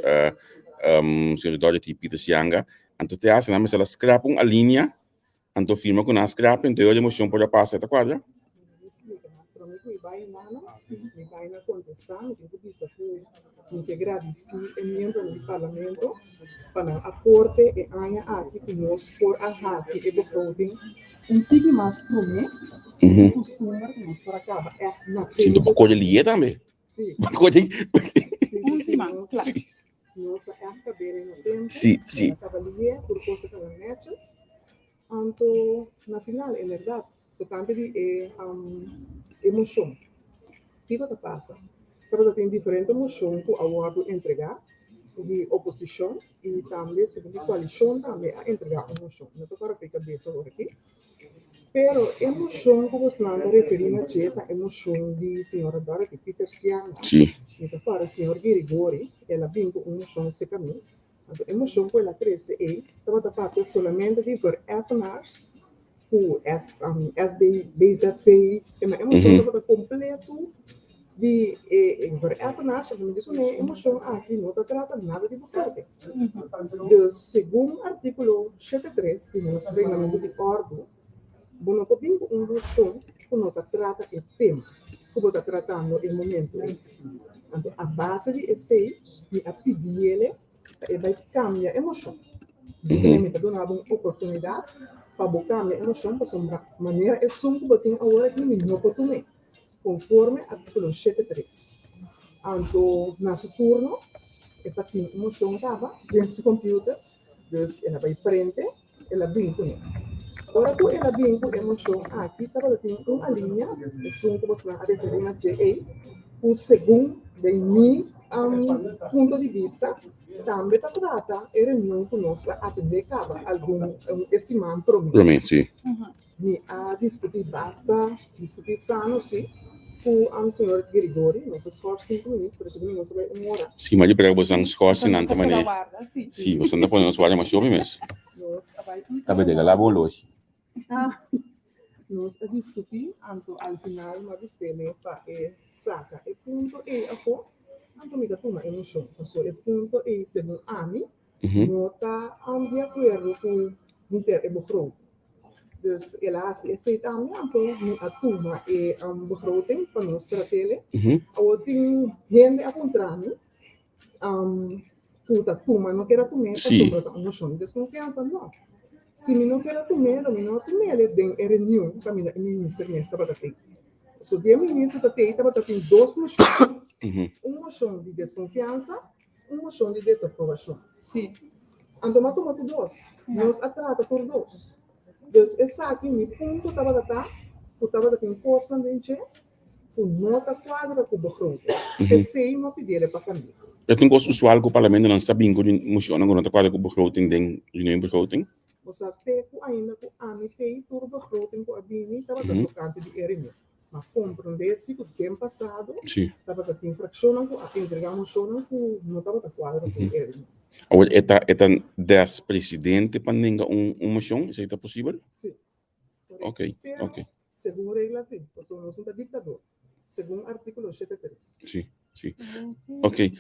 Speaker 3: señor Dorothy Pieters Janga. Anto te hasi nan mester a skrap un alinea, anto firma ku nan a skrap, anto e ora e moshon por a pasa, e ta kuadra?
Speaker 8: Promé ku mi bai nana, mi bai na kontestá, mi tin ku bisa ku Mi ke gradisí e miembronan di Parlamento pa nan aporte e aña aki ku nos por a hasi e begroting un tiki mas promé ku kustumber ku nos por a kaba ègt na
Speaker 3: Sinto
Speaker 8: tempu.
Speaker 3: bo kore lié tambe.
Speaker 8: Sí.
Speaker 3: Bo kore.
Speaker 8: Sí,
Speaker 2: Un
Speaker 8: sí,
Speaker 2: siman,
Speaker 8: nos,
Speaker 2: kla.
Speaker 8: nos a ègt kab'é na tempu.
Speaker 3: Sí, sí.
Speaker 8: Nos a kaba lié, tur kos a kaba nètjes. Anto na final, en bèrdat, tokante di e e moshon, kiko ta pasa? Tabata tin diferente moshon ku a wòrdu entregá di oposishon i tambe segun di koalishon tambe a entregá un moshon. No ta para fi kabesa ora aki, pero e moshon ku bosnan ta referí na dje ta e moshon di señora Dorothy Pietersiana.
Speaker 3: Sí.
Speaker 8: Mi ta para señor Girigori, el a bin ku un moshon serka mi. Anto e moshon ku el a trese ei tabata papia solamente di vereffenaars ku SB, BZV, e moshon tabata kompleto di e vereffenaars, anto mi di kuné e moshon aki no ta trata nada di begroting. Dus segun artíkulo 73 di nos reglamento di òrdu, bo no por bin ku un moshon ku no ta trata e tema ku bo ta tratando e momento ei. Anto a base di esei mi a pidiele pa e bai kambia e moshon. Mi ta mi ta duna bo un oportunidat pa bo kambia e moshon pasobra manera esun ku bo tin awor aki mi no por tum'é konforme artíkulo shete tres. Anto na su turno e ta tin un moshon kaba den su computer, dus el a bai prente. El a bin kuné. Ora ku el a bin ku e moshon aki tabata tin un alinea, esun ku bosnan a referí na dje ei, ku segun den mi punto di bista tambe ta trata e reunion ku nos a atendé kaba algun e siman promé.
Speaker 3: Promé, sí.
Speaker 8: Mi a diskutí basta, diskutí sano sí, ku señor Grigori. Nos a skòrs sinku minüt, pero segun mi nos a bai un ora.
Speaker 3: Sí, ma di p'e bosan skòrs nan ta
Speaker 2: Nos a
Speaker 3: manera.
Speaker 2: keda warda, sí.
Speaker 3: Sí, bosan ta pone nos warda mas hopi mes.
Speaker 8: Nos a bai un
Speaker 3: Ta be regalá bo oloshi.
Speaker 8: Nos a diskutí, anto al final mi a bis'é pa e saka e punto ei afó, anto mi ta tuma e moshon. Pasobra e punto ei, segun ami, no ta di akuerdo ku henter e begroting. Dus el a hasi esei tambe, anto mi a tuma e begroting pa nos trat'ele. Awor tin hende a puntra mi. Ku ta tuma no kier a tum'é pasobra ta un moshon di deskonfiansa. No. Si mi no kier a tum'é, lo mi no a tum'é den e reunion kaminda e minister mes tabata tei. So di e minister ta tei tabata tin dos moshon, un moshon di deskonfiansa, un moshon di desaprobashon. Anto mi a tuma tur dos. Nos a trata tur dos. Dus esaki mi punto tabata ta ku tabata tin kosnan den dje ku no ta kuadra ku begroting. P'esei no pidiel pa kambia.
Speaker 3: Es un kos usual ku parlamentonan sa bin ku moshonnan ku no ta kuadra ku begroting den reunion begroting?
Speaker 8: Bo sa te ku ainda ku ami tei tur begroting ku a bini tabata tokante di e reunion. Ma komprondé si ku den pasado tabata tin frakshonnan ku a entregá moshonnan ku no tabata kuadra ku e reunion.
Speaker 3: Awor e ta e ta des presidente pa nenga un un moshon? Esei ta posibel?
Speaker 8: Si.
Speaker 3: Ok, ok.
Speaker 8: Segun regla si, pasobra nos no ta diktador, segun artíkulo shete tres.
Speaker 3: Si, si. Ok.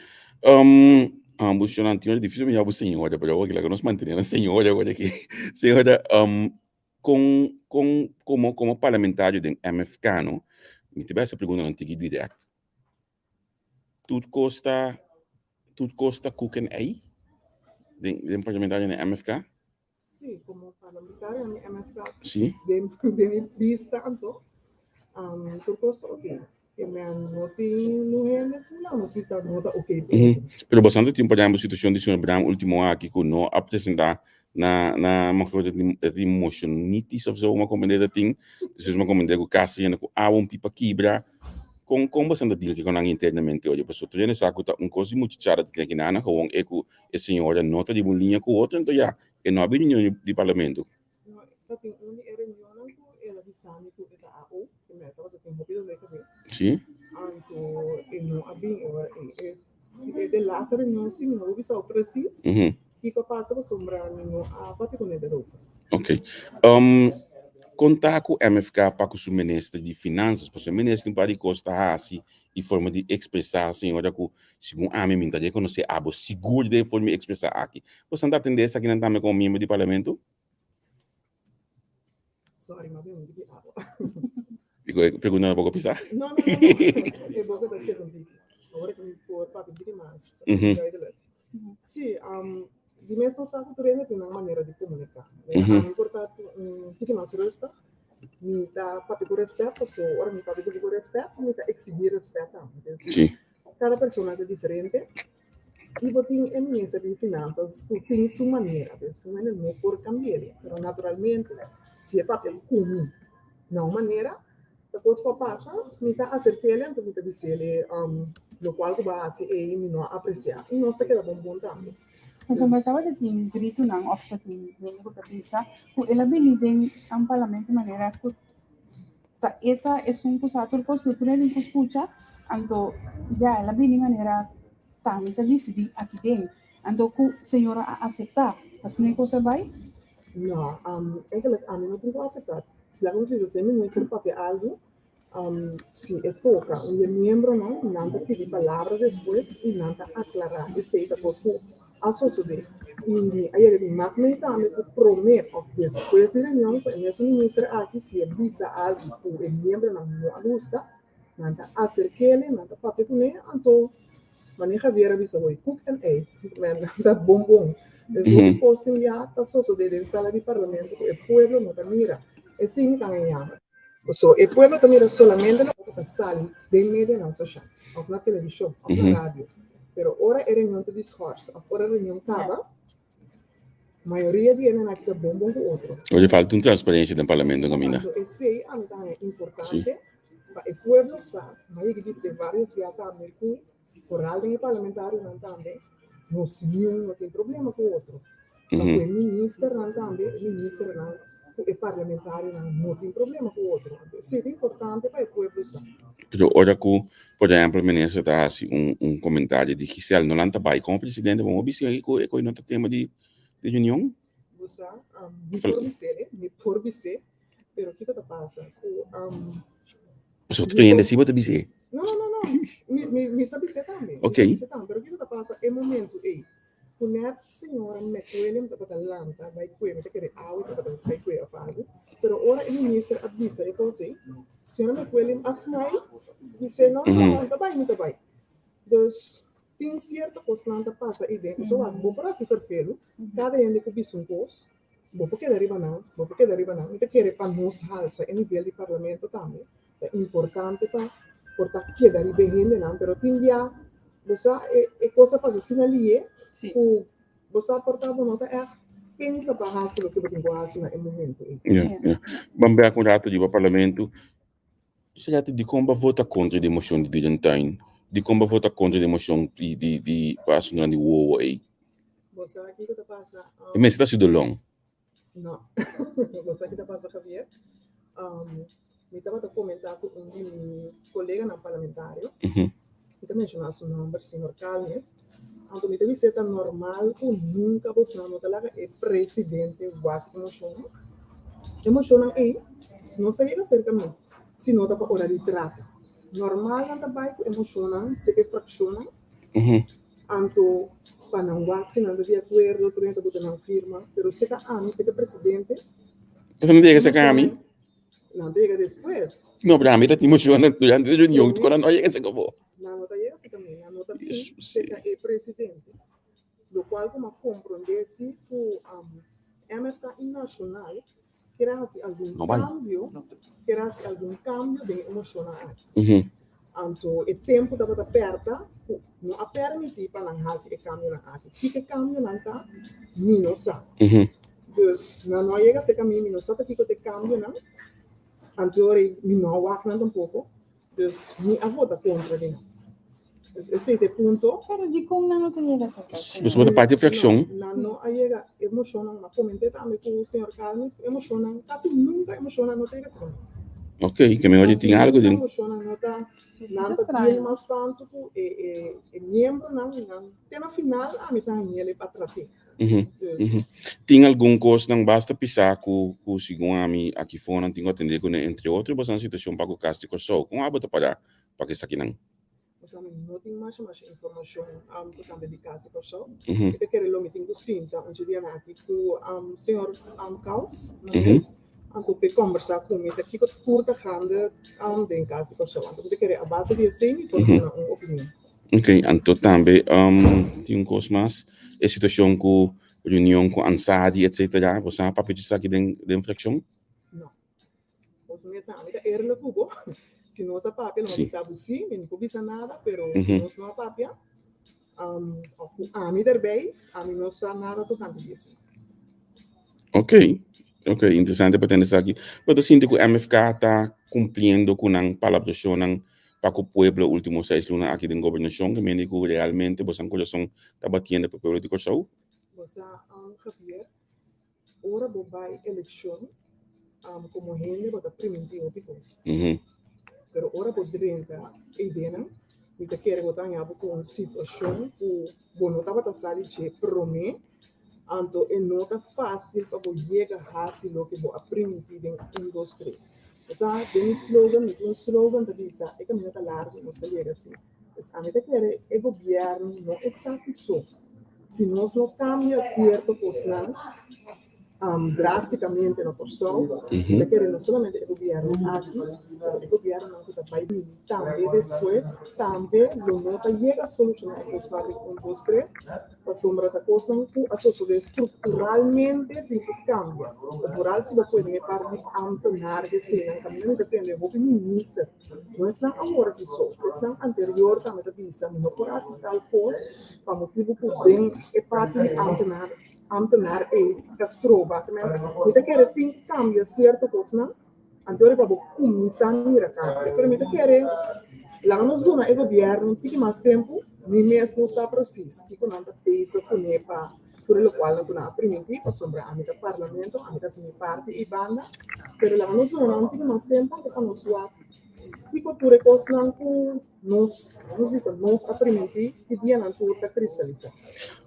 Speaker 3: Um, ambos nan tin difícil mi llama señora, pero awor laga nos mantener na señora awor aki. Señora, um, con, con, como, como parlamentario den MFK, no? Mi te besa pregunta nan tiki direct. Tur kos ta, tur kos ta koek en ei den, den parlamentario den MFK?
Speaker 8: Sí, como parlamentario mi MFK,
Speaker 3: Sí.
Speaker 8: den, den mi bista anto, um, tur kos ta oké. Ke men no tin un hende ku na nos bista no ta oké.
Speaker 3: Mm -hmm. Pero bastante tiempo por ejemplo situación di señor Bram último aki ku no a presenta na na me acuerdo dat tin motionitis of zo, ma comprende dat tin. Dus ma comprende ku casa yena ku awa un pipa kibra. Kon kon bastante deal ku nan internamente oye, pasobra tur hende sa ku ta un kos di muchachada ta tin aki nan, gewoon e ku E señora no ta riba un liña ku otro, anto ya, e no a bin reunion di parlamento.
Speaker 8: No, ta tin un di e reunionnan ku el a bisa mi ku e ta AO, ku mi a tabata tin hopi dolor di kabes.
Speaker 3: Sí.
Speaker 8: Anto e no a bin e ora ei. E, e de laatste reunion sí mi no por bisa bo precies kiko a pasa pasobra mi no a papia kuné derover.
Speaker 3: Ok. Um, konta ku MFK pa ku su minister di Finansas, pasobra e minister tin un par di kos ta hasi i forma di ekspresá, señora, ku Segun ami, mi ta rekonosé abo sigur den e forma di ekspresá aki. Boso ta atendé esakinan tambe komo miembro di parlamento?
Speaker 8: Sorry, ma bin un diki awa.
Speaker 3: Diko e pregunta no poko pisá?
Speaker 8: No, no, no, no. E boka ta seco un diki. Awor ku mi por papia un diki mas duidelijk. Sí, di mes nos sa ku tur hende tin nan manera di komuniká. Ami por ta un tiki mas rustig. Mi ta papia ku rèspèt, paso ora mi papia ku rèspèt, mi ta eksigí rèspèt tambe.
Speaker 3: Sí.
Speaker 8: Kada persona ta diferente i bo tin e minister di finansas ku tin su manera, dus un hende no por kambi'é, pero naturalmente si e papia ku mi na un manera, ta kos ku a pasa, mi ta aserk'el anto mi ta bis'el lokual ku bo a hasi ei mi no a apresiá i nos ta keda bon bon tambe.
Speaker 2: Pasobra tabata tin gritonan òf ta tin hende ku ta bisa ku el a bini den un parlamento manera ku Ta e ta esun ku sa tur kos, tur hende ku skucha, anto ya el a bini manera ta mi ta disidí aki den. Anto ku señora a aseptá, asina e kos a bai?
Speaker 8: No, eigenlijk ami no tin ku aseptá. Si laga nos bisa si e minister papia algu, si e toka un di e miembronan, nan ta pidi palabra despues i nan ta aklará esei ta kos ku a sosodé i mi a yega di mak mei tambe ku promé òf despues di reunion ku e mesun minister aki si e bisa algu ku e miembronan no a gusta, nan ta aserk'é, nan ta papia kuné, anto manera Javier a bisa hoy koek en ei, men nan ta bon bon. Es hopi kos tin ya ta sosodé den sala di parlamento ku e pueblo no ta mira. Esei mi ta haña. Pasobra e pueblo ta mira solamente loke ku ta sali den medianan soshal, òf na televishon, òf na radio. Pero ora e reunion ta dischors òf ora e reunion kaba, mayoria di hendenan aki ta bon bon ku otro.
Speaker 3: Oye, falta un transparensia den parlamento kaminda.
Speaker 8: Anto esei ami ta haña importante pa e pueblo sa, mi a yega di bis'é varios bia tambe ku Foral den e parlamentarionan tambe, nos niun no tin problema ku otro. Pa ku e ministernan tambe, e ministernan ku e parlamentarionan no tin problema ku otro. Anto esei ta importante pa e pueblo sa.
Speaker 3: Pero ora ku, por ehempel, minister ta hasi un un komentario di Giselle no lanta bai komo presidente, bo no bisa ku e koi no ta tema di di reunion?
Speaker 8: Bo sa, mi por bis'é, mi por bis'é, pero kiko ta pasa ku
Speaker 3: Pasobra tur hende si bo ta bis'é.
Speaker 8: No, no, no, no. Mi, mi, mi sa bis'é tambe.
Speaker 3: Ok.
Speaker 8: Mi sa bis'é tambe. Pero kiko ta pasa e momento ei? Ku nèt señora McWilliam tabata lanta bai kue, mi ta kere awe tabata bai kue òf algu. Pero ora e minister a bisa e kos ei, señora McWilliam a smile, bis'é, no, no, no, mi ta bai, mi ta bai. Dus. Tin sierto kosnan ta pasa ei den, pasobra wak bo por hasi ferfelu, kada hende ku bisa un kos, bo por keda riba nan, bo por keda riba nan. Mi ta kere pa nos halsa e nivel di parlamento tambe, ta importante pa por ta keda riba e hendenan, pero tin bia bo sa e e kos a pasa asina lié ku bo sa por ta bo no ta ègt pensa pa hasi loke bo tin ku hasi na e momento ei.
Speaker 3: Ya, ya. Ban bèk un ratu riba parlamento. Sera ti dikon bo a vota kontra di e moshon di Dierentuin? Dikon bo a vota kontra di e moshon di di di pa asuntunan di wowo ei?
Speaker 8: Bo sa kiko ta pasa?
Speaker 3: E mester ta sido long.
Speaker 8: No. Bo sa ki ta pasa, Javier? Mi tabata komentá ku un di mi koleganan parlamentario. Mi ta menshoná su nòmber, señor Calmes. Anto mi ta bis'é ta normal ku nunka boso no ta laga e presidente wak e moshonnan. E moshonnan ei no sa yega serka mi si no ta pa ora di trata. Normal nan ta bai ku e moshonnan serka e frakshonnan. Anto pa nan wak si nan ta di akuerdo, tur hende ta buta nan firma. Pero serka ami, serka e presidente.
Speaker 3: Esei no ta yega serka ami?
Speaker 8: Nan ta yega despues.
Speaker 3: No, pero ami ta tin moshonnan durante e reunion, ku nan no a yega serka bo.
Speaker 8: Nan no ta yega serka mi, nan no ta bin serka e presidente. Lokual ku mi a komprondé si ku MFK i Nashonal kier a hasi algun kambio, kier a hasi algun kambio den e moshonnan aki. Anto e tempu tabata pèrta ku no a permití pa nan hasi e kambionan aki. Kiko e kambionan ta, mi no sa. Dus nan no a yega serka mi, mi no sa ta kiko ta e kambionan. Anto ora mi no a wak nan tampoko. Dus mi a vota kontra di nan. Dus esei ta e punto.
Speaker 2: Pero dikon nan no ta yega serka ku
Speaker 3: Nos bo ta parti di frakshon.
Speaker 8: Nan no a yega. E moshonnan, m'a koment'é tambe ku señor Calmes, ku e moshonnan, kasi nunka e moshonnan no ta yega serka mi.
Speaker 3: Ok, ke mehor di tin algu den.
Speaker 8: Kasi nunka moshonnan no ta, nan ta deal mas tantu ku e e miembronan, nan te na final ami ta hañ'el pa trat'é.
Speaker 3: Tin algun kosnan basta pisá ku ku segun ami aki fonan tin ku atendé kuné, entre otro boso nan situashon pa ku kas di Kòrsou. Kon abo ta pará pa ku esakinan?
Speaker 8: Pasobra mi no tin masha masha informashon tokante di kas di Kòrsou. Mi ta kere lo mi tin ku sinta un dianan aki ku señor Kals, anto p'e kòmbersá ku mi ta kiko tur ta gande den kas di Kòrsou. Anto mi ta kere a base di esei mi por duna un opinion.
Speaker 3: Ok, anto tambe tin un kos mas, e situashon ku reunion ku Ansadi etcetera, bo sa papia esaki den den frakshon?
Speaker 8: No. Nos mesa, ami ta eerlijk ku bo, si nos a papia lo mi a bisa bo si, mi no por bisa nada, pero si nos no a papia, of ku ami derbei, ami no sa nada tokante di esei.
Speaker 3: Ok, ok, interesante pa tende esaki. Bo ta sinti ku MFK ta kumpliendo ku nan palabrashonnan pa ku pueblo ultimo seis luna aki den gobernashon, ke mende ku realmente bosan kurason ta batiendo pa pueblo di Kòrsou?
Speaker 8: Bo sa, Javier, Ora bo bai elekshon, komo hende bo ta primintí hopi kos. Pero ora bo drenta eidenan, mi ta kere bo ta haña bo ku un situashon ku bo no tabata sa di dje promé, anto e no ta fásil pa bo yega hasi loke bo a primintí den un, dos, tres. Osea, den mi slogan, mi tin un slogan ta bisa, e kaminda ta largu, nos ta yega si. Pues ami ta kere e gobièrnu no esaki so. Si nos no kambia sierto kosnan drástikamente na Kòrsou, mi ta kere no solamente e gobièrnu aki, pero e gobièrnunan ku ta bai bini tambe despues tambe lo no ta yega solushoná e kosnan den un, dos, tres, pasobra ta kosnan ku a sosodé strukturalmente tin ku kambia. Vooral si bo pone den e parti di ámtenar eseinan kaminda mi ta tende hopi minister. No esnan awor aki so, esnan anterior tambe ta bisa mi no por hasi tal kos pa motibu ku den e parti di ámtenar ámtenar ei ta stroba. Mi ta kere tin ku kambia sierto kosnan anto riba bo kuminsá mira kambio. Pero mi ta kere laga nos duna e gobièrnu un tiki mas tempu, mi mes no sa presis kiko nan ta bezig kuné pa tur e lokualnan ku nan a primintí pasobra ami ta parlamento, ami ta hasi mi parti ei banda, pero laga nos duna nan un tiki mas tempu anto pa nos wak kiko tur e kosnan ku nos, nos bisa nos a primintí ki dianan tur ta kristalisá.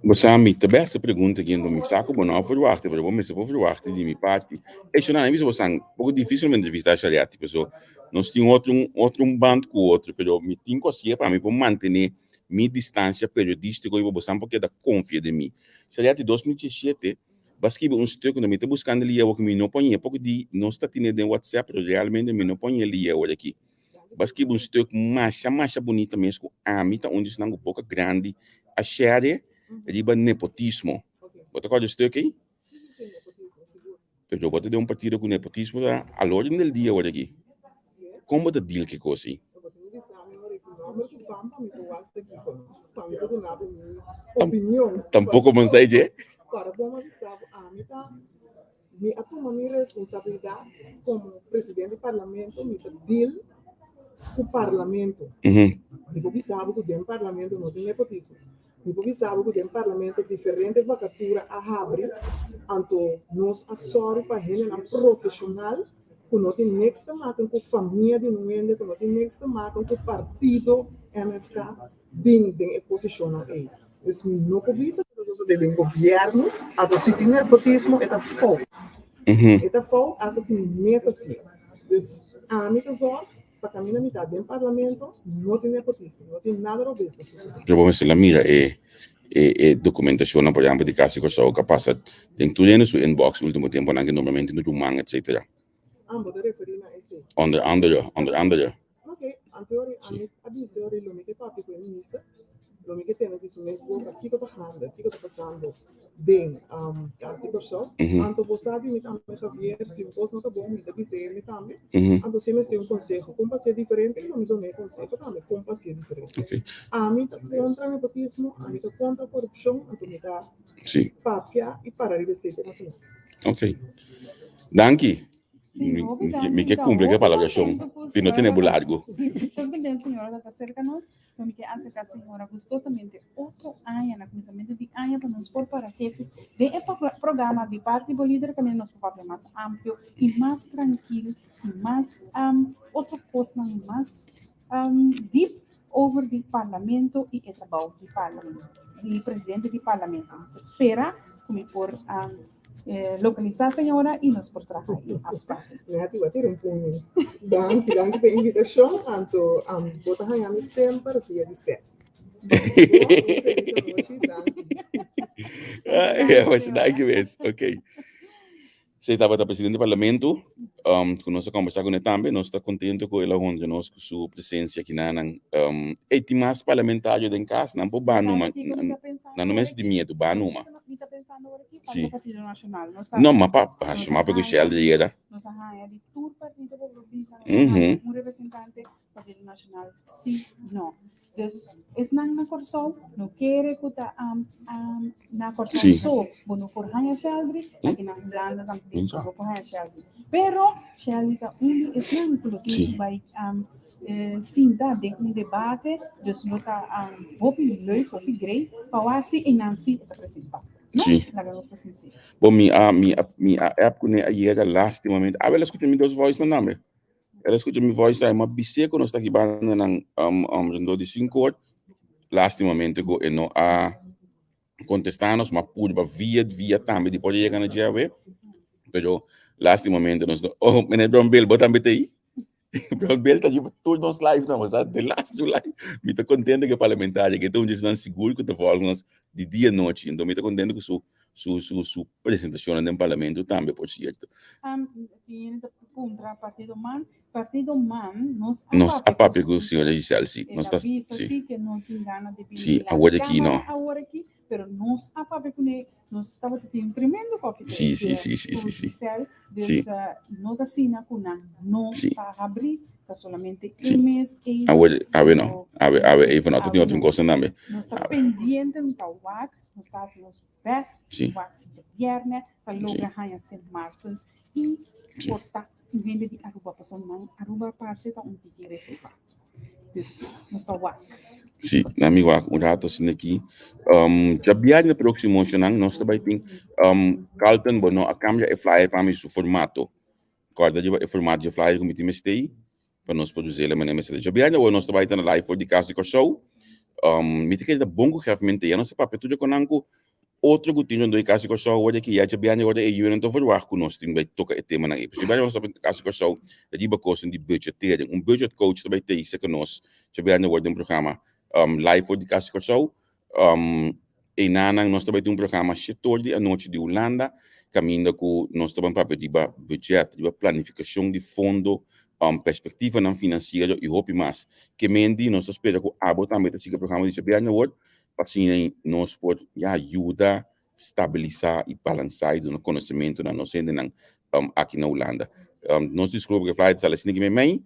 Speaker 3: Bo sa mi ta bèst e pregunta aki, mi sa ku bo no a verwachta, pero bo mester por verwachta di mi parti. E shonnan a bisa bo san poko difísil pa entrevistá Shariati paso nos tin otro otro un band ku otro, pero mi tin ku hasié pa mi por mantené mi distancia periodístico riba bosan por keda confia den mi. Shariati 2017 ba skibi un stuk unda mi ta buscando lia awor cu mi no por ñe poco di nos ta tine den WhatsApp pero realmente mi no por ñe lia awor aki. Bo a skibi un stuk masha masha bunita mes ku ami ta un di esnan ku boka grandi a share riba nepotismo. Bo ta kòrda e stuk ei? Pero bo ta den un partido ku nepotismo ta al orden del dia awor aki. Kon bo ta deal ku e kos ei? Tampoko bo no sa dje?
Speaker 8: Mi a tuma mi responsabilidat komo presidente di parlamento, mi ta deal ku parlamento. Mi por bisa bo ku den parlamento no tin nepotismo. Mi por bisa bo ku den parlamento diferente vakatura a habri, anto nos a sòru pa hendenan profeshonal ku no tin niks te maken ku famia di un hende, ku no tin niks te maken ku partido MFK bin den e posishonnan ei. Dus mi no por bisa ku ta sosodé den gobièrnu, anto si tin nepotismo e ta fout. E ta fout asta si mi mes a siña. Dus ami ta zòrg pa kaminda mi ta den parlamento no tin nepotismo, no tin nada robes ta sosodé.
Speaker 3: Pero bo mester la mira e e dokumentashonnan por ehèmpel di Kas di Kòrsou ku a pasa den tur hende su inbox ultimo temponan ku normalmente no ruman etcetera.
Speaker 8: Ah, bo ta referí na esei.
Speaker 3: Onder andere, onder andere.
Speaker 8: Ok, anto ami a bisa ori lo mi ke papia ku e minister, lo mi ke tende di su mes boka kiko ta handa, kiko ta pasando den Kas di Kòrsou. Anto bo sa di mi tambe Javier, si un kos no ta bon mi ta bisa e tambe. Anto si mester un konseho kon pa hasié diferente lo mi duna e konseho tambe kon pa hasié diferente. Ami ta kontra nepotismo, ami ta kontra korupshon, anto mi ta papia i para riba esei te na final.
Speaker 3: Ok, danki.
Speaker 2: Sí, hopi
Speaker 3: Mi,
Speaker 2: danki.
Speaker 3: mi ke
Speaker 2: Ta
Speaker 3: kumpli ku e
Speaker 2: hopi
Speaker 3: palabrashon
Speaker 2: contento ku
Speaker 3: di no
Speaker 2: señora
Speaker 3: tene bo
Speaker 2: ta
Speaker 3: largu.
Speaker 2: Sí, estoy contento señora ta cerca nos, pero mi ke acerca señora gustosamente otro aña, na kuminsamentu di aña, pa nos por para ketu den e programa di parti bo lider kaminda nos por papia mas amplio i mas trankil i mas otro kosnan mas diep over di parlamento i e trabou di parlamento, di presidente di parlamento. Mi ta spera ku mi por lokalisá señora i nos por traha e afspraak.
Speaker 8: Nati, bo a tira un puño. Danki, danki pa e invitashon. Anto bo ta haña mi semper via di sèt. Bon, un felis anochi. Danki.
Speaker 3: Danki mes. Ok. Esei tabata presidente di parlamento ku nos a kombersá kuné tambe. Nos ta kontento ku el a honra nos ku su presensia akinanan. Ey, tin mas parlamentario den kas? Nan por ba numa. Nan no mester tin miedu, ba numa. Sí. No, ma pa, ma pa ku Sheldry yera.
Speaker 2: Dus esnan na Kòrsou no kere ku ta na Kòrsou so bo no por haña Sheldry, aki na Hulanda tambe bo por haña Sheldry. Pero Sheldry ta un di esnan ku lo tin ku bai sinta den un debate, dus lo ta hopi leuk, hopi great pa wak si einan si e ta presentá. No? Laga nos ta sinsero.
Speaker 3: Bo mi a mi a mi a app kuné ayera lastimamente. Abel a skucha mi dos voice nan tambe. El a skucha mi voice ai, ma bis'é ku nos ta hibando nan rondó di sinku or. Lastimamente ku e no a kontestá nos, ma purba via via tambe di por yega na dje awe. Pero lastimamente nos no, oh, meneer Brownbill, bo tambe ta ei? Brownbill ta riba tur nos live nan, bo sa, de laatste live. Mi ta kontento ku e parlamentario, ku e ta un di esnan sigur ku ta vòlg nos di dia i nochi. Enton mi ta kontento ku su su su su presentashonnan den parlamento tambe, por sierto.
Speaker 2: Tin ta puntra partido man, partido man nos
Speaker 3: a Nos a papia ku señora Giselle, si.
Speaker 2: Nos ta bisa si ke no tin gana di bini
Speaker 3: Si, awor aki no.
Speaker 2: Awor aki, pero nos a papia kuné, nos tabata tin un tremendo koffie
Speaker 3: Si, si, si, si,
Speaker 2: si, si. Giselle, dus no ta asina ku nan no ta habrí, ta solamente e mes
Speaker 3: ei. Awor, awe no, awe, awe even no, ta tin otro kosnan tambe.
Speaker 2: Nos ta pendiente, nos ta wak, nos ta hasi nos best, wak si djabièrnè pa logra haña Sint Maarten i por ta un hende di Aruba pasobra nan Aruba parse ta un tiki reservá. Dus nos ta wak.
Speaker 3: Sí, na mi wak un rato asina aki. Um, djabièrnè próksimo ochonan nos ta bai tin um, Carlton bo no a kambia e flyer pa mi su formato. Kòrda riba e formato dje flyer ku mi tin mester ei pa nos por us'é manera mester. Djabièrnè awor nos ta bai ta na live for di Kas di Kòrsou. Um, mi ta kere ta bon ku gèfmente ya nos ta papia tur di konan ku otro ku tin rondó di Kas di Kòrsou awor di aki ya djabièrnè awor e yunan ta verwagt ku nos tin bai toka e temanan ei. Pasobra djabièrnè nos ta bai Kas di Kòrsou riba kosnan di budgetering. Un budget coach ta bai ta hisa ku nos djabièrnè awor den programa um live for di Kas di Kòrsou. Um einanan nos ta bai tin un programa shetor di anochi di Hulanda kaminda ku nos ta ban papia riba budget, riba planifikashon di fondo. Perspektivanan finansiero i hopi mas. Ke men di nos ta spera ku abo tambe ta sigui e programa di Djabièrnè awor pa asina nos por ya yuda stabilisá i balansá i duna konosementu na nos hendenan aki na Hulanda. Nos diskulpa ku e flyer ta sali asina ki meimei.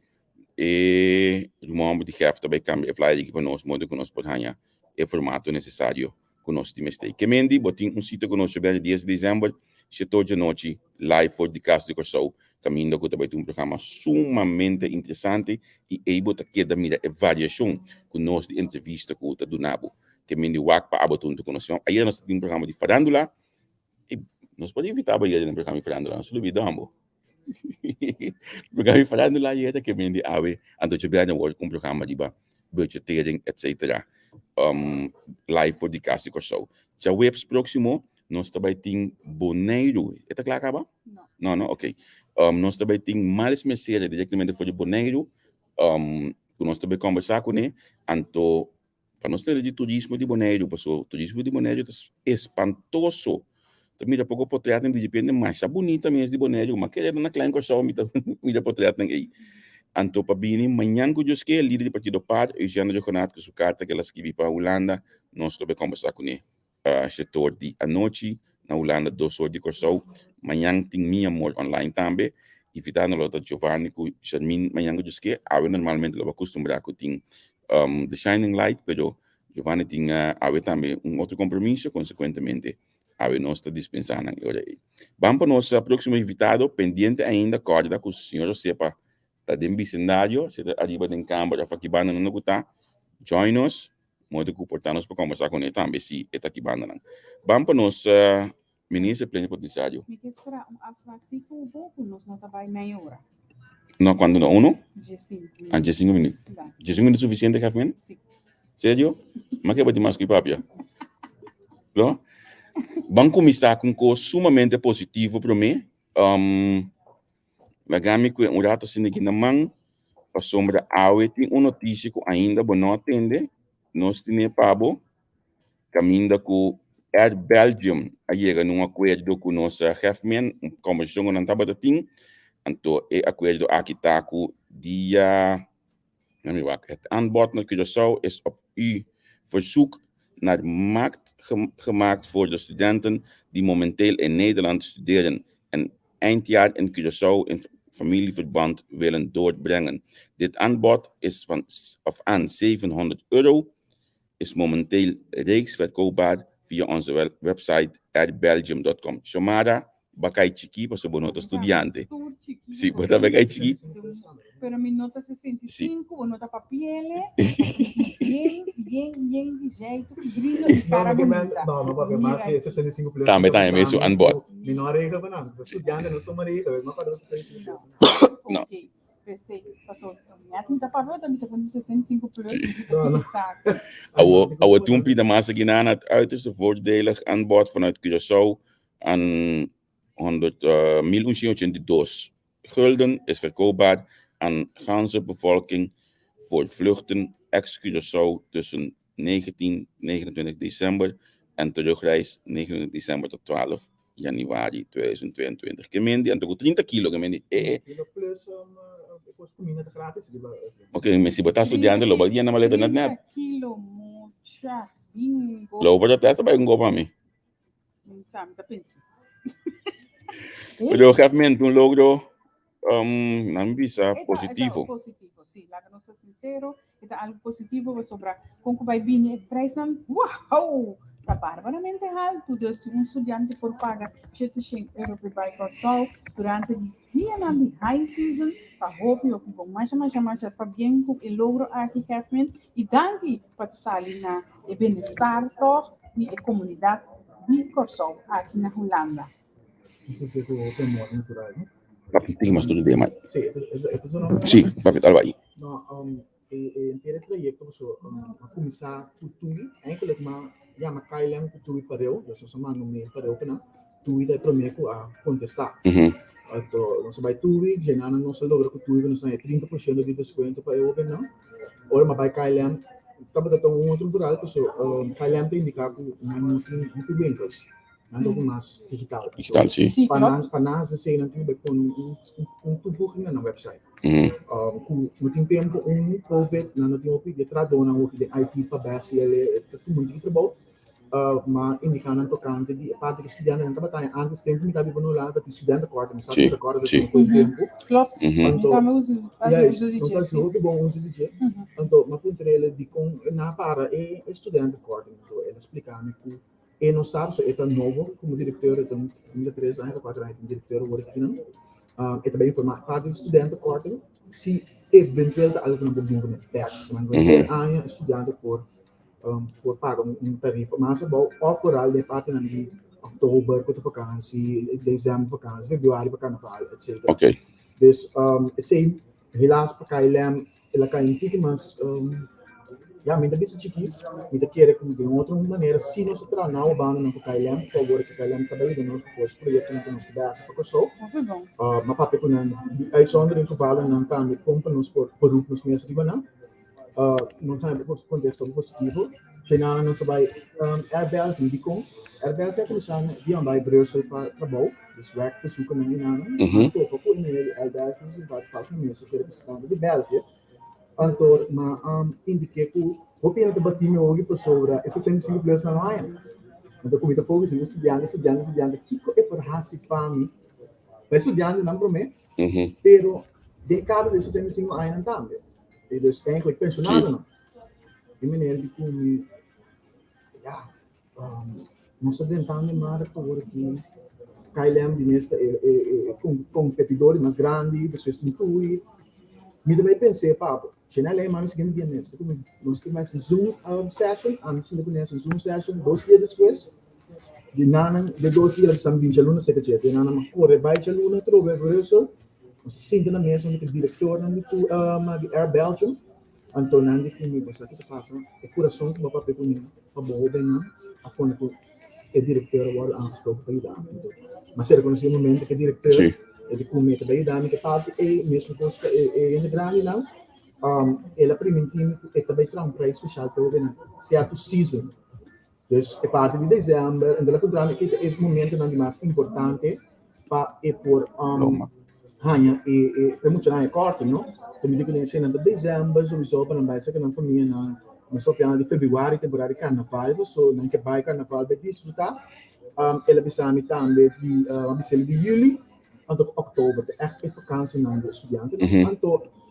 Speaker 3: E ruman hòmber di Gef ta bai kambia e flyer aki pa nos modo ku nos por haña e formato nesesario ku nos tin mester. Ke men di bo tin un sita ku nos djabièrnè dies di desèmber, shete or djanochi, live for di Kas di Kòrsou, kaminda ku ta bai tin un programa sumamente interesante i ei bo ta keda mira e variashon ku nos di entrevista ku ta duna bo. Ke men di wak pa abo ta huntu ku nos. Ayera nos ta tin un programa di farándula i nos por invitá bo ayera den programa di farándula, nos ta lubida bo. Programa di farándula ayera ke men di awe anto djabièrnè wòrdu ku un programa riba budgetering etcetera live for di Kas di Kòrsou. Djaweps próksimo nos ta bai tin Boneiru. E ta kla kaba?
Speaker 2: No.
Speaker 3: No, no? Oké. Nos ta bai tin Miles Mercedes direktamente for di Boneiru ku nos ta bai kòmbersá kuné. Anto Pa nos tende di turismo di Boneiru, paso turismo di Boneiru ta espantoso. Ta mira poko potretnan di dipende masha bunita mes di Boneiru, ma kere ta na Klein Kòrsou mi ta mira potretnan ei. Anto pa bini mañan ku Dios ke, lider di partido par, Eugène Rhuggenaath ku su karta ku el a skibi pa Hulanda, nos lo bai kombersá kuné. Shete or di anochi na Hulanda, dos or di Kòrsou. Mañan tin Mi Amor online tambe. Invitado lo ta Giovanni ku Sharmin mañan ku Dios ke. Awe normalmente lo bo akustumbrá ku tin The Shining Light, pero Giovanni tin awe tambe un otro kompromiso, konsekuentemente awe nos ta dispensá nan e ora ei. Ban pa nos próksimo invitado, pendiente ainda, kòrda ku señor Josepa ta den bisendario, si e ta ariba den kamber òf aki banda nan ku ta, join nos. Modo ku por ta nos por kombersá kuné tambe si e ta ki bandanan. Ban pa nos Minister Plenipotensiario.
Speaker 2: Mi ke spera un afspraak si ku bo ku nos no ta bai mei ora.
Speaker 3: No, kuantu no? Uno?
Speaker 2: Diesinku minuut.
Speaker 3: Ah, diesinku minuut.
Speaker 2: Da.
Speaker 3: Diesinku minuut sufisiente, Gafmin?
Speaker 2: Si.
Speaker 3: Serio? Ma ke bo tin mas ku papia? Lo? Ban kuminsá ku un kos sumamente positivo promé. Um, Laga mi kue un rato asina aki na man, pasobra awe tin un notisia ku ainda bo no a tende, nos tine pa bo, kaminda ku Air Belgium a yega na un akuerdo ku nos hefmen, un kombersashon ku nan tabata tin, anto e akuerdo aki ta ku dia. Laat me wak. Het aanbod naar Curaçao is op uw verzoek naar markt gemaakt voor de studenten die momenteel in Nederland studeren en eindjaar in Curaçao in familieverband willen doorbrengen. Dit aanbod is van of aan 700 euro, is momenteel reeks verkoopbaar via onze website airbelgium.com. Shomara, bo a kai chikí pasobra bo no ta studiante. Sí, bo ta kai chikí.
Speaker 2: Pero mi no ta 65, bo no ta papiele. Bien, bien, bien di jeito, brillo y cara bonita.
Speaker 9: No, no, papia, mas di 65 plus.
Speaker 3: Tambe, tambe, mi su aanbod.
Speaker 9: Mi no a regel pa nan. Studiante no suma regel, ma pa 65 plus.
Speaker 3: No.
Speaker 2: Okay. P'esei, paso net mi ta papia, ta bisa ku di 65 plus, mi ta pensa.
Speaker 3: Awo, awo tin un pida mas aki nan, het uiterste voordelig aanbod vanuit Curaçao aan 100, uh, 1182 gulden is verkoopbaar aan ganse bevolking voor vluchten ex-Curaçao tussen 19, 29 december en terugreis 29 december tot 12 januari 2022. Ke men di anto ku 30 kilo ke men di eh eh.
Speaker 9: Kilo plus um, e kos kumina ta gratis riba.
Speaker 3: Ok, men si bo ta studiante lo bo yena maleta net net.
Speaker 2: 30 kilo mucha bingo.
Speaker 3: Lo bo ta testa bai un pa mi.
Speaker 2: Mi sa, mi ta pensa.
Speaker 3: Pero gegeven un logro um, nan bisa positivo.
Speaker 2: E ta positivo, sí. Laga nos ta sincero, e ta algo positivo pasobra kon ku bai bini e prijsnan, wow, ta barbaramente haltu. Dus si un studiante por paga 700 euro pa bai Kòrsou durante di dianan di high season, ta hopi hopi bon. Masha masha masha pabien ku e logro aki, Kevin, i danki pa ta sali na e benestar tòg di e komunidat di Kòrsou aki na Hulanda.
Speaker 3: Papi tin mas tur dema. Sí, papi tal bai.
Speaker 9: No, um, e, e entero trayecto so, um, a cuminsa cu Tui, eigenlijk ma yama KLM cu Tui pareu, dus nos a manda un mail pareu pa nan, Tui ta e prome cu a contesta.
Speaker 3: Mm -hmm.
Speaker 9: Anto, nos a bai Tui, dje nan nos a logra cu Tui, nos a haña 30% di descuento pa e hobennan. Ora ma bai KLM, tabata ta un otro verhaal, paso um, KLM ta indica cu nan no tin hopi winkels. Nan ta hopi mas digital.
Speaker 3: Digital, sí.
Speaker 9: Pa nan, pa nan hasi esei, nan tin ku bai pone un, un, un toevoeging na nan website. Ku no tin tempu un covid nan no tin hopi di trahadónan hopi den IT pa bèsi el ta tuma un tiki trabou. Ma indiká nan tokante di e parti ku studiantenan tabata haña antes tempu mi ta biba na Hulanda tin studentenkorting mi sa ku ta kòrda despues ku e tempu.
Speaker 2: Klopt.
Speaker 9: Anto
Speaker 2: Mi tambe usa hasi
Speaker 9: juist
Speaker 2: uso di
Speaker 9: nos
Speaker 2: dje,
Speaker 9: hasi
Speaker 2: sí.
Speaker 9: hopi bon uso di dje. Anto mi a puntra el dikon nan a para e studentenkorting anto el a splika mi ku E no sa, pasobra e ta nobo komo direkteur, e ta un ta tres aña, ta kuater aña komo direkteur awor aki nan. E ta bai informá parti di studentenkorting si eventueel ta algu ku nan por bin kuné bèk. Nan kualkier aña e studiante por por paga un tarifa mas abou òf foral den e partinan di òktober ku ta fakansi, desèmber fakansi, febrüari pa karnaval, etsetera. Dus esei Helaas pa KLM el a kai un tiki mas, ya mi ta bisa chikí, mi ta kere ku den otro manera si nos ta traha nau bandanan ku KLM, ku awor ku KLM ta bai yuda nos ku e proyektonan ku nos ta bai hasi pa Kòrsou. Mi a papia ku nan di uitzondering gevallennan tambe kon pa nos por beroep nos mes riba nan. Nos a haña kontesto positivo. Dje nan nos a bai Air Belgium. Dikon? Air Belgium a kuminsá di bai Brussel pa trabou, dus werkbezoekennan i nan. A topa ku e meneer di Air Belgium sin bai pas un mes ku e representante di België. Anto m'a indiké ku hopi hende ta batí mi ogi pasobra e 65 plus nan no haña. Anto ku mi ta focus riba studiante, studiante, studiante, kiko e por hasi pa mi? Pa e studiantenan promé, pero den kada di e 65 añanan tambe. E dus eigenlijk pensionadonan. E meneer di ku mi, ya, nos ta drentando e markt awor aki. KLM di mes ta e e kompetidor di mas grandi, despues tin Tui. Mi ta bai pens'é pa bo. Shena lei mami siguiente dia mes. Nos tin bai Zoom session, ami sinta ku Nelson Zoom session dos dia despues. Di nanan, de dos dia la bin djaluna seka dje. Di nanan a kore bai djaluna atrobe Brussel. Nos a sinta na mesa huntu ku e direktornan di di Air Belgium. Anto nan di ku mi, Bo sa ki ta pasa? E kurason ku bo a papia ku mi pa bo hóbennan a pone ku e direktor a wòrdu aangesproken pa yuda mi. Anto mi a ser rekonosí e momento ku e direktor e di ku mi ta bai yuda mi ku e parti ei, mesun kos pa e hende grandinan. El a primintí mi ku e ta bai traha un prijs spesial pa e hóbennan sierto season. Dus e parti di december, en la puntra mi ki ta e momentonan di mas importante pa e por haña e e e muchanan e korting, no? Ta mi di ku nan esei nan ta december sowieso pa nan bai saka nan famianan, nos papia di februari temporada di karnaval paso nan ke bai karnaval bai disfruta. El a bisa mi tambe di a bisa el di juli anto ku oktober ta ègt e vakansinan di e studiantenan. Anto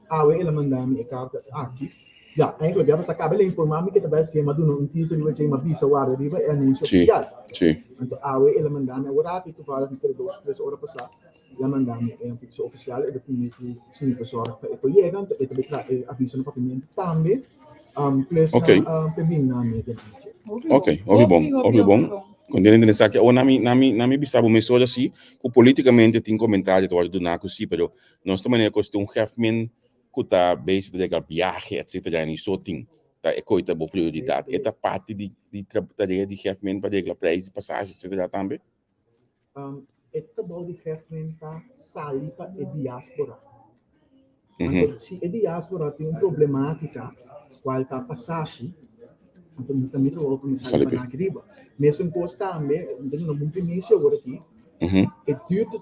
Speaker 9: awe el a manda mi e karta aki. Ya, eigenlijk ya basta caba el a informa mi ke ta bai hacié, m'a duna un teaser riba dje, m'a bisa warda riba e anuncio
Speaker 3: Sí,
Speaker 9: oficial.
Speaker 3: sí.
Speaker 9: Anto awe el a manda mi awor rapi, toevallig mi kere dos o tres ora pasá, el a manda mi e aviso oficial, e ta pidi ku si mi por zorg pa e por yega, anto e ta bai traha e aviso na papiamento tambe, um, plus
Speaker 3: Ok.
Speaker 9: na, um, p'e bin na mi den dje.
Speaker 2: Hopi
Speaker 3: Ok,
Speaker 2: bon.
Speaker 3: hopi bon,
Speaker 2: Hopi,
Speaker 3: hopi
Speaker 2: hopi, hopi
Speaker 3: bon.
Speaker 2: bon.
Speaker 3: Kontento di esaki. Awor na mi, na mi, na mi bisa bo mesora si, ku politikamente tin komentario ta wòrdu duná ku si, pero nos ta manera kos tin un hefmen ku ta bezig ta regla biahe etcetera en so tin ta e koi ta bo prioridat e ta parti di di tarea di hefmen pa regla prijs di pasashi etcetera tambe?
Speaker 9: E trabou di hefmen ta sali pa e diaspora. Anto si e diaspora tin un problematica cual ta pasashi anto mi ta mi trabou pa mi sali pa nan aki riba. Mesun kos tambe mi ta duna bo un primicia awor aki E duurte,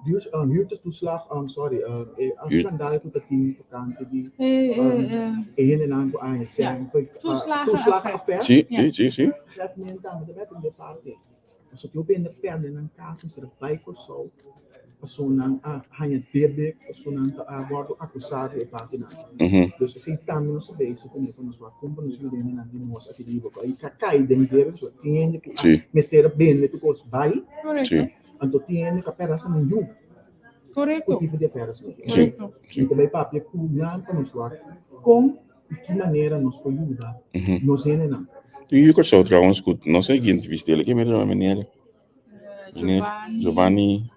Speaker 9: duur, huurtoeslag, sorry, e schandaal ku ta tin tokante di e hendenan ku a hesèn, toeslagenaffaire.
Speaker 3: Sí, sí, sí, sí.
Speaker 9: Grefmen tambe ta bèt den parte. Pasobra tin hopi hende pèrdè nan kas, mester a bai Kòrsou, pasobra nan a haña debe, pasobra nan ta a wòrdu akusá di e partinan. Dus esei tambe nos ta bezig kuné pa nos wak kon pa nos yuda hendenan di nos aki riba ku a kai den debe, pasobra tin hende ku a mester a bende tur kos bai.
Speaker 3: Sí.
Speaker 9: Anto tin hende ku a pèrdè hasta nan yu.
Speaker 2: Korekto.
Speaker 9: Ku tipo di afèr asina.
Speaker 3: Sí.
Speaker 9: Mi ta bai papia ku nan pa nos wak kon i ki manera nos por yuda nos hendenan.
Speaker 3: Tin yu Kòrsou trouwens ku no sé kin entrevist'é, ke mester meneer? Meneer Giovanni.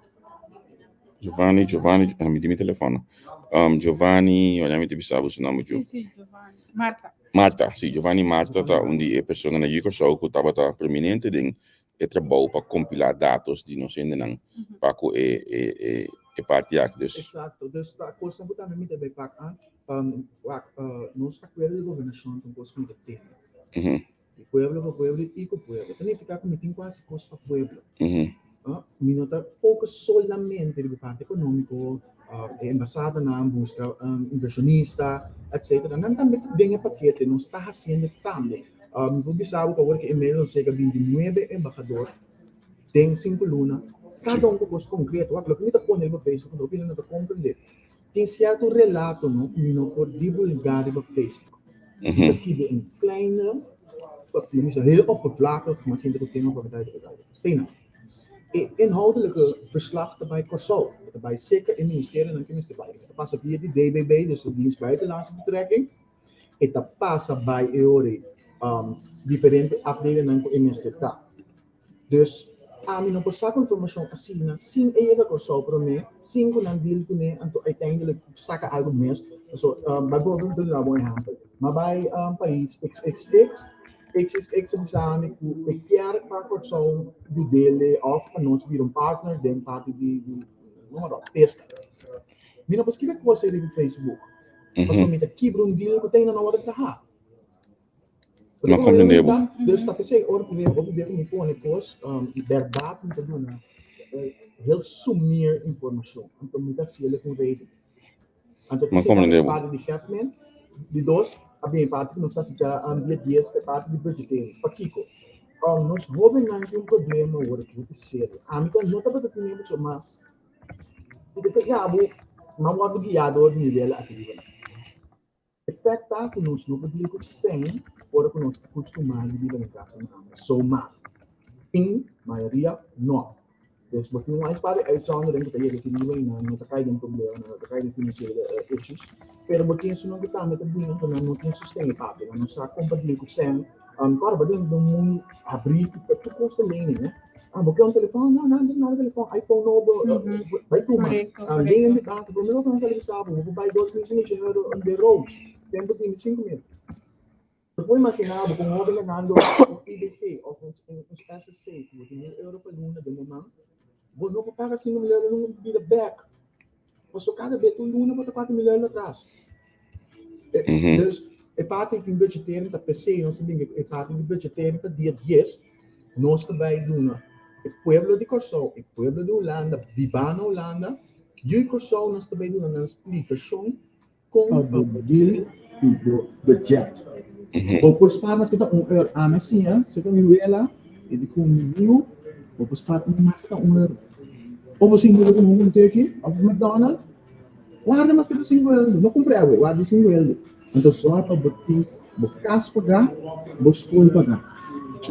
Speaker 3: Giovanni, Giovanni, ah, mi tin mi telefono. Um, Giovanni, wala mi te bisa bo su nomber.
Speaker 2: Sí, sí, Giovanni. Marta.
Speaker 3: Marta, sí, Giovanni Marta ta un di e persona na Kòrsou ku tabata prominente den e trabou pa kompilá datos di nos hendenan pa ku e e e e parti aki. Dus.
Speaker 9: Eksakto. Dus ta kosnan ku tambe mi ta bai pak an, um, wak, nos akuerdo di gobernashon ta un kos ku mi ta tene. Di pueblo pa pueblo i ku pueblo. Ta nifiká ku mi tin ku hasi kos pa pueblo. Mi no ta focus solamente riba parti ekonómiko. e embasadanan, buska invershonista, etcetera. Nan tambe ta den e pakete, nos ta hasiendo tambe. Mi por bisa bo ku awor ku e mei nos yega 29 embahador den sinku luna, kada un ku kos konkreto. Wak, loke mi ta pone riba Facebook, hopi hende no ta komprendé. Tin sierto relatonan ku mi no por divulgá riba Facebook. Mi ta skibi en kleine, of mi bisa heel oppervlakkig, ma sinti ku tema pa verduidelijken duidelijk. Stena, e inhoudelijke verslag ta bai Kòrsou, e ta bai seka e ministerionan ku mester bai. E ta pasa via di DBB, dus de Dienst Buitenlandse Betrekking, e ta pasa bai e ora ei diferente afdelingan ku e mester ta. Dus, ami no por saka informashon asina sin e yega Kòrsou promé, sin ku nan deal kuné, anto uiteindelijk saka algu mes. Paso, bijvoorbeeld, mi ta duna bo un ehèmpel. Mi a bai pais XXX, XXX a bisa mi ku e kier pa Kòrsou yud'é òf pa nos bira un partner den parti di, noem maar op, peska. Mi no por skibi e kos ei riba Facebook, pasobra mi ta kibra un deal ku ta ainda no wòrdu traha.
Speaker 3: No comprende bo.
Speaker 9: Dus ta p'esei ora ku mi hopi bia ku mi pone kos, bèrdat mi ta duna heel sumier informashon. Anto mi ta hasiel ku un reden. Anto
Speaker 3: No
Speaker 9: p'esei
Speaker 3: comprende bo.
Speaker 9: parti di Hefman, di dos a bin e parti ku nos ta hasi dja dia dies ta e parti di budgetering. Pakiko? Nos hóbennan tin un problema ora ku hopi serio. Ami ta no tabata tin e pasobra ma mi ta pega bo, mi a wòrdu guiá dor di mi wela aki riba. E fèt ta ku nos no por deal ku sèn ora ku nos ta kustumá di biba den kas di mama so mal. Tin mayoria nò. Dus bo tin un par di uitzondering ku ta yega ki riba i nan no ta kai den problema, nan no ta kai den finansiële issues. Pero bo tin esunnan ku tambe ta bini ku nan no tin sosten e papia, nan no sa kon pa deal ku sèn. Kòrda bo den un mundu habrí ku ta tur kos ta lenen, eh. Ah, bo ke un telefòn? No, nan tin nada telefòn. iPhone nobo, bai tuma. Lenen di banko, promé loke nan ta bisa bo, bo por bai 2008 euro on the road. Tempu tin 5000. Bo por imaginá bo ku un hóben ganando un IBG òf un SSC ku bo tin 1000 euro pa luna den bo man, bo no por paga 5000 euro nunka bo bira bèk. Pasobra kada bes tur luna bo ta 4000 euro atras. Dus e parti di budgetering ta p'esei nos ta bin e parti di budgetering ta dia dies nos ta bai duna e pueblo di Kòrsou, e pueblo di Hulanda, bibá na Hulanda, yu i Kòrsou nos ta bai duna nan splikashon kon pa bo deal ku bo budget. Bo por spaar maske ta un euro. Ami a siña serka mi wela i di ku mi yu bo por spaar un maske ta un euro. O bo sinti bo komo un turkey òf McDonald's. Warda mas ke ta sinku eldu. No kumpra awe, warda sinku eldu. Anto sòr pa bo tin bo kas pagá, bo skol pagá.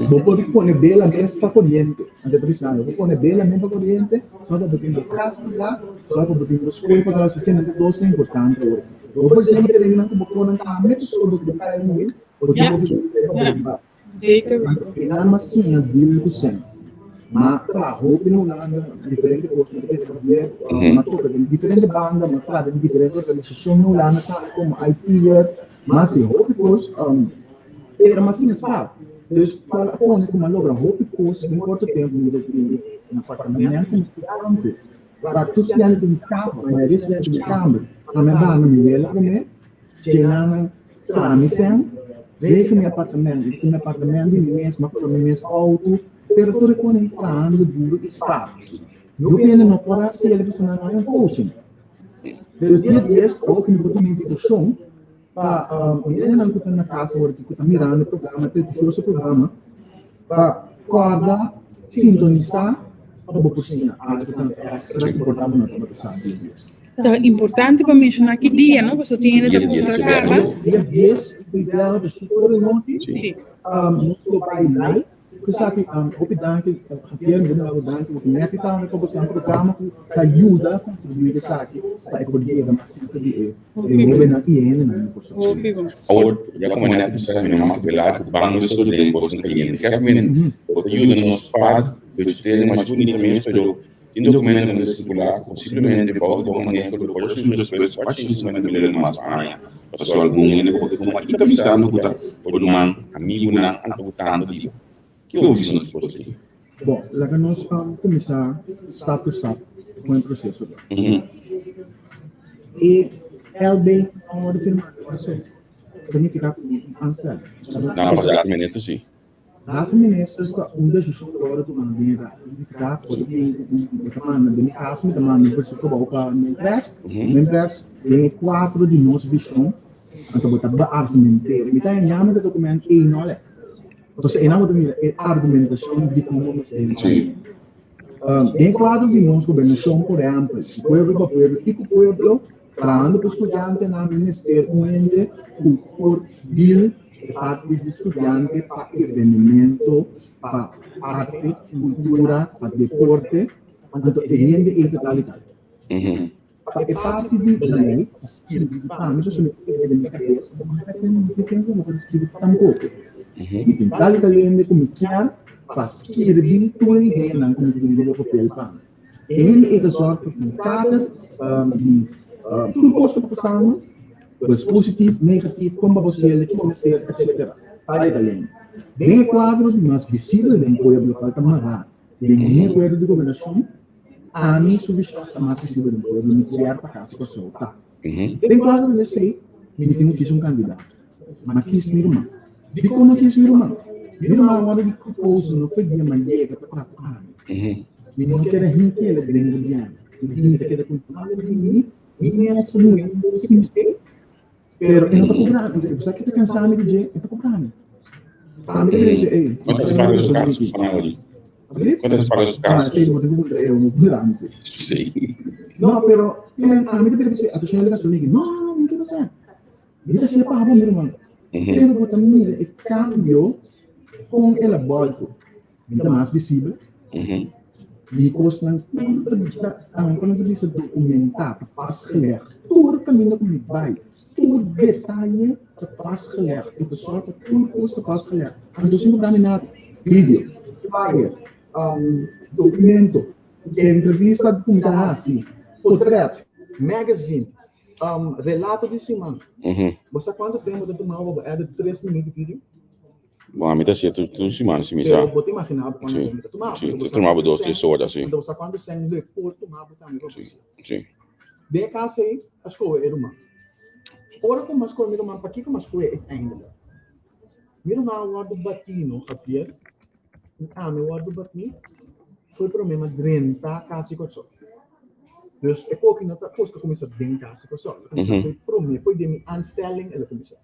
Speaker 9: Bo por pone bela mes pa koriente. Anto e ta bisa bo por pone bela mes pa koriente, sòr pa bo tin bo kas pagá, sòr pa bo tin bo skol pagá. Esei nan dos ta importante awor. Bo por sigi renan ku bo konan tambe, pasobra bo ta kai muhé, bo tin hopi pa bo riba.
Speaker 2: Zeker.
Speaker 9: E nan mas siña deal ku sèn. Ma traha hopi na Hulanda, diferente kos, mi ta pensa Javier, m'a toka den diferente banda, m'a traha den diferente organisashon na Hulanda tambe komo IT'er, m'a hasi hopi kos, pero m'a siña spaar. Dus kual a pone ku m'a logra hopi kos den korto tempu, mi ta tin un apartamento komo studiante, pa tur studiante tin kamer, mayoria studiante tin kamer, ami a banda mi wela promé, Djenan traha mi sèn, rega mi apartamento, mi tin mi apartamento di mi mes, mi a kumpra mi mes outo, pero tur e kos ei trahando duro i spar. Yo hende no por hasi el pasobra nan no hay un coaching. Pero dia dies ora ku mi por duna invitashon pa hendenan ku ta na kas awor ku ta mirando e programa, e prestigioso programa, pa kòrda sintonisá pa bo por siña algu tambe èkstra importante ku no tabata sa dia dies.
Speaker 2: Ta importante pa menshoná ki dia, no? Pasobra tin hende ta kumpra kaba.
Speaker 9: Dia dies di dezembro, dus tur e noti, nos lo bai live. Ku esaki, hopi danki, Javier, mi ta duna bo danki porque nèt tambe pa boso programa ku ta yuda kontribuí ku esaki pa e por yega mas serka di e hóbennan i e hendenan di Kòrsou.
Speaker 2: Hopi bon.
Speaker 3: Awor, ya komo nèt bisa, mi no mag bela ku ban nos so den kosnan kayente. Kevin, bo ta yuda nos pa budgetering masha bunita mes, pero Tin dokumentonan ta stipulá ku posiblemente bou di bon maneho lo por hasi un presupuesto pa 150 mil euro mas pa aña. Pasobra algun hende ku por tuma i ta bisando ku ta por ruman, amigunan anto ku tantu di bo. Ke bo bisa nos por esei?
Speaker 9: Bon, laga nos kuminsá stap por stap ku e proseso. E LB no wòrdu firmá den proseso. Ta nifiká ku no tin ansel.
Speaker 3: Nan a pasá minister si.
Speaker 9: Raad van Ministers ta un desishon ku ta wòrdu tuma den e raad. Raad por tin ku un bo ta manda, den mi kaso mi ta manda un persona ku pa Mempress. Mempress den e kuadro di nos vishon, anto bo ta beargumentera. Mi ta yama e dokument ei no lei. Pasobra einan bo ta mira e argumentashon di kon bo mester hasi. Den kuadro di nos gobernashon, por ehèmpel, di pueblo pa pueblo i ku pueblo, trahando ku studiantenan mi mester un hende ku por deal e parti di studiante pa evenemento, pa arte, kultura, pa deporte, anto e hende ei ta tal i tal. Pa e parti di lei, pa skirbi, pa mi pasobra mi kere den mi kabes, bo no ta tin tempu bo por skirbi tampoko. Mi tin tal i tal hende ku mi kier pa skirbi tur e ideanan ku mi tin riba papel pa mi. E hende ei ta sòrg pa tin kader di tur kos ku ta pasando, pues positif, negatif, kon pa bo hasiel, kiko mester, etsetera. Tal i tal hende. Den e kuadro di mas visibel den pueblo kual ta mará den mi akuerdo di gobernashon, Ami su vishon ta mas visibel den pueblo, mi kier pa Kas Kòrsou ta. Den kuadro di esei, mi tin ku kis un kandidato. M'a kis mi ruman. Dikon m'a kis mi ruman? Mi ruman a wòrdu di propose no fe dia m'a yega pa trata ku ami. Mi no keda hinkele den gobièrnu. Mi tin mi ta keda ku nada di mi, mi mes muhé un poco mester. Pero e no ta cobra mi. Bo sa ki ta cansa mi di dje? E ta cobra mi. Tambe ta bisa, ey.
Speaker 3: Cuanto se paga su caso, Fanoli? Cuanto se paga su caso?
Speaker 9: Ah, sí, bo tin cu puntra e, bo puntra mi, sí.
Speaker 3: Sí.
Speaker 9: No, pero, ami ta bisa, a tu shele caso niki. No, no, no, mi no sa. Mi ta siya pa bo, mi ruman. Pero bo ta mira e cambio con el a bolto. Mi ta mas visibel. Mi kosnan tur ta, kon nan ta bisa, dokumentá, ta vastgelegd. Tur kaminda ku mi bai, tur detaye ta vastgelegd. Mi ta sòru pa tur kos ta vastgelegd. Anto sin ku dami nada, video, flyer, dokumento, entrevista ku mi ta hasi, potret, magazine, relato di siman. Bo sa kuantu tempu ta tuma bo pa edit tres minüt di video?
Speaker 3: Bon, ami ta hasié tur siman, si mi sa.
Speaker 9: Pero bo ta imaginá bo kuantu tempu ta tuma.
Speaker 3: Sí, ta tuma bo dos, tres ora, sí.
Speaker 9: Anto bo sa kuantu sèn lo e por tuma bo tambe pa bo hasié.
Speaker 3: Sí.
Speaker 9: Den e kaso ei, a skohe e ruman. Ora ku mi a skohe mi ruman, pakiko mi a skohe uiteindelijk? Mi ruman a wòrdu batí, no, Javier? I ami a wòrdu batí, foi promé mi a drenta kas di Kòrsou. Dus e koki no ta kos ku a kuminsá den kas di Kòrsou. El a kuminsá foi promé, foi den mi aanstelling el a kuminsá.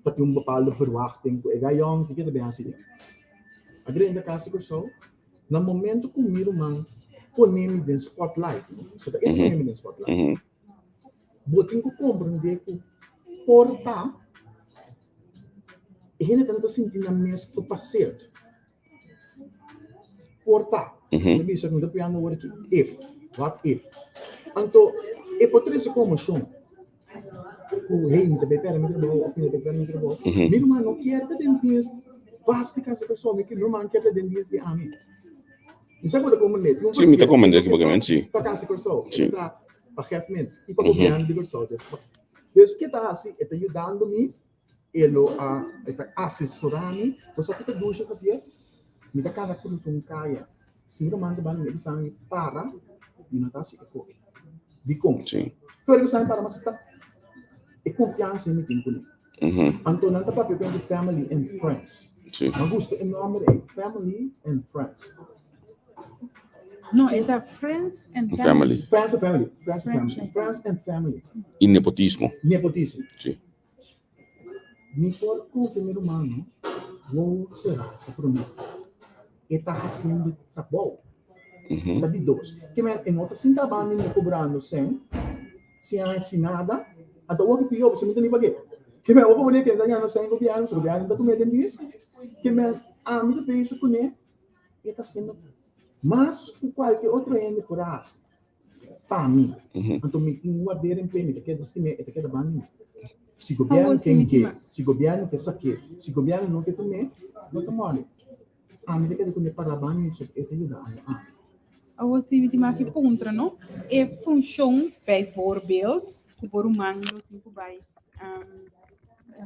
Speaker 9: Ta tin un bepaalde verwachting ku e gayon kiko ta bin hasi den. A drenta kas di Kòrsou, na momento ku mi ruman pone mi den spotlight, so ta e pone mi den spotlight, bo tin ku komprendé ku por ta e hendenan ta sinti nan mes gepaseerd. Por ta. Mi bisa ku mi ta piando awor aki if, what if. Anto e por trese konmoshon ku hey mi ta bai pèrdè mi trabou òf mi no ta pèrdè mi trabou. Mi ruman no kier ta den dienst vast di kasa persona, mi ruman kier ta den dienst di ami. Mi sa ku bo ta komprendé. Tin un
Speaker 3: Sí, mi ta komprendé ki sí.
Speaker 9: Pa kasa Kòrsou, e ta pa gèfment i pa gobièrnu di Kòrsou. Dus ke ta hasi? E ta yudando mi E lo a e ta asesorá mi. Bo sa ki ta dushi, Javier? Mi ta kana krusa un kaya. Si mi ruman ta banda mi, e bisa mi para, mi no ta hasi e koki. Dikon?
Speaker 3: Sí.
Speaker 9: Fuera e bisa mi para, mas ta e konfiansa mi tin kuné. Anto nan ta papia ku hende family and friends.
Speaker 3: Sí.
Speaker 9: Mi a gusta e nòmber ei, family and friends.
Speaker 2: No, e ta friends and
Speaker 3: family. Family.
Speaker 9: Friends and family. Friends and family. Friends and family.
Speaker 3: I nepotismo.
Speaker 9: Nepotismo.
Speaker 3: Sí.
Speaker 9: Mi por konfia mi rumannan, wou será ta promé. E ta hasiendo e trabou. Ta di dos. Ke men e no ta sinta banda mi kobrando sen, sin hasi nada, anto awor ki pió pasobra mi ta ni pag'é. Ke men awor ku ta gana sen gobièrnu, pasobra gobièrnu ta tum'é den dis. Ke men ami ta pensa kuné e ta hasiendo mas ku kualke otro hende por a hasi. Pa mi. Anto mi tin wardera en play, mi ta keda stim'é, e ta keda banda mi. Si gobièrnu ke nk'é, si gobièrnu ke sak'é, si gobièrnu no ke tum'é, no ta mòri. Ami ta keda kuné pará banda mi pasobra e ta yuda ami ami.
Speaker 2: Awor si mi tin maki puntra no, e funshon bijvoorbeeld ku bo ruman lo tin ku bai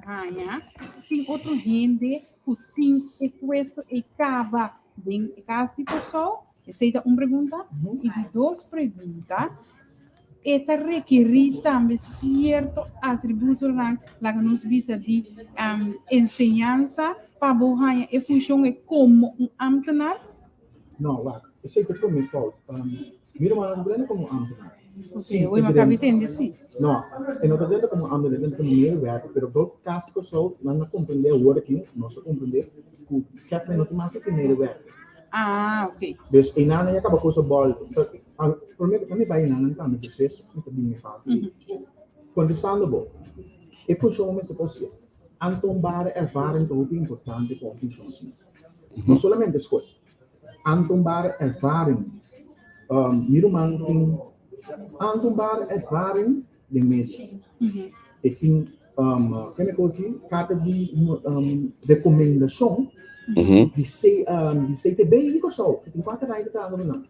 Speaker 2: haña, tin otro hende ku tin e puesto ei kaba den e kas di Kòrsou? Esei ta un pregunta. I di dos pregunta. E ta rekerí tambe sierto atributonan, laga nos bisa di enseñansa, pa bo haña e funshon ei komo un ámtenar?
Speaker 9: No, wak, esei ta promé fout. Mi rumannan no drenta komo ámtenar.
Speaker 2: Oké, oe, mi kabi tende si.
Speaker 9: No, e no ta drenta komo ámtenar, e drenta komo medewerker, pero bo kas Kòrsou nan a komprendé awor aki, nos a komprendé ku kèfmen no ta mas ke medewerker.
Speaker 2: Ah, oké.
Speaker 9: Dus einan ya kaba ku su bòl. Promé ku mi bai einan tambe despues mi ta bini e parti ei. Kontestando bo, e funshon mester por ser aantoonbare ervaring ta hopi importante pa un funshon asina. No solamente skol. Aantoonbare ervaring. Mi ruman tin aantoonbare ervaring den media. E tin kende ku aki karta di rekomendashon di CTB di Kòrsou. E tin kuater aña ta trahando ku nan.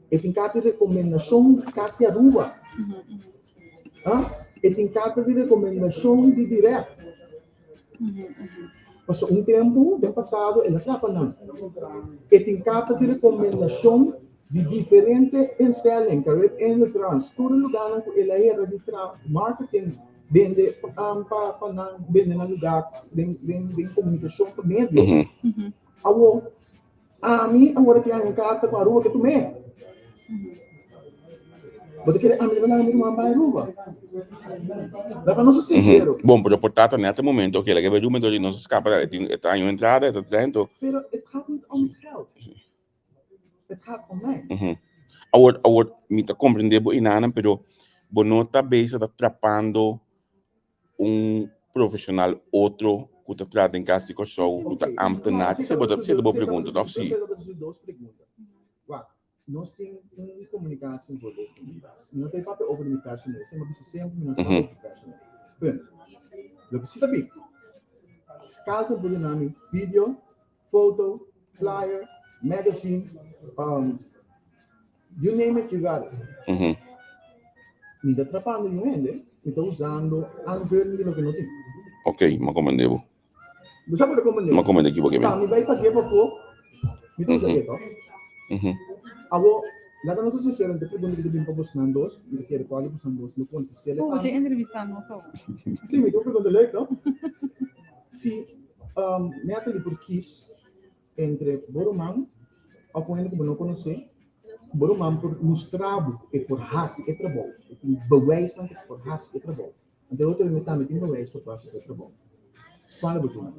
Speaker 9: E tin karta di rekomendashon di Kas di Aruba. E tin karta di rekomendashon di Direct. Pasobra un tempu den pasado el a trapa nan. E tin karta di rekomendashon di diferente instelling, Carib Indertrans, tur e lugánan ku el a hera di traha marketing, bende pa nan, bende nan lugá den den komunikashon pa medio. Awor, Ami awor aki haña un karta ku Aruba ke tum'é. Bo ta kere ami ta laga mi ruman bai Aruba? Laga nos ser sinsero.
Speaker 3: Bon, pero por tata net e momento, oke, laga e bai Aruba, entonces nos a skapa, e tin, e ta haña un entrada, e ta trento.
Speaker 9: Pero het gaat niet om het geld. Het gaat om mij.
Speaker 3: Awor, awor, mi ta komprendé bo inanan, pero bo no ta bezig ta trapando un profesional otro ku ta traha den Kas di Kòrsou ku ta ámtenar? Esei bo ta, esei ta bo pregunta, tòg? Sí.
Speaker 9: Dos pregunta. Wak, nos tin un komunikatie bijvoorbeeld ku mi baas. Mi no ta papia over di mi personeel. Esei mi a bisa semper, mi no ta papia over di personeel. Punt. Loke si ta bin, Carlton por duna mi video, foto, flyer, magazine, You name it, you got it. Mi ta trapando yu hende, mi ta usando aanvulling di loke no tin.
Speaker 3: Ok, m'a komprende bo.
Speaker 9: Bo sa por komprende?
Speaker 3: M'a komprende ki bo ke
Speaker 9: men. Pa mi bai padia pafó, mi ta usa e to. Awor, laga nos ser sincero, mi ta pregunta ki ta bin pa bosnan dos, mi ta kere kual di bosnan dos lo kontest'é.
Speaker 2: Bo ta entrevistá nos awor.
Speaker 9: Sí, mi tin un pregunta leuk, no? Si Natalie por kis Entre bo ruman òf un hende ku bo no konosé, ku bo ruman por mustra bo ku e por hasi e trabou, e tin bewijsnan ku e por hasi e trabou. Anto e otro hende tambe tin bewijs pa por hasi e trabou. Kual bo tuma?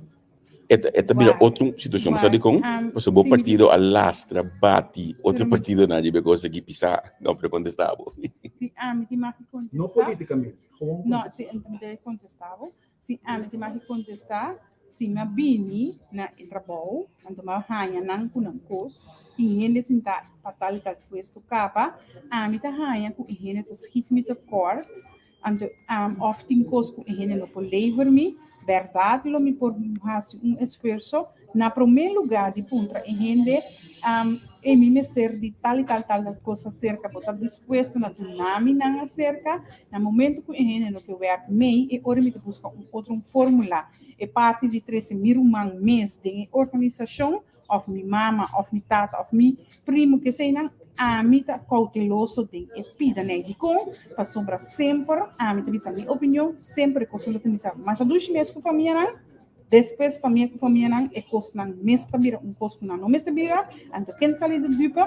Speaker 3: E ta e ta bira otro situashon. Bo sa dikon? Pasobra bo partido a lastra bati otro partidonan riba e kos aki pisá. No por kontestá bo.
Speaker 2: Si ami tin mag di kontestá.
Speaker 9: No politikamente, gewoon
Speaker 2: No, si ami ta kontestá bo. Si ami tin mag di kontestá, si mi a bini na e trabou, anto mi a haña nan ku nan kos, tin hende sintá pa tal i tal puesto kaba, ami ta haña ku e hende ta schiet mi tekort, anto òf tin kos ku e hende no por lever mi, bèrdat lo mi por hasi un esfuerso Na promé lugá di puntra e hende, E mi mester di tal i tal tal kos aserka, bo ta dispuesto na duna mi nan aserka? Na momento ku e hende no ke wèrk mei, e ora mi ta buska un otro un fórmula. E parti di trese mi ruman mes den e organisashon, òf mi mama, òf mi tata, òf mi primu, keseinan, ami ta kouteloso den e pida nei. Dikon? Pasobra semper ami ta bisa mi opinion, semper e kosnan ta kuminsá masha dushi mes ku famianan. Despues famia ku famianan e kosnan mes ta bira un kos ku nan no mester bira, anto ken sali di dupe?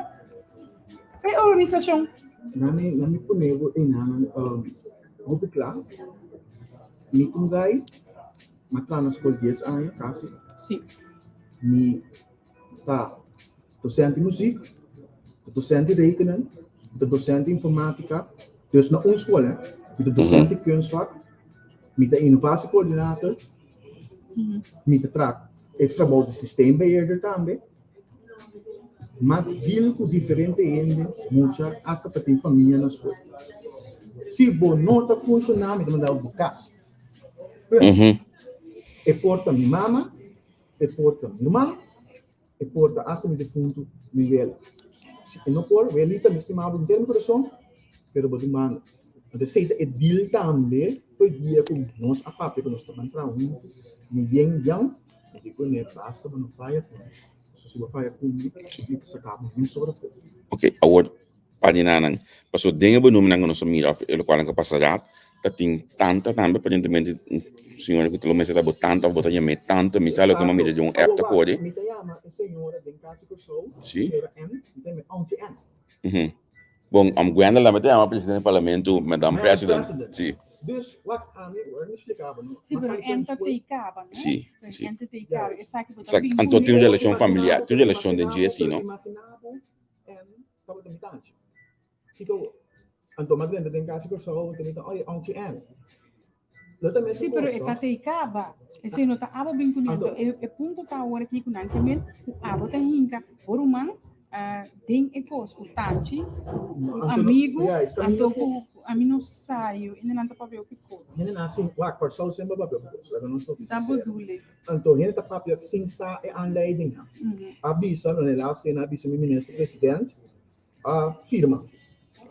Speaker 2: E organisashon.
Speaker 9: Lami lami pone bo einan hopi kla. Mi ta un gai, mi a traha na skol dies aña kasi.
Speaker 2: Si.
Speaker 9: Mi ta docente di muziek, ta docente di rekenen, mi ta docente di informatica, dus na un skol hè. Mi ta docente di kunstvak, mi ta innovatiecoördinator. Mi ta traha e trabou di systeembeheerder tambe. M'a deal ku diferente hende, mucha, asta pa tin famia na skol. Si bo no ta funshoná, mi ta manda bo kas. E por ta mi mama, e por ta mi ruman. E por ta hasta mi defuntu mi wela. Si e no por, welita mi stima bo henter mi kurason, pero bo tin manda. Anto esei ta e deal tambe for e dia ku nos a papia ku nos ta ban traha huntu, mi yen yang, mi di kuné basta bo no faya ku mi, pasobra si bo faya ku mi, mi ta saka bo mesora for.
Speaker 3: Ok, awor. Paginanan. Paso den e benoemennan ku nos a mira òf e lokualnan ku a pasa rat, ta tin tanta tambe aparentemente un señora ku ta lo mester ta bo tanta òf bo ta yam'é tanta. Mi sa loke mi a mira den un app ta kore.
Speaker 9: Mi ta yama e señora den kas di Kòrsou,
Speaker 3: Sí.
Speaker 9: señora N, mi ta yam'é Auntie N.
Speaker 3: Ujú. Bon, Gwendel tambe ta yama presidente di parlamento Madam
Speaker 9: Madam
Speaker 3: President.
Speaker 9: President.
Speaker 3: Sí.
Speaker 9: Dus, wak, ami, wak mi splika bo, no?
Speaker 2: Sí, pero N ta tei kaba, no?
Speaker 3: Sí,
Speaker 2: Pero
Speaker 3: sí.
Speaker 2: N ta tei kaba, esaki bo ta
Speaker 3: Sa,
Speaker 2: bin
Speaker 3: anto tin un
Speaker 2: kuné.
Speaker 3: relashon familiar, tin un relashon den dje así, no?
Speaker 9: Imagina bo, N tabata mi tanchi. Kiko bo? Anto m'a drenta den kas di Kòrsou, anto mi ta, oye, Auntie Ann. Lo ta mesun
Speaker 2: Sí, pero
Speaker 9: kos,
Speaker 2: e
Speaker 9: no?
Speaker 2: ta tei kaba. Esei no ta abo bin kuné.
Speaker 9: Anto-
Speaker 2: Anto e, e punto ta awor aki ku nan ke men ku abo ta hinka bo ruman ah, den e kos ku tanchi, ku
Speaker 9: No, anto no-
Speaker 2: amigu,
Speaker 9: juist, kaminda
Speaker 2: anto
Speaker 9: ku-
Speaker 2: ku ku ami no sa yu, i nan ta papia hopi kos.
Speaker 9: Hende na sin, wak, Kòrsou semper papia hopi kos, laga nos toki
Speaker 2: Ta
Speaker 9: sinsero.
Speaker 2: bedoel ik.
Speaker 9: Anto hende ta papia sin sa e aanleidingnan. A bisa, no helaas sena a bisa mi minister president a firma.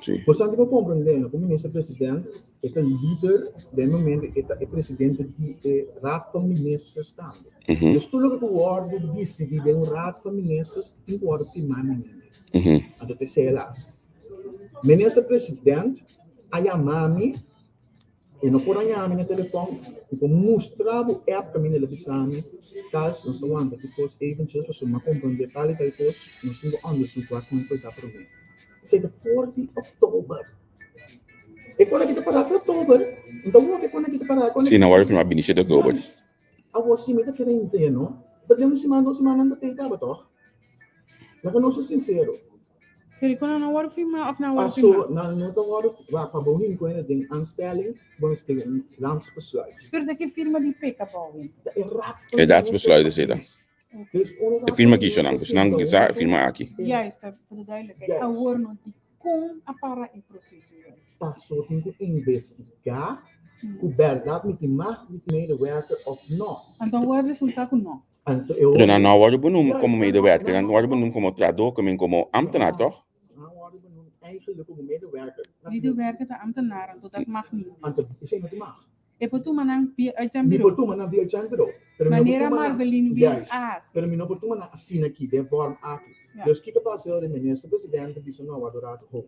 Speaker 3: Sí.
Speaker 9: Bo sa tin ku komprendé no ku minister president e ta lider den e momento e ta e presidente di e raad van ministers tambe. Dus tur loke ku wòrdu disidí den un raad van ministers tin ku wòrdu firmá e momento. Anto ta esei helaas. Minister president a yama mi. E no por a yami na telefòn, mi por mustra bo app kaminda el a bisa mi, Kals, nos ta wanta ki kos eventjes pasobra mi a komprondé tal i tal kos, nos tin ku onderzoek wak kon e por ta promé. Esei ta for di òktober. E kon aki ta pará for òktober, mi ta wak e kon aki ta pará, e kon
Speaker 3: Sí, nan wòrdu firmá binti shete òktober.
Speaker 9: Juist. Awor si mi ta kere intr'é no, ta den un siman, dos siman nan ta tei kaba tòg? Laga nos ser sinsero.
Speaker 2: Pero ku nan no wòrdu firmá òf nan wòrdu
Speaker 9: Paso
Speaker 2: firmá?
Speaker 9: nan no ta wòrdu wak pa bo hinku hende den aanstelling, bo mester tin un landsbesluit.
Speaker 2: Pero ta ki firma di peka Bouwin?
Speaker 9: Ta e raad van
Speaker 3: E raadsbesluit
Speaker 9: ministers
Speaker 3: esei ta.
Speaker 9: advies. Dus ora
Speaker 3: E
Speaker 9: raad
Speaker 3: firma
Speaker 9: van
Speaker 3: aki shon nan,
Speaker 9: ministers
Speaker 3: ku nan
Speaker 9: sinta
Speaker 3: kisa e
Speaker 9: huntu,
Speaker 3: firma aki.
Speaker 2: Juist, ta voor de duidelijkheid.
Speaker 9: Juist.
Speaker 2: Awor no dikon a para e proseso ei?
Speaker 9: Paso tin ku investigá ku bèrdat mi tin mag di medewerker òf nò.
Speaker 2: Anto awor resultá ku nò.
Speaker 9: Anto e
Speaker 3: Pero nan
Speaker 9: hopi
Speaker 3: no a wòrdu benoem komo
Speaker 9: Juist, nan no,
Speaker 3: medewerker,
Speaker 9: nan
Speaker 3: nan
Speaker 9: no,
Speaker 3: wòrdu benoem komo trahadó, komo komo ambtenaar,
Speaker 9: no,
Speaker 3: tòg?
Speaker 9: nan wòrdu benoem eigenlijk komo medewerker. Dat
Speaker 2: Medewerker ta ambtenaar, anto dat mag niet.
Speaker 9: Anto esei no tin mag.
Speaker 2: E por tuma nan via
Speaker 9: Mi
Speaker 2: uitzendbureau.
Speaker 9: por tuma nan via uitzendbureau, pero mi no por
Speaker 2: Manera
Speaker 9: tuma nan,
Speaker 2: Marvelin Wiels
Speaker 9: juist,
Speaker 2: a hasi.
Speaker 9: pero mi no por tuma nan asina aki, den vorm aki.
Speaker 2: Ja.
Speaker 9: Dus kiko pasa ora e minister presidente bisa no, wak rato ho.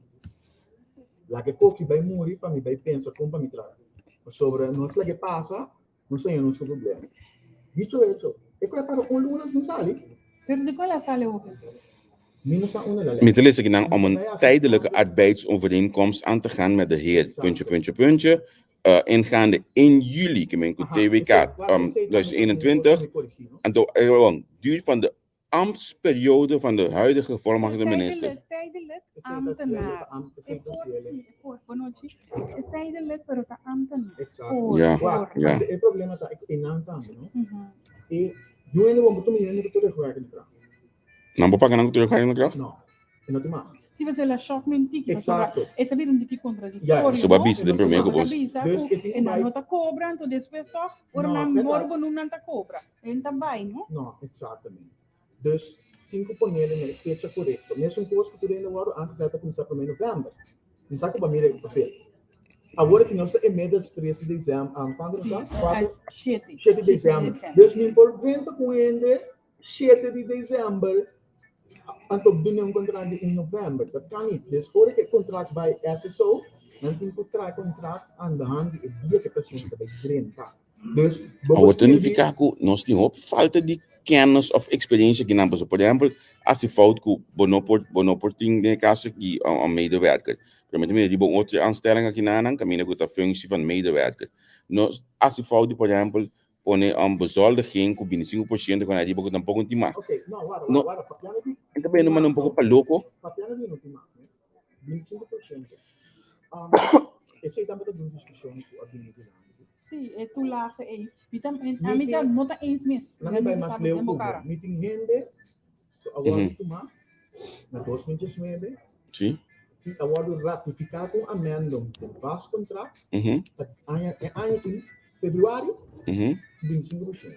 Speaker 9: Laga e koki bai muri pa mi bai pensa kon pa mi traha. Pasobra nos laga e pasa, nos ta haña nos ku problema. Dicho hecho, e koe a para un luna sin sali.
Speaker 2: Pero dikon el a sali hopi?
Speaker 9: Mi no sa unda el a
Speaker 3: Mi
Speaker 9: lei.
Speaker 3: ta lesa kinan
Speaker 9: Mi
Speaker 3: om een
Speaker 9: ta hasi
Speaker 3: tijdelijke
Speaker 9: tantu.
Speaker 3: arbeidsovereenkomst aan te gaan met de heer puntje
Speaker 9: Exacto.
Speaker 3: puntje puntje eh, ingaande 1 juli, ke men ku
Speaker 9: Aha,
Speaker 3: TWK
Speaker 9: esei, wak, esei tambe ta mi por
Speaker 3: 2021.
Speaker 9: mi korigí, no?
Speaker 3: Anto, eh, bon, duur van de ambtsperiode van de huidige gevolmachtigde minister.
Speaker 2: Tijdelijk, tijdelijk
Speaker 9: Esei ta siele,
Speaker 2: ambtenaar.
Speaker 9: ta am,
Speaker 2: E
Speaker 9: esei ta
Speaker 2: por,
Speaker 9: siele.
Speaker 2: sí, e por, bonochi. E tijdelijk, pero ta ambtenaar.
Speaker 9: Exacto.
Speaker 2: Por,
Speaker 3: Ja,
Speaker 9: Wak,
Speaker 2: por.
Speaker 3: ja.
Speaker 9: anto e problema ta e nan tambe, no?
Speaker 2: Mhm.
Speaker 9: E duende bo por tuma hende ku terugwerkende kracht.
Speaker 3: Nan por paga nan ku terugwerkende kracht?
Speaker 9: No, e no tin mag.
Speaker 2: Si bo la shock mi un tiki, pasobra
Speaker 9: Exacto.
Speaker 2: e ta bira un tiki contradictorio,
Speaker 9: Juist.
Speaker 3: So ba
Speaker 2: no?
Speaker 3: bisa den prome ku
Speaker 2: Pasobra
Speaker 3: bos.
Speaker 2: ta bisa
Speaker 9: Dus
Speaker 2: ku
Speaker 9: e tin
Speaker 2: e nan
Speaker 9: bai
Speaker 2: no ta cobra, anto despues toch, ora
Speaker 9: No,
Speaker 2: nan
Speaker 9: verdad.
Speaker 2: mor bo nun nan ta cobra. E ta bai, no?
Speaker 9: No, exactamente. Dus tin ku ponele na e fecha korekto. Mesun kos ku tur hende wòrdu aangezet ta kuminsá promé novèmber. Mi sa ku bo a mira e papel. Awor ki nos ta inmiddels tres di desèmber, kuantu nos
Speaker 2: Sí,
Speaker 9: ta? Kuater?
Speaker 2: as shete.
Speaker 9: Shete
Speaker 2: Shete di
Speaker 9: desèmber.
Speaker 2: desèmber.
Speaker 9: Dus mi por drenta ku hende shete di desèmber, anto bini un kontrakt di un novèmber. Dat kan nit. Dus ora ku e kontrakt bai SSO, nan tin ku traha e kontrakt aan de hand di e dia ku e persona ta bai drenta. Dus, bo por
Speaker 3: Awor ta
Speaker 9: skirbi.
Speaker 3: nifiká ku nos tin hopi falta di kennis òf eksperensia kinan. Pasobra, por ehèmpel, hasi fout ku bo no por bo no por tin den e kaso di un medewerker. Pero mi ta mira riba un otro aanstelling akinanan kaminda ku ta functie van medewerker. Nos hasi fout di, por ehèmpel, pone un bezoldiging ku binti sinku por siento ku nan riba ku tampoko no tin mas.
Speaker 9: Ok, no, wara,
Speaker 3: No,
Speaker 9: wara, wara, papiando di
Speaker 3: e ta bini manda un poko pa loko.
Speaker 9: Papiando di no tin mas, ne? 25%. Um, esei tambe ta di un diskushon ku a bini dilanti.
Speaker 2: Sí, e toelage ei. Mi ta,
Speaker 9: Mi
Speaker 2: a mi ta
Speaker 9: tin-
Speaker 2: no ta eens mes.
Speaker 9: Laat me bai mas leu
Speaker 2: den bo
Speaker 9: ku bo.
Speaker 2: cara.
Speaker 9: Mi tin hende ku a wòrdu tumá na 2019
Speaker 3: Sí.
Speaker 9: i a wòrdu ratifiká ku un amendum den vast kontrakt pa aña, e aña tin februari 25%.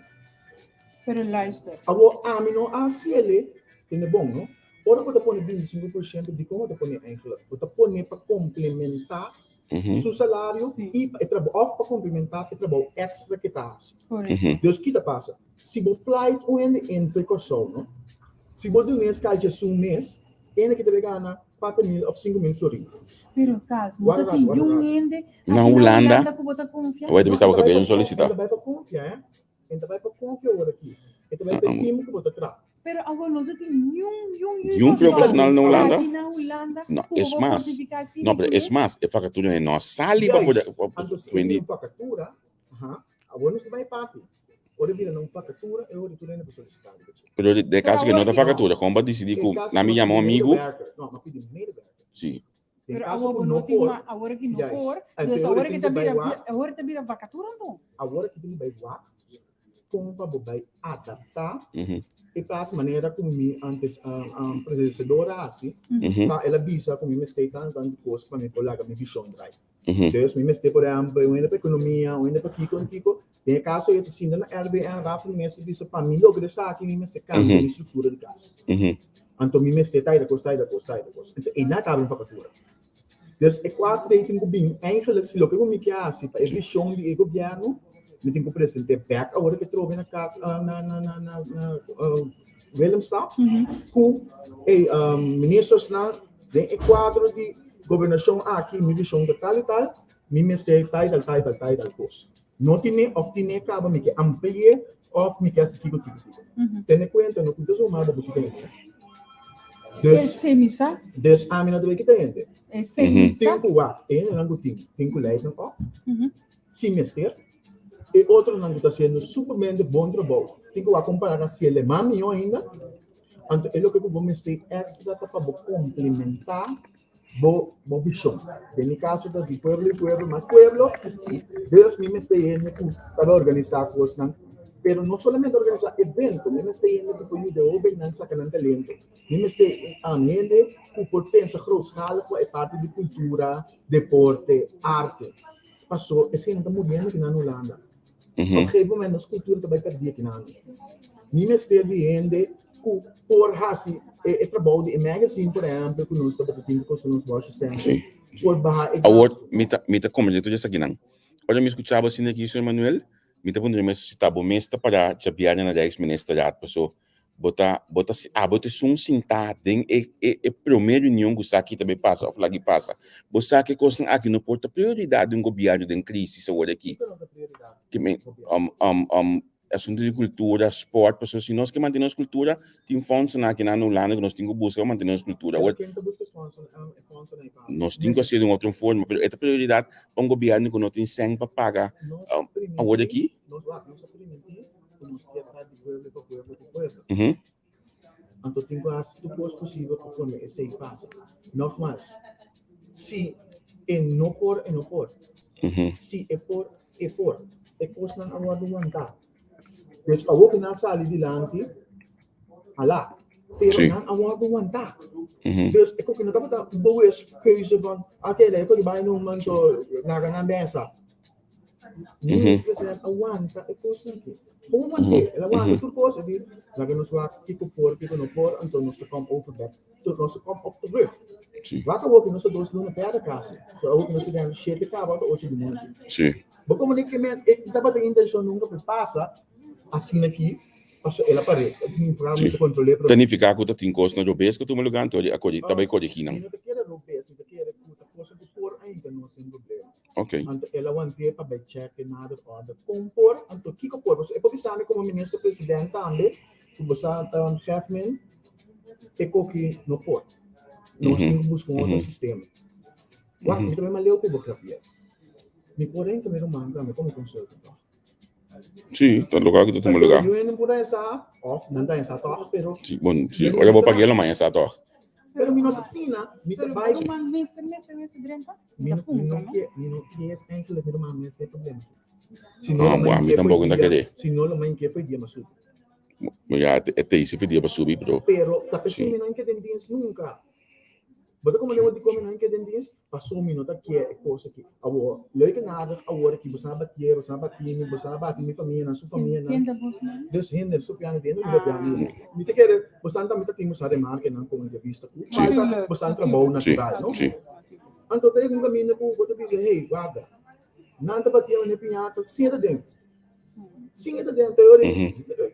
Speaker 2: Pero luister.
Speaker 9: Awor ami no a hasi el'e, tende bon no? Ora bo ta pone 25%, dikon bo ta pone eigenlijk? Bo ta pone pa komplementá su salario i pa e trabou, òf pa komplementá e trabou èkstra ke ta hasi. Dus ki ta pasa? Si bo flight un hende in for Kòrsou, no? Si bo dun'é skalchi esun mes, hende ke ta bai gana. 4000 òf 5000 florin.
Speaker 2: Pero Cas, no
Speaker 9: Guarda
Speaker 2: ta
Speaker 9: rato,
Speaker 2: tin
Speaker 9: guarda
Speaker 2: yun
Speaker 9: rato.
Speaker 2: hende
Speaker 3: Na
Speaker 2: aki na
Speaker 3: Hulanda,
Speaker 2: Hulanda ku bo ta konfia?
Speaker 3: Awor e ta
Speaker 9: No,
Speaker 3: bisa
Speaker 9: e
Speaker 3: bo
Speaker 9: ta bai
Speaker 3: kabia
Speaker 9: pa
Speaker 3: un solisitá.
Speaker 9: e ta bai pa konfia, eh. E ta bai pa konfia ora aki. E ta bai pa e tim ku bo ta traha.
Speaker 2: Pero awor no ta tin niun yun yun
Speaker 3: Yun
Speaker 2: Kòrsou
Speaker 3: profesional na Hulanda?
Speaker 2: aki na Hulanda
Speaker 3: No,
Speaker 2: ku bo
Speaker 3: es
Speaker 2: por
Speaker 3: mas.
Speaker 2: fortifiká e tim
Speaker 3: No, pero
Speaker 2: kuné?
Speaker 3: es mas, e vakatura no a sali pa
Speaker 9: Juist.
Speaker 3: por
Speaker 9: Anto si e
Speaker 3: wendi.
Speaker 9: un vakatura, aha, awor nos ta bai parti. Ora e bira na un vakatura, e ora tur hende por solisitá riba dje.
Speaker 3: Pero den
Speaker 2: Pero
Speaker 3: kaso ke no
Speaker 2: awor
Speaker 3: ta
Speaker 2: ki
Speaker 3: vakatura, kon bo a disidí
Speaker 9: Den
Speaker 3: ku
Speaker 9: kaso
Speaker 3: nan
Speaker 9: ku
Speaker 3: mi
Speaker 9: no
Speaker 3: yama un
Speaker 9: pidi
Speaker 3: amigu?
Speaker 9: medewerker, no, no pidi medewerker.
Speaker 3: Sí.
Speaker 9: Den
Speaker 2: Pero
Speaker 9: kaso
Speaker 2: awor
Speaker 9: ku
Speaker 2: bo
Speaker 9: no
Speaker 2: no tin
Speaker 9: por,
Speaker 2: ma, awor ki no
Speaker 9: juist.
Speaker 2: por,
Speaker 9: Anto
Speaker 2: dus
Speaker 9: e ora
Speaker 2: awor ki
Speaker 9: tin
Speaker 2: ta
Speaker 9: ku bai
Speaker 2: bira
Speaker 9: wak,
Speaker 2: awor ta bira vakatura anto.
Speaker 9: awor ki tin ku bai wak kon pa bo bai adaptá
Speaker 3: Mhm.
Speaker 9: e plaats manera ku mi antes predecesor a hasi,
Speaker 3: Mhm.
Speaker 9: pa el a bisa ku mi mester tantu tantu kos pa mi por laga mi vishon drai.
Speaker 3: Mhm.
Speaker 9: Dus mi mester por ehempel un hende pa ekonomia, un hende pa kiko en kiko. Den e kaso yo ta sinta na RBN, Raad van Minister bisa pa mi logra esaki mi mester kambia
Speaker 3: Mhm.
Speaker 9: mi struktura di kas.
Speaker 3: Mhm.
Speaker 9: Anto mi mester ta i kos, ta i kos, ta i kos. Anto einan ta abri un vakatura. Dus e kuater ei tin ku bin eigenlijk si loke ku mi ke hasi pa e vishon di e gobièrnu mi tin ku present'é bèk awor ke trobe na kas na na na na na Willemstad ku e ministersnan den e kuadro di gobernashon aki mi vishon ta tal i tal mi mester tal i tal tal i tal tal i tal kos. No tine òf tine kaba mi ke ampli'é òf mi ke hasi kiko kiko kiko. Tene kuenta no ku ta suma bo ku kita hende. Dus
Speaker 2: Esei mi sa.
Speaker 9: dus ami no ta bai kita hende.
Speaker 2: Esei mi sa.
Speaker 9: Tin ku wak e hendenan ku tin tin ku lei nan òf si mester. E otronan ku ta hasiendo supermente bon trabou tin ku wak kompará nan si e le mas mihó ainda. Anto e loke ku bo mester èkstra ta pa bo komplementá bo bo vishon. Den mi kaso ta di pueblo i pueblo mas pueblo. Dus mi mester hende ku ta bai organisá kosnan, pero no solamente organisá evento, mi mester hende ku por yuda e hóbennan saka nan talento. Mi mester hende ku por pensa grootschalig pa e parti di kultura, deporte, arte. Paso eseinan ta muriendo aki na Hulanda. Op een gegeven moment nos cultura ta bai perdí aki nan. Mi mester di hende ku por hasi e, e trabou di e magazine, por ehempel, ku nos tabata tin ku kosta nos bòshi sèn.
Speaker 3: Sí.
Speaker 9: Por baha e
Speaker 3: Awor,
Speaker 9: gasto.
Speaker 3: mi ta, mi ta komprendé tur esakinan. Ora mi skuchá bo asina aki, señor Manuel, mi ta puntra mi mes si ta bo mes ta pará djabièrnè na Rijksministerraad, paso Bo ta, bo ta, abo ta esun sintá den e, e, e promé reunion ku sa ki ta bai pasa òf lag'i pasa. Bo sa ku e kosnan aki no por ta prioridat di un gobièrnu den krísis awor aki. Ke men, um, um, um, asuntu di kultura, spòrt, pasobra si nos ke mantené nos kultura, tin fònsonan aki na Hulanda ku nos tin ku buska pa mantené nos kultura. Awor, nos tin ku hasié di un otro forma, pero e ta prioridat pa un gobièrnu ku no tin sèn pa paga, um, awor aki.
Speaker 9: ku nos ke ta di pueblo pa pueblo pa pueblo. Anto tin ku hasi tur kos posibel pa pone esei pasa. Nogmaals, si e no por, e no por. Si e por, e por. E kosnan a wòrdu wantá. Dus awor ku nan sali dilanti, alá. Pero nan a wòrdu wantá. Dus e koki no tabata un bewust keuze van, oké, e koki bai numa anto laga nan besa. Minister president a wanta e kosnan aki. Kon want'é? El a wanta tur kos. E di, laga nos wak kiko por, kiko no por, anto nos ta kom over back, nos ta kom op terug. Wak awor ku nos ta dos luna verder kasi. So awor ku nos ta gana shete kaba ota ocho di luna aki. Bo komo di ke men, e tabata intenshon nunka pa e pasa asina aki, pasobra el a par'é. Mi vrouw mester kontrol'é, pero.
Speaker 3: Ta nifiká ku ta tin kosnan robes ku tuma lugá, anto a kore, ta bai koregí nan.
Speaker 9: Mi no ta kere robes, mi ta kere ku ta kosnan ku por ainda nos tin problema.
Speaker 3: Ok.
Speaker 9: Anto el a want'é pa bai chèk e nader òrde. Kon por? Anto kiko por? Pasobra e por bisa mi komo minister president tambe ku bo sa Hefman e koki no por. Nos tin ku buska un otro sistema. Wak, mi ta bai maleu ku bo Javier. Mi por renka mi ruman tambe komo consultant tòg.
Speaker 3: Sí, ta loke ku ta tuma lugá.
Speaker 9: Yu hende por a sa òf nan ta sa tòg, pero.
Speaker 3: Sí, bon, sí, ora bo pagu'é lo maña sa tòg.
Speaker 9: Pero mi no ta asina, mi ta bai.
Speaker 2: Pero ruman mester, mester, mester drenta?
Speaker 9: Mi no, mi no ke, mi no ke enkele mi ruman mester e problema. Si no,
Speaker 3: Ah,
Speaker 9: lo
Speaker 3: bo, mi tampoko no ta kere.
Speaker 9: Si no, lo main ke foi dia mas subi.
Speaker 3: Ya, e teisi foi dia pa subi, pero.
Speaker 9: Pero ta p'esei mi no ke den dienst nunka. Bo ta komprende wak dikon mi no ke den dienst? Paso mi no ta ke e kos aki. Awor, leuk en aardig awor aki bo sa batié, bo sa bati mi, bo sa bati mi famianan, su famianan.
Speaker 2: Ken ta bos nan?
Speaker 9: Dus hende su piano di hende mi ta piano. Mi ta kere bo san tambe ta tin bo sa remarkenan kon entrevista ku falta bo san trabou natural, no? Anto ta yega un kaminda ku bo ta bisa, hey, warda, nan ta batié mi piñata sin e ta den. Sin e ta den, te ora.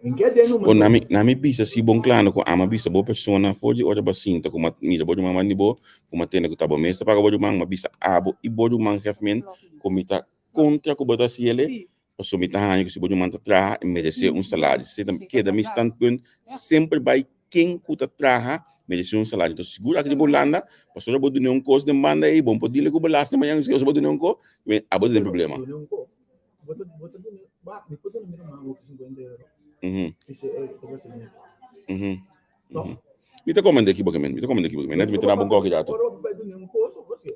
Speaker 3: Bon, na mi, na mi bisa si bon klano ku ama bisa bo persona for di ora bo sinta ku ma mira bo ruman banda di bo, ku ma tende ku ta bo mes ta paga bo ruman, ma bisa abo i bo ruman hefmen ku mi ta kontra ku bo ta hasi ele, pasobra mi ta haña ku si bo ruman ta traha e meresé un salario. Esei ta keda mi standpunt semper bai ken ku ta traha meresé un salario. Entonces sigur aki riba Hulanda, pasobra bo duna un kos den banda ei, bo no por dile ku belasting mañana, si bo duna un kos, abo ta den problema.
Speaker 9: Bo ta bo ta duna ba mi por duna mi ruman hopi 50 euro.
Speaker 3: Mhm.
Speaker 9: I si e ta gasta dinero.
Speaker 3: Mhm.
Speaker 9: Toch?
Speaker 3: Mhm. Mi ta komende ekibokemen, mi ta komende ekibokemen. Net mi ta na bon koki rato.
Speaker 9: Ora bo bai duna un kos, bo hasié.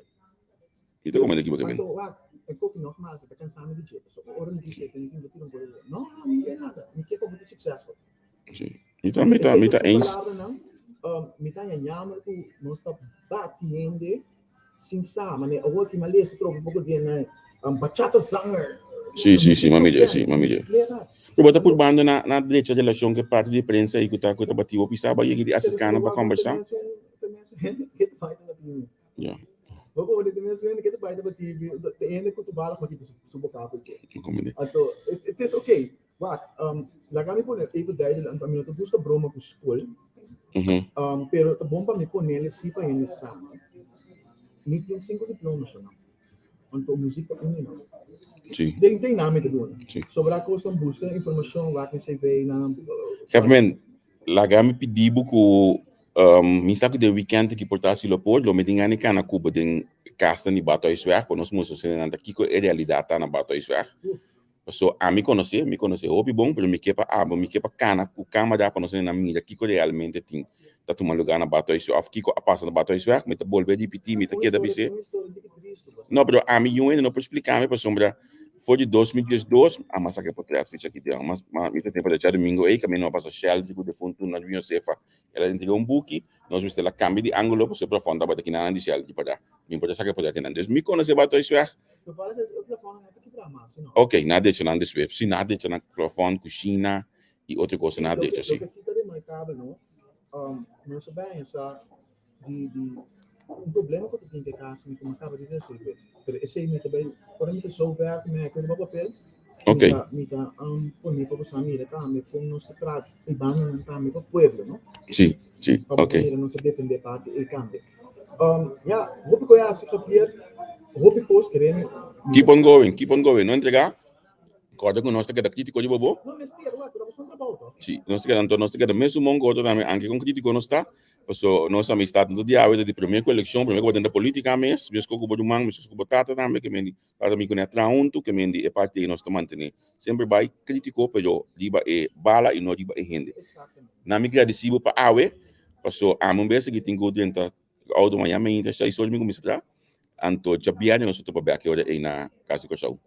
Speaker 3: Mi ta komende ekibokemen.
Speaker 9: Anto wak, e koki nogmaals e ta kansa mi di dje, pasobra ora mi bisa e tene ki mi ta tira un kos, no, no, mi no ke nada, mi ke pa bo ta successful.
Speaker 3: Sí. Mi ta, mi ta, mi ta eens.
Speaker 9: Palabranan, um, mi ta haña jammer ku nos ta bati hende sin sa, mane awor ki mi a lesa trope poko dia na um, bachata zanger.
Speaker 3: Sí, sí, sí, mami dje, sí, mami dje. Pero bo ta purbando na, na drecha relashon ku e parti di prensa ei ku ta, ku ta bati bo pisa, bo a yega di aserká nan pa kòmbersá? Ja. Komende.
Speaker 9: Het is oké. Wak, um, laga mi pone even duidelijk, want mi no ta buska broma ku skol,
Speaker 3: Mhm.
Speaker 9: um, pero ta bon pa mi ponele si pa hende sa. Mi tin sinku diplomas no. Anto muziek ta un di nan.
Speaker 3: Sí.
Speaker 9: Den den nan mi ta duna.
Speaker 3: Sí.
Speaker 9: Sobra kosnan buska informashon, wak mi CV nan.
Speaker 3: Kevin, laga mi pidi bo ku um, mi sa ku den weekend ki por ta si lo por, lo mi tin gana di kana ku bo den kasnan di Badhuisweg, pa nos mustra esnan ta kiko e realidat ta na Badhuisweg.
Speaker 9: Uf.
Speaker 3: Paso ami konosé, mi konosé hopi bon, pero mi ke pa abo, mi ke pa kana ku kamara pa nos hende nan mira kiko realmente tin ta tuma lugá na Badhuisweg òf kiko a pasa na Badhuisweg. Mi ta bolbe ripití, mi ta keda bis'é. No, pero ami yu hende no por splika mi pasobra for di 2012 a saka e potret ficha aki den. Mas ma mi ta tin pa djadumingu ei kaminda no a pasa Sheldry ku defuntu Narvin Josefa. El a entrega un buki, nos mester a kambia di ángulo pasobra e plafòn tabata kinan di Sheldry pa da. Mi por a saka e potret einan. Dus mi konosé Badhuisweg. Ok, na decha nan despues. Si na decha nan plafond, kushina i otro cosa na decha, si.
Speaker 9: Loke si ta remarkabel no, um, nos a pensa di di un problema ku ta tin ke kas mi ku mi kaba di resolve. Pero esei mi ta bai, ora mi ta zo ver ku mi a riba papel,
Speaker 3: Ok.
Speaker 9: mi ta mi ta um, pone pa bo sa mira tambe kon nos ta trata e bandanan tambe pa pueblo no.
Speaker 3: Si, si,
Speaker 9: Pa bo
Speaker 3: ok.
Speaker 9: mira nos ta defende parti ei tambe. Um, ja, hopi koe hasi Javier, hopi kos keremi.
Speaker 3: Keep on going, keep on going. No entrega. Korda ku nos ta keda kritiko riba bo.
Speaker 9: No mester, wak, pero bo son trabou toch?
Speaker 3: Si, nos ta keda, anto nos ta keda mesun mon ku otro tambe, anke kon kritiko nos ta. Paso nos amistad no ta di awe, ta di prome ku elekshon, prome ku bo drenta politika mes, meskos ku bo ruman, meskos ku bo tata tambe, ke men di tata mi ku ne a traha huntu, ke men di e parti ei nos ta mantene. Semper bai kritiko, pero riba e bala i no riba e hende. Na mi gradisi bo pa awe, paso ami un bes aki tin ku drenta auto mañana mainta seis ora mi kuminsa traha, anto djabièrnè nos ta topa bèk e ora ei na Kas di Kòrsou.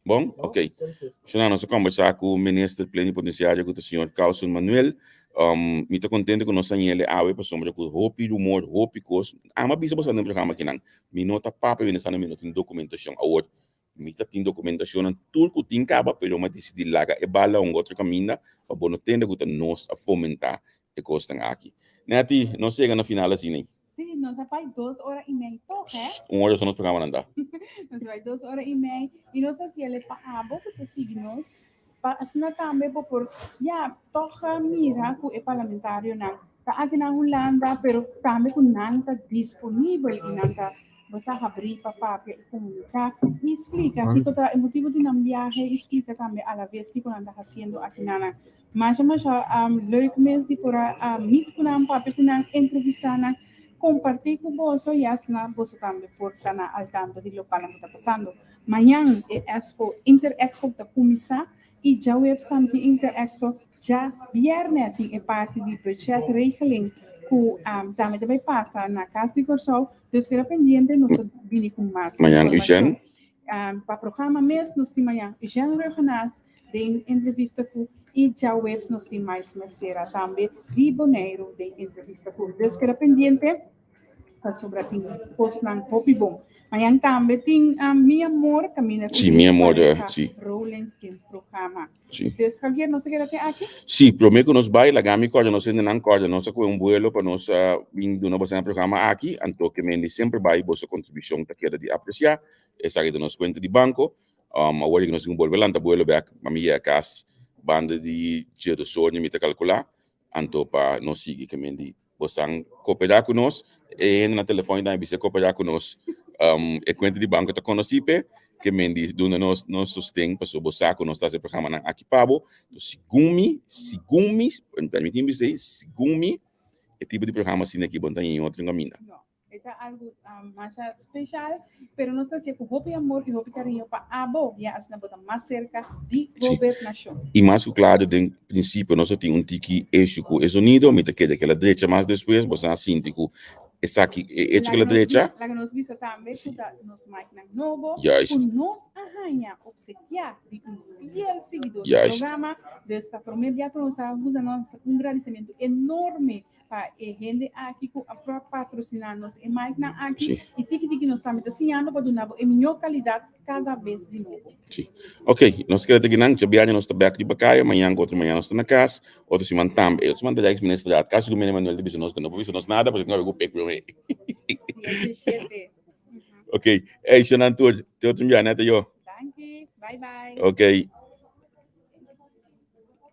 Speaker 3: Bon? Ok. Shona, nos a kòmbersá ku Minister Plenipotensiario ku ta señor Carlson Manuel. Mi ta kontento ku nos a ñele awe pasobra ku hopi rumor, hopi kos. Ami a bisa boso den programa akinan, mi no ta papia venezolano, mi no tin dokumentashon. Awor, Mi ta tin documentacionnan tur cu tin caba, pero mi a dicidi laga e bala un otro caminda pa bo no tende cu ta nos a fomenta e cosnan aki. Netty, nos yega na final asina.
Speaker 2: Sí, nos a bai dos ora y mei toch, hè?
Speaker 3: Un ora so nos programanan ta.
Speaker 2: Nos a bai dos ora y mei y nos a haciele pa abo cu ta sigui nos, pa asina tambe bo por, ya, toch mira cu e parlamentarionan ta aki na Hulanda, pero tambe cu nan ta disponibel y nan ta Bo sa habrí pa papia i komuniká i splika kiko ta e motibu di nan biahe i splika tambe alaves kiko nan ta hasiendo aki na nan. Masha masha leuk mes di por a meet ku nan, papia ku nan, entrevistá nan, kompartí ku boso i asina boso tambe por ta na al tanto di lokual nan ku ta pasando. Mañan e expo, Inter Expo ta kuminsá i djaweps tambe tin Inter Expo. Djabièrnè tin e parti di budgetregeling ku tambe ta bai pasa na Kas di Kòrsou. Dus keda pendiente, nos ta bini ku mas
Speaker 3: Mañan
Speaker 2: informashon.
Speaker 3: Eugène.
Speaker 2: Pa programa mes nos tin mañan Eugène Rhuggenaath den entrevista ku i djaweps nos tin Miles Mercera tambe di Boneiru den entrevista ku. Dus keda pendiente pasobra tin kosnan hopi bon. Mañan tambe tin Mi Amor kaminda ku
Speaker 3: Sí, Mi Amor,
Speaker 2: pareha
Speaker 3: sí.
Speaker 2: Rowlands den programa.
Speaker 3: Sí.
Speaker 2: Dus Javier, nos ta keda te aki?
Speaker 3: Sí, promé ku nos bai, laga mi kòrda nos hendenan kòrda nos a kohe un buelo pa nos bin duna boso na programa aki, anto ke mende semper bai boso kontribushon ta keda di apresiá. Esaki ta nos kuenta di banko. Awor di ku nos tin ku bolbe lanta buelo bèk pa mi yega kas. Banda di djedosor mi ta kalkulá, anto pa nos sigui ke men di bosan koperá ku nos. E hende na telefòn tambe bisa koperá ku nos. E kuenta di banko ta konosí p'e, ke men di duna nos nos sosten pasobra bo sa ku nos ta hasi e programanan aki pa bo. Segun mi, segun mi, permití mi bisa ei, segun mi e tipo di programa asina aki bo no ta haña otro kaminda.
Speaker 2: E ta algu masha special, pero nos ta hacié cu hopi amor y hopi cariño pa abo, ya asina bo ta mas cerca di gobernacion.
Speaker 3: Y mas cu claro den principio nos a tin un tiki issue cu e zonido, mi ta kere kela drecha mas despues, boso a sinti cu esaki e hecho kela drecha.
Speaker 2: Laga nos bisa tambe cu ta nos micnan nobo cu nos a haña obsequia di un fiel siguidor di programa, dus ta prome bia cu nos a usa nos un gradicimento enorme Pa e hende aki ku a patrosiná nos e micnan aki
Speaker 3: Sí.
Speaker 2: i tiki tiki nos tambe ta siñando pa duna bo e mihó kalidat kada bes di nobo.
Speaker 3: Sí. Ok, nos kere ta kinan, djabiaña nos ta bek riba kaya, mañan ku otro mañan nos ta na kas, otro siman tambe. E otro siman ta Rijksministerraad, kasi ku Mene Manuel ta bisa nos ku no por bisa nos nada, pasobra tin ku pek promé.
Speaker 2: Dia 17.
Speaker 3: Ok, ey, shonan tur, te otro biaha, neta yo.
Speaker 2: Danki, bye bye.
Speaker 3: Ok.